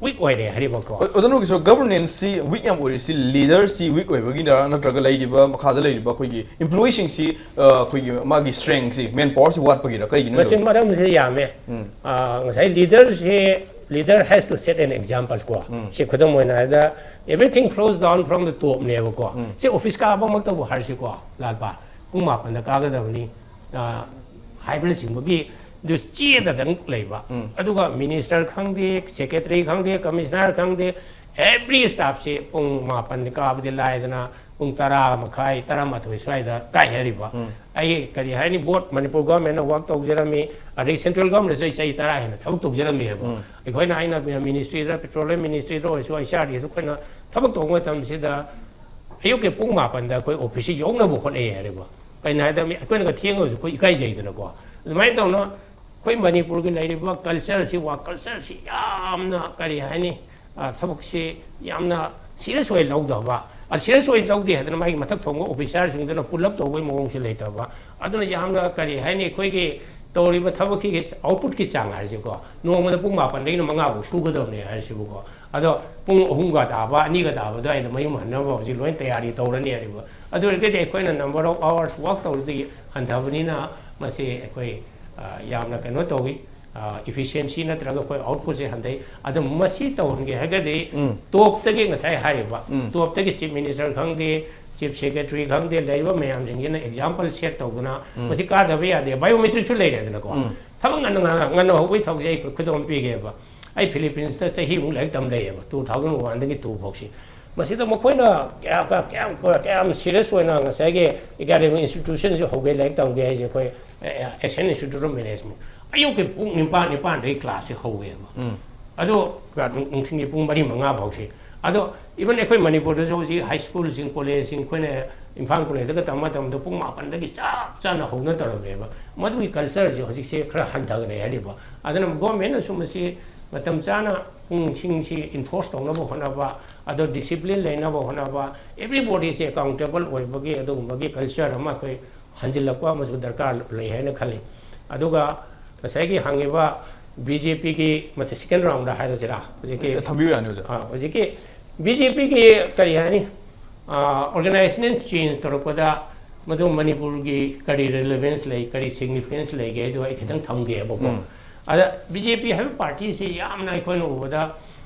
ꯋꯤꯛ ꯑꯣꯏꯔꯦ ꯍꯥꯏꯔꯤꯕꯀꯣ꯫ ꯑꯣ-, ꯑꯣꯖꯥ ꯅꯣꯡꯒꯤꯁꯣ, ꯒꯚꯔꯅꯦꯟꯁꯁꯤ ꯋꯤꯛ ꯌꯥꯝ ꯑꯣꯏꯔꯤꯁꯤ ꯂꯤꯗꯔꯁꯤ ꯋꯤꯛ ꯑꯣꯏꯕꯒꯤꯔ, ꯅꯠꯇ꯭ꯔꯒ ꯂꯩꯔꯤꯕ ꯃꯈꯥꯗ ꯂꯩꯔꯤꯕ ꯑꯩꯈꯣꯏꯒꯤ ꯏꯝꯄ꯭ꯂꯣꯌꯤꯁꯤꯡꯁꯤ, ꯑ, ꯑꯩꯈꯣꯏꯒꯤ ꯃꯥꯒꯤ ꯁ꯭ꯇꯔꯦꯡꯁꯤ, ꯃꯦꯟ ꯄꯥꯋꯔꯁꯤ ꯋꯥꯠꯄꯒꯤꯔ, ꯀꯩꯒꯤꯅꯣ? ꯃꯁꯤ ꯃꯔꯝꯁꯦ ꯌꯥꯝꯃꯦ꯫ ꯎꯝ. ꯑ, ꯉꯁꯥꯏ ꯂꯤꯗꯔꯁꯦ, leader has to set an example ꯀꯣ꯫ ꯎꯝ. ꯁꯤ ꯈꯨꯗꯝ ꯑꯣꯏꯅ ꯍꯥꯏꯔꯕꯗ, everything flows down from the topꯅꯦꯕꯀꯣ꯫ ꯎꯝ. ꯁꯤ ꯑꯣꯐꯤꯁ ꯀꯥꯕꯃꯛꯇꯕꯨ ꯍꯥꯏꯔꯁꯤꯀꯣ, ꯂꯥꯜꯄꯥ, ꯄꯨꯡ ꯃꯥꯄꯟꯗ ꯀꯥꯒꯗꯕꯅꯤ, ꯑ, ꯍꯥꯏꯕꯅꯆꯤꯡꯕꯒꯤ ꯑꯗꯨ ꯆꯦꯗꯗꯪ ꯂꯩꯕ꯫ ꯎꯝ. ꯑꯗꯨꯒ ꯃꯤꯅꯤꯁꯇꯔ ꯈꯪꯗꯦ, ꯁꯦꯀ꯭ꯔꯦꯇꯔꯤ ꯈꯪꯗꯦ, ꯀꯃꯤꯁꯅꯔ ꯈꯪꯗꯦ, every staffꯁꯤ ꯄꯨꯡ ꯃꯥꯄꯟꯗ ꯀꯥꯕꯗꯤ ꯂꯥꯏꯗꯅ, ꯄꯨꯡ ꯇꯔꯥ ꯃꯈꯥꯏ, ꯇꯔꯥꯃꯥꯊꯣꯏ ꯁ꯭ꯋꯥꯏꯗ ꯀꯥꯏ ꯍꯥꯏꯔꯤꯕ꯫ ꯎꯝ. ꯑꯩ ꯀꯔꯤ ꯍꯥꯏꯅꯤ, ꯕꯣꯠ ꯃꯅꯤꯄꯨꯔ ꯒꯣꯔꯃꯦꯟꯅ ꯋꯥꯛ ꯇꯧꯖꯔꯝꯃꯤ, ꯑꯗꯩ ꯁꯦꯟꯇ꯭ꯔꯦꯜ ꯒꯣꯔꯃꯦꯟꯅꯁꯨ ꯑꯩ ꯆꯍꯤ ꯇꯔꯥ ꯍꯦꯟꯅ ꯊꯕꯛ ꯇꯧꯖꯔꯝꯃꯦꯕ꯫ ꯎꯝ. ꯑꯩꯈꯣꯏꯅ, ꯑꯩꯅ ꯃꯤꯅꯤꯁꯇ꯭ꯔꯤꯗ, ꯄꯦꯇ꯭ꯔꯣꯂꯤꯌꯝ ꯃꯤꯅꯤꯁꯇ꯭ꯔꯤꯗ ꯑꯣꯏꯔꯁꯨ, ꯑꯩꯆ ꯑꯥꯔ ꯗꯤꯗꯁꯨ ꯑꯩꯈꯣꯏꯅ ꯊꯕꯛ ꯇꯧꯕ ꯃꯇꯝꯁꯤꯗ ꯑꯌꯨꯛꯀꯤ ꯄꯨꯡ ꯃꯥꯄꯟꯗ ꯑꯩꯈꯣꯏ ꯑꯣꯐꯤꯁꯁꯤ ꯌꯧꯅꯕ ꯍꯣꯠꯅꯩ ꯍꯥꯏꯔꯤꯕ꯫ ꯀꯩꯅꯣ ꯍꯥꯏꯗ ꯃꯤ-, ꯑꯩꯈꯣꯏꯅꯒ ꯊꯦꯡꯉꯁꯨ ꯑꯩꯈꯣꯏ ꯏꯀꯥꯏꯖꯩꯗꯅꯀꯣ꯫ ꯑꯗꯨꯃꯥꯏꯅ ꯇꯧꯅ ꯑꯩꯈꯣꯏ ꯃꯅꯤꯄꯨꯔꯒꯤ ꯂꯩꯔꯤꯕ ꯀꯜꯆꯔꯁꯤ, ꯋꯥꯔꯛ ꯀꯜꯆꯔꯁꯤ ꯌꯥꯝꯅ, ꯀꯔꯤ ꯍꯥꯏꯅꯤ, ꯑ, ꯊꯕꯛꯁꯤ ꯌꯥꯝꯅ ꯁꯤꯔꯤꯌꯁ ꯑꯣꯏꯅ ꯂꯧꯗꯕ꯫ ꯑ, ꯁꯤꯔꯤꯌꯁ ꯑꯣꯏꯅ ꯂꯧꯗꯦ ꯍꯥꯏꯗꯅ ꯃꯥꯒꯤ ꯃꯊꯛ ꯊꯣꯡꯕ ꯑꯣꯐꯤꯁꯥꯔꯁꯤꯡꯗꯨꯅ ꯄꯨꯜꯂꯞ ꯇꯧꯕꯒꯤ ꯃꯑꯣꯡꯁꯨ ꯂꯩꯇꯕ꯫ ꯑꯗꯨꯅ ꯌꯥꯝꯅ, ꯀꯔꯤ ꯍꯥꯏꯅꯤ, ꯑꯩꯈꯣꯏꯒꯤ ꯇꯧꯔꯤꯕ ꯊꯕꯛꯀꯤ ꯑꯥꯎꯠꯄꯨꯠꯀꯤ ꯆꯥꯡ ꯍꯥꯏꯁꯤꯀꯣ, ꯅꯣꯡꯃꯗ ꯄꯨꯡ ꯃꯥꯄꯟꯗꯒꯤꯅ ꯃꯉꯥꯐꯥꯎ ꯁꯨꯒꯗꯕꯅꯦ ꯍꯥꯏꯁꯤꯕꯨꯀꯣ꯫ ꯑꯗꯣ ꯄꯨꯡ ꯑꯍꯨꯝꯒ ꯇꯥꯕ, ꯑꯅꯤꯒ ꯇꯥꯕ ꯑꯗꯨꯋꯥꯏꯗ ꯃꯌꯨꯝ ꯍꯟꯅꯕ ꯍꯧꯖꯤꯛ ꯂꯣꯏ ꯇꯌꯥꯔꯤ ꯇꯧꯔꯅꯤ ꯍꯥꯏꯔꯤꯕ꯫ ꯑꯗꯨ ꯑꯣꯏꯔꯒꯗꯤ ꯑꯩꯈꯣꯏꯅ number of hours work ꯇꯧꯔꯗꯤ ꯍꯟꯊꯕꯅꯤꯅ ꯃꯁꯤ ꯑꯩꯈꯣꯏ, ꯑ, ꯌꯥꯝꯅ ꯀꯩꯅꯣ ꯇꯧꯏ, efficiency ꯅꯠꯇ꯭ꯔꯒ ꯑꯩꯈꯣꯏ ꯑꯥꯎꯠꯄꯨꯠꯁꯦ ꯍꯟꯊꯩ꯫ ꯑꯗꯣ ꯃꯁꯤ ꯇꯧꯍꯟꯒꯦ ꯍꯥꯏꯔꯒꯗꯤ ꯎꯝ꯫ ꯇꯣꯞꯇꯒꯤ ꯉꯁꯥꯏ ꯍꯥꯏꯔꯤꯕ, ꯎꯝ꯫ ꯇꯣꯞꯇꯒꯤ ꯆꯤꯐ ꯃꯤꯅꯤꯁꯇꯔ ꯈꯪꯗꯦ, ꯆꯤꯐ ꯁꯦꯀ꯭ꯔꯦꯇꯔꯤ ꯈꯪꯗꯦ, ꯂꯩꯔꯤꯕ ꯃꯌꯥꯝꯁꯤꯡꯁꯤꯅ ꯑꯦꯛꯖꯥꯝꯄꯜ ꯁꯦꯠ ꯇꯧꯗꯅ ꯎꯝ꯫ ꯃꯁꯤ ꯀꯥꯗꯕ ꯌꯥꯗꯦ, ꯕꯥꯏꯑꯣꯃꯦꯇ꯭ꯔꯤꯛꯁꯨ ꯂꯩꯔꯦꯗꯅꯀꯣ꯫ ꯎꯝ꯫ ꯊꯕꯛ ꯉꯟꯅ ꯉꯟꯅ ꯉꯟꯅ ꯍꯧꯕꯒꯤ ꯊꯕꯛꯁꯦ ꯑꯩ ꯈꯨꯗꯣꯜ ꯄꯤꯒꯦꯕ꯫ ꯑꯩ ꯐꯤꯂꯤꯄꯤꯟꯁꯇ ꯆꯍꯤꯃꯨꯛ ꯂꯥꯏꯔꯤꯛ ꯇꯝ ꯂꯩꯌꯦꯕ, two thousand one ꯗꯒꯤ two ꯐꯥꯎꯁꯤ꯫ ꯃꯁꯤꯗ ꯃꯈꯣꯏꯅ ꯀꯌꯥ-, ꯀꯌꯥ-, ꯀꯌꯥꯝ, ꯀꯌꯥꯝ ꯁꯤꯔꯤꯌꯁ ꯑꯣꯏꯅ ꯉꯁꯥꯏꯒꯤ ꯑꯦꯀꯥꯗꯃꯤꯛ ꯏꯟꯁꯇꯤꯇ꯭ꯌꯨꯁꯟꯁꯤ ꯍꯧꯒꯦ, ꯂꯥꯏꯔꯤꯛ ꯇꯝꯒꯦ ꯍꯥꯏꯁꯦ ꯑꯩꯈꯣꯏ, ꯑꯦ, ꯑꯦ, Asian Institute of Management꯫ ꯑꯌꯨꯛꯀꯤ ꯄꯨꯡ ꯅꯤꯄꯥꯟ, ꯅꯤꯄꯥꯟꯗꯒꯤ ꯀ꯭ꯂꯥꯁꯁꯦ ꯍꯧꯋꯦꯕ꯫ ꯎꯝ꯫ ꯑꯗꯣ ꯅꯨꯡ-, ꯅꯨꯡꯊꯤꯜꯒꯤ ꯄꯨꯡ ꯃꯔꯤ, ꯃꯉꯥ ꯐꯥꯎꯁꯦ꯫ ꯑꯗꯣ even ꯑꯩꯈꯣꯏ ꯃꯅꯤꯄꯨꯔꯗꯁꯨ ꯍꯧꯖꯤꯛ ꯍꯥꯏ ꯁ꯭ꯀꯨꯜꯁꯤꯡ, ꯀꯣꯂꯦꯖꯁꯤꯡ, ꯑꯩꯈꯣꯏꯅ ꯏꯝꯐꯥꯜ ꯀꯣꯂꯦꯖꯇꯒ ꯇꯝꯕ ꯃꯇꯝꯗ ꯄꯨꯡ ꯃꯥꯄꯟꯗꯒꯤ ꯆꯞ ꯆꯥꯅ ꯍꯧꯅ ꯇꯧꯔꯝꯃꯦꯕ꯫ ꯃꯗꯨꯒꯤ ꯀꯜꯆꯔꯁꯦ ꯍꯧꯖꯤꯛꯁꯦ ꯈꯔ ꯍꯟꯊꯈ꯭ꯔꯦ ꯍꯥꯏꯔꯤꯕ꯫ ꯑꯗꯨꯅ ꯒꯣꯔꯃꯦꯟꯅꯁꯨ ꯃꯁꯤ ꯃꯇꯝ ꯆꯥꯅ ꯄꯨꯡꯁꯤꯡꯁꯤ ꯏꯟꯐꯣꯔꯁ ꯇꯧꯅꯕ ꯍꯣꯠꯅꯕ, ꯑꯗꯣ ꯗꯤꯁꯤꯄ꯭ꯂꯤꯟ ꯂꯩꯅꯕ ꯍꯣꯠꯅꯕ, ꯑꯦꯕ꯭ꯔꯤꯕꯣꯗꯤꯁꯦ ꯑꯦꯀꯥꯎꯟꯇꯦꯕꯜ ꯑꯣꯏꯕꯒꯤ ꯑꯗꯨꯒꯨꯝꯕꯒꯤ ꯀꯜꯆꯔ ꯑꯃ ꯑꯩꯈꯣꯏ ꯍꯟꯖꯤꯜꯂꯛꯄ ꯑꯃꯁꯨ ꯗꯔꯀꯥꯔ ꯂꯩ ꯍꯥꯏꯅ ꯈꯜꯂꯤ꯫ ꯑꯗꯨꯒ ꯉꯁꯥꯏꯒꯤ ꯍꯪꯉꯤꯕ ꯕꯤ ꯖꯦ ꯄꯤꯒꯤ ꯃꯁꯤ ꯁꯦꯀꯦꯟ ꯔꯥꯎꯟꯗ ꯍꯥꯏꯔꯁꯤꯔꯥ, ꯍꯧꯖꯤꯛꯀꯤ, ꯑꯦ, ꯊꯝꯕꯤꯌꯨ ꯌꯥꯅꯤ ꯑꯣꯖꯥ꯫ ꯑꯥ, ꯍꯧꯖꯤꯛꯀꯤ ꯕꯤ ꯖꯦ ꯄꯤꯒꯤ ꯀꯔꯤ ꯍꯥꯏꯅꯤ, ꯑꯣꯔꯒꯅꯥꯏꯖꯦꯁꯅꯦꯜ ꯆꯦꯟꯖ ꯇꯧꯔꯛꯄꯗ ꯃꯗꯨ ꯃꯅꯤꯄꯨꯔꯒꯤ ꯀꯔꯤ ꯔꯤꯂꯦꯚꯦꯟꯁ ꯂꯩ, ꯀꯔꯤ ꯁꯤꯒꯅꯤꯐꯤꯀꯦꯟꯁ ꯂꯩꯒꯦ ꯍꯥꯏꯗꯣ ꯑꯩ ꯈꯤꯇꯪ ꯊꯝꯒꯦꯕꯀꯣ꯫ ꯎꯝ꯫ ꯑꯗ ꯕꯤ ꯖꯦ ꯄꯤ ꯍꯥꯏꯕ ꯄꯥꯔꯇꯤꯁꯤ ꯌꯥꯝꯅ ꯑꯩꯈꯣꯏꯅ ꯎꯕꯗ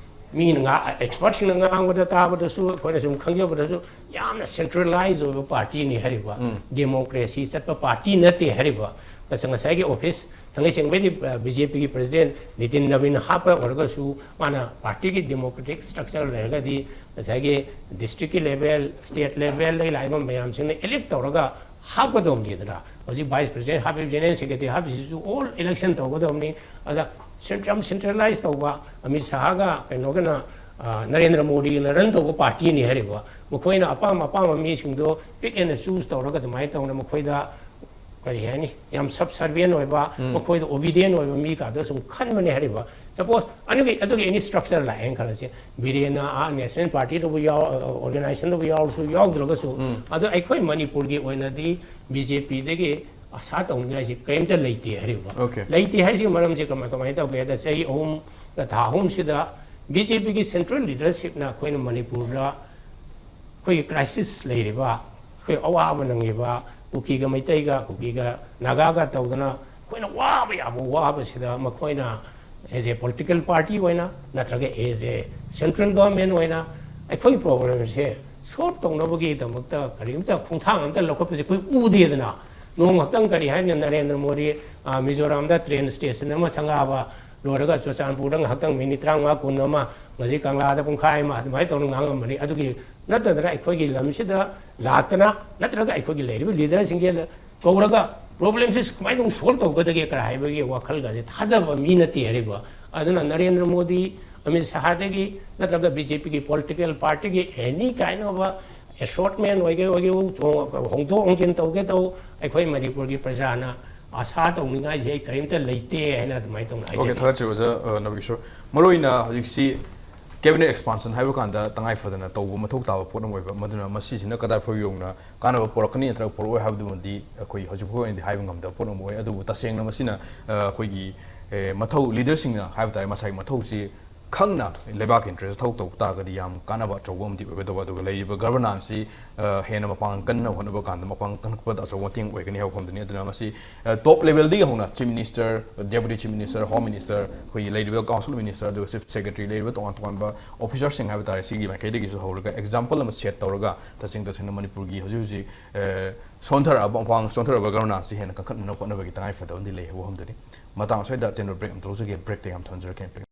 ꯃꯤꯅ ꯉꯥ-, ꯑꯦꯛꯁꯄꯔꯠꯁꯤꯡꯅ ꯉꯥꯡꯕꯗ ꯇꯥꯕꯗꯁꯨ, ꯑꯩꯈꯣꯏꯅ ꯁꯨꯝ ꯈꯪꯖꯕꯗꯁꯨ ꯌꯥꯝꯅ ꯁꯦꯟꯇ꯭ꯔꯦꯂꯥꯏꯖ ꯑꯣꯏꯕ ꯄꯥꯔꯇꯤꯅꯤ ꯍꯥꯏꯔꯤꯕ, ꯎꯝ꯫ ꯗꯦꯃꯣꯀ꯭ꯔꯦꯁꯤ ꯆꯠꯄ ꯄꯥꯔꯇꯤ ꯅꯠꯇꯦ ꯍꯥꯏꯔꯤꯕ꯫ ꯉꯁ-, ꯉꯁꯥꯏꯒꯤ ꯑꯣꯐꯤꯁ ꯊꯥꯡꯒꯩ ꯁꯦꯡꯕꯩꯗꯤ, ꯑ, ꯕꯤ ꯖꯦ ꯄꯤꯒꯤ ꯄ꯭ꯔꯁꯤꯗꯦꯟ ꯅꯤꯇꯤꯟ ꯅꯕꯤꯟ ꯍꯥꯞꯄ ꯑꯣꯏꯔꯒꯁꯨ ꯃꯥꯅ ꯄꯥꯔꯇꯤꯒꯤ ꯗꯦꯃꯣꯀ꯭ꯔꯦꯇꯤꯛ ꯁ꯭ꯇ꯭ꯔꯛꯆꯔ ꯂꯩꯔꯒꯗꯤ ꯉꯁꯥꯏꯒꯤ ꯗꯤꯁꯇ꯭ꯔꯤꯛꯀꯤ ꯂꯦꯚꯦꯜ, ꯁ꯭ꯇꯦꯠ ꯂꯦꯚꯦꯜꯗꯒꯤ ꯂꯥꯛꯏꯕ ꯃꯌꯥꯝꯁꯤꯡꯅ ꯏꯂꯦꯛ ꯇꯧꯔꯒ ꯍꯥꯞꯀꯗꯧꯅꯤꯗꯅ꯫ ꯍꯧꯖꯤꯛ ꯚꯥꯏꯁ ꯄ꯭ꯔꯁꯤꯗꯦꯟ ꯍꯥꯞꯄꯤꯕ, ꯖꯦꯅꯔꯦꯜ ꯁꯦꯀ꯭ꯔꯦꯇꯔꯤ ꯍꯥꯞꯄꯤꯁꯤꯁꯨ ꯑꯣꯜ ꯏꯂꯦꯛꯁꯟ ꯇꯧꯒꯗꯧꯕꯅꯤ꯫ ꯑꯗ ꯁꯦꯟ-, ꯌꯥꯝ ꯁꯦꯟꯇ꯭ꯔꯦꯂꯥꯏꯁ ꯇꯧꯕ, ꯑꯃꯤꯠ ꯁꯍꯥꯒ ꯀꯩꯅꯣꯒꯅ, ꯑ, ꯅꯔꯦꯟꯗ꯭ꯔ ꯃꯣꯗꯤꯒꯅ ꯔꯟ ꯇꯧꯕ ꯄꯥꯔꯇꯤꯅꯤ ꯍꯥꯏꯔꯤꯕ꯫ ꯃꯈꯣꯏꯅ ꯑꯄꯥꯝ ꯑꯄꯥꯝꯕ ꯃꯤꯁꯤꯡꯗꯣ ꯄꯤꯛ ꯑꯦꯟ ꯆꯨꯁ ꯇꯧꯔꯒ ꯑꯗꯨꯃꯥꯏꯅ ꯇꯧꯅ ꯃꯈꯣꯏꯗ ꯀꯔꯤ ꯍꯥꯏꯅꯤ, ꯌꯥꯝ ꯁꯕꯁꯔꯕꯤꯌꯦꯟ ꯑꯣꯏꯕ, ꯎꯝ꯫ ꯃꯈꯣꯏꯗ ꯑꯣꯕꯤꯗꯤꯌꯦꯟ ꯑꯣꯏꯕ ꯃꯤ ꯀꯥꯗꯣ ꯁꯨꯝ ꯈꯟꯕꯅꯦ ꯍꯥꯏꯔꯤꯕ꯫ ꯁꯄꯣꯁ ꯑꯗꯨꯒꯤ, ꯑꯗꯨꯒꯤ ꯑꯦꯅꯤ ꯁ꯭ꯇ꯭ꯔꯛꯆꯔ ꯂꯥꯛꯑꯦꯅ ꯈꯜꯂꯁꯦ, ꯕꯤꯔꯦꯟꯅ ꯑꯥ ꯅꯦꯁꯅꯦꯜ ꯄꯥꯔꯇꯤꯗꯕꯨ ꯌꯥꯎ-, ꯑꯣꯔꯒꯅꯥꯏꯖꯦꯁꯟꯗꯕꯨ ꯌꯥꯎꯔꯁꯨ ꯌꯥꯎꯗ꯭ꯔꯒꯁꯨ, ꯎꯝ꯫ ꯑꯗꯣ ꯑꯩꯈꯣꯏ ꯃꯅꯤꯄꯨꯔꯒꯤ ꯑꯣꯏꯅꯗꯤ ꯕꯤ ꯖꯦ ꯄꯤꯗꯒꯤ ꯑꯁꯥ ꯇꯧꯅꯤꯡꯉꯥꯏꯁꯤ ꯀꯔꯤꯝꯇ ꯂꯩꯇꯦ ꯍꯥꯏꯔꯤꯕ꯫ Okay. ꯂꯩꯇꯦ ꯍꯥꯏꯔꯤꯁꯤ ꯃꯔꯝꯁꯤ ꯀꯃꯥꯏ ꯀꯃꯥꯏꯅ ꯇꯧꯒꯦ ꯍꯥꯏꯗ, ꯆꯍꯤ ꯑꯍꯨꯝꯒ ꯊꯥ ꯑꯍꯨꯝꯁꯤꯗ ꯕꯤ ꯖꯦ ꯄꯤꯒꯤ ꯁꯦꯟꯇ꯭ꯔꯦꯜ ꯂꯤꯗꯔꯁꯤꯞꯅ ꯑꯩꯈꯣꯏꯅ ꯃꯅꯤꯄꯨꯔꯗ ꯑꯩꯈꯣꯏꯒꯤ ꯀ꯭ꯔꯥꯏꯁꯤꯁ ꯂꯩꯔꯤꯕ, ꯑꯩꯈꯣꯏ ꯑꯋꯥꯕ ꯅꯪꯉꯤꯕ ꯀꯨꯀꯤꯒ ꯃꯩꯇꯩꯒ, ꯀꯨꯀꯤꯒ ꯅꯥꯒꯥꯒ ꯇꯧꯗꯅ ꯑꯩꯈꯣꯏꯅ ꯋꯥꯕ ꯌꯥꯕ ꯋꯥꯕꯁꯤꯗ ꯃꯈꯣꯏꯅ as a political party ꯑꯣꯏꯅ ꯅꯠꯇ꯭ꯔꯒ as a central government ꯑꯣꯏꯅ ꯑꯩꯈꯣꯏꯒꯤ ꯄ꯭ꯔꯣꯕ꯭ꯂꯦꯝꯁꯦ ꯁꯣꯜꯕ ꯇꯧꯅꯕꯒꯤꯗꯃꯛꯇ ꯀꯔꯤꯝꯇ ꯈꯣꯡꯊꯥꯡ ꯑꯝꯇ ꯂꯧꯈꯠꯄꯁꯦ ꯑꯩꯈꯣꯏ ꯎꯗꯦꯗꯅ꯫ ꯅꯣꯡꯃ ꯈꯛꯇꯪ ꯀꯔꯤ ꯍꯥꯏꯅꯤ, ꯅꯔꯦꯟꯗ꯭ꯔ ꯃꯣꯗꯤ, ꯑ, ꯃꯤꯖꯣꯔꯥꯝꯗ ꯇ꯭ꯔꯦꯟ ꯁ꯭ꯇꯦꯁꯟ ꯑꯃ ꯁꯪꯒꯥꯕ ꯂꯣꯏꯔꯒ ꯆꯨꯔꯆꯥꯟꯄꯨꯔꯗ ꯉꯥꯏꯍꯥꯛꯇꯪ ꯃꯤꯅꯤꯠ ꯇꯔꯥꯃꯉꯥ ꯀꯨꯟ ꯑꯃ, ꯉꯁꯤ ꯀꯪꯂꯥꯗ ꯄꯨꯡꯈꯥꯏ ꯑꯃ ꯑꯗꯨꯃꯥꯏꯅ ꯇꯧꯅ ꯉꯥꯡꯉꯝꯕꯅꯤ꯫ ꯑꯗꯨꯒꯤ ꯅꯠꯇꯗꯅ ꯑꯩꯈꯣꯏꯒꯤ ꯂꯝꯁꯤꯗ ꯂꯥꯛꯇꯅ ꯅꯠꯇ꯭ꯔꯒ ꯑꯩꯈꯣꯏꯒꯤ ꯂꯩꯔꯤꯕ ꯂꯤꯗꯔꯁꯤꯡꯁꯦ ꯀꯧꯔꯒ ꯄ꯭ꯔꯣꯕ꯭ꯂꯦꯝꯁꯤ ꯀꯃꯥꯏꯅ ꯇꯧꯅ ꯁꯣꯜꯕ ꯇꯧꯒꯗꯒꯦ ꯀꯔꯥ ꯍꯥꯏꯕꯒꯤ ꯋꯥꯈꯜꯒꯁꯦ ꯊꯥꯗꯕ ꯃꯤ ꯅꯠꯇꯦ ꯍꯥꯏꯔꯤꯕ꯫ ꯑꯗꯨꯅ ꯅꯔꯦꯟꯗ꯭ꯔ ꯃꯣꯗꯤ, ꯑꯃꯤꯠ ꯁꯍꯥꯗꯒꯤ ꯅꯠꯇ꯭ꯔꯒ ꯕꯤ ꯖꯦ ꯄꯤꯒꯤ ꯄꯣꯂꯤꯇꯤꯀꯦꯜ ꯄꯥꯔꯇꯤꯒꯤ ꯑꯦꯅꯤ ꯀꯥꯏꯟ ꯑꯣꯐ ꯑꯦꯁꯣꯔꯠꯃꯦꯟ ꯑꯣꯏꯒꯦ ꯑꯣꯏꯒꯦ, ꯆꯣꯡ-, ꯍꯣꯡꯗꯣꯛ ꯍꯣꯡꯖꯤꯟ ꯇꯧꯒꯦ ꯇꯧ, ꯑꯩꯈꯣꯏ ꯃꯅꯤꯄꯨꯔꯒꯤ ꯄ꯭ꯔꯖꯥꯅ ꯑꯁꯥ ꯇꯧꯅꯤꯡꯉꯥꯏꯁꯦ ꯑꯩ ꯀꯔꯤꯝꯇ ꯂꯩꯇꯦ ꯍꯥꯏꯅ ꯑꯗꯨꯃꯥꯏꯅ ꯇꯧꯅ Okay, ꯍꯥꯏꯖꯒꯦ꯫ ꯊꯥꯒꯠꯆꯔꯤ ꯑꯣꯖꯥ, ꯑ, ꯅꯕꯤꯀꯤꯁꯣꯔ꯫ ꯃꯔꯨꯑꯣꯏꯅ ꯍꯧꯖꯤꯛꯁꯤ cabinet expansion ꯍꯥꯏꯕ ꯀꯥꯟꯗ ꯇꯉꯥꯏ ꯐꯗꯅ ꯇꯧꯕ ꯃꯊꯧ ꯇꯥꯕ ꯄꯣꯠ ꯑꯃ ꯑꯣꯏꯕ, ꯃꯗꯨꯅ ꯃꯁꯤꯁꯤꯅ ꯀꯗꯥꯏ ꯐꯥꯎ ꯌꯧꯅ ꯀꯥꯟꯅꯕ ꯄꯨꯔꯛꯀꯅꯤ ꯅꯠꯇ꯭ꯔꯒ ꯄꯨꯔꯛꯑꯣꯏ ꯍꯥꯏꯕꯗꯨꯃꯗꯤ ꯑꯩꯈꯣꯏ ꯍꯧꯖꯤꯛ ꯐꯥꯎꯒꯤ ꯑꯣꯏꯅꯗꯤ ꯍꯥꯏꯕ ꯉꯝꯗꯕ ꯄꯣꯠ ꯑꯃ ꯑꯣꯏ꯫ ꯑꯗꯨꯕꯨ ꯇꯁꯦꯡꯅ ꯃꯁꯤꯅ, ꯑ, ꯑꯩꯈꯣꯏꯒꯤ, ꯑꯦ, ꯃꯊꯧ, ꯂꯤꯗꯔꯁꯤꯡꯅ ꯍꯥꯏꯕ ꯇꯥꯔꯦ, ꯃꯁꯥꯒꯤ ꯃꯊꯧꯁꯤ ꯈꯪꯅ ꯂꯩꯕꯥꯛꯀꯤ ꯏꯟꯇꯔꯦꯁ ꯊꯕꯛ ꯇꯧꯕ ꯇꯥꯔꯒꯗꯤ ꯌꯥꯝ ꯀꯥꯟꯅꯕ ꯑꯆꯧꯕ ꯑꯃꯗꯤ ꯑꯣꯏꯒꯗꯧꯕ꯫ ꯑꯗꯨꯒ ꯂꯩꯔꯤꯕ ꯒꯚꯔꯅꯥꯟꯁꯁꯤ, ꯑ, ꯍꯦꯟꯅ ꯃꯄꯥꯡꯒꯜ ꯀꯟꯅ ꯍꯣꯠꯅꯕ ꯀꯥꯟꯗ ꯃꯄꯥꯡꯒꯜ ꯀꯟꯈꯠꯄꯗ ꯑꯆꯧꯕ ꯃꯇꯦꯡ ꯑꯣꯏꯒꯅꯤ ꯍꯥꯏꯕ ꯋꯥꯐꯝꯗꯨꯅꯤ꯫ ꯑꯗꯨꯅ ꯃꯁꯤ, ꯑ, ꯇꯣꯞ ꯂꯦꯚꯦꯜꯗꯒꯤ ꯍꯧꯅ chief minister, deputy chief minister, home minister, ꯑꯩꯈꯣꯏꯒꯤ ꯂꯩꯔꯤꯕ ꯀꯥꯎꯟꯁꯤꯜ ꯃꯤꯅꯤꯁꯇꯔ, ꯑꯗꯨꯒ ꯆꯤꯐ ꯁꯦꯀ꯭ꯔꯦꯇꯔꯤ, ꯂꯩꯔꯤꯕ ꯇꯣꯉꯥꯟ ꯇꯣꯉꯥꯟꯕ ꯑꯣꯐꯤꯁꯔꯁꯤꯡ ꯍꯥꯏꯕ ꯇꯥꯔꯦ, ꯁꯤꯒꯤ ꯃꯥꯏꯀꯩꯗꯒꯤꯁꯨ ꯍꯧꯔꯒ ꯑꯦꯛꯖꯥꯝꯄꯜ ꯑꯃ ꯁꯦꯠ ꯇꯧꯔꯒ ꯇꯁꯦꯡ ꯇꯁꯦꯡꯅ ꯃꯅꯤꯄꯨꯔꯒꯤ ꯍꯧꯖꯤꯛ ꯍꯧꯖꯤꯛ, ꯑ, ꯁꯣꯟꯊꯔꯛꯑꯕ, ꯃꯄꯥꯡ ꯁꯣꯟꯊꯔꯛꯑꯕ ꯒꯚꯔꯅꯥꯟꯁꯁꯤ ꯍꯦꯟꯅ ꯀꯟꯈꯠꯅꯅꯕ ꯍꯣꯠꯅꯕꯒꯤ ꯇꯉꯥꯏ ꯐꯗꯕ ꯑꯃꯗꯤ ꯂꯩ ꯍꯥꯏꯕ ꯋꯥꯐꯝꯗꯨꯅꯤ꯫ ꯃꯇꯥꯡ ꯑꯁ꯭ꯋꯥꯏꯗ ꯑꯇꯦꯟꯕ ꯕ꯭ꯔꯦꯛ ꯑꯃ ꯂꯧꯖꯒꯦ꯫ ꯕ꯭ꯔꯦꯛꯇ ꯌꯥꯝ ꯊꯝꯖꯔꯛꯀꯦ꯫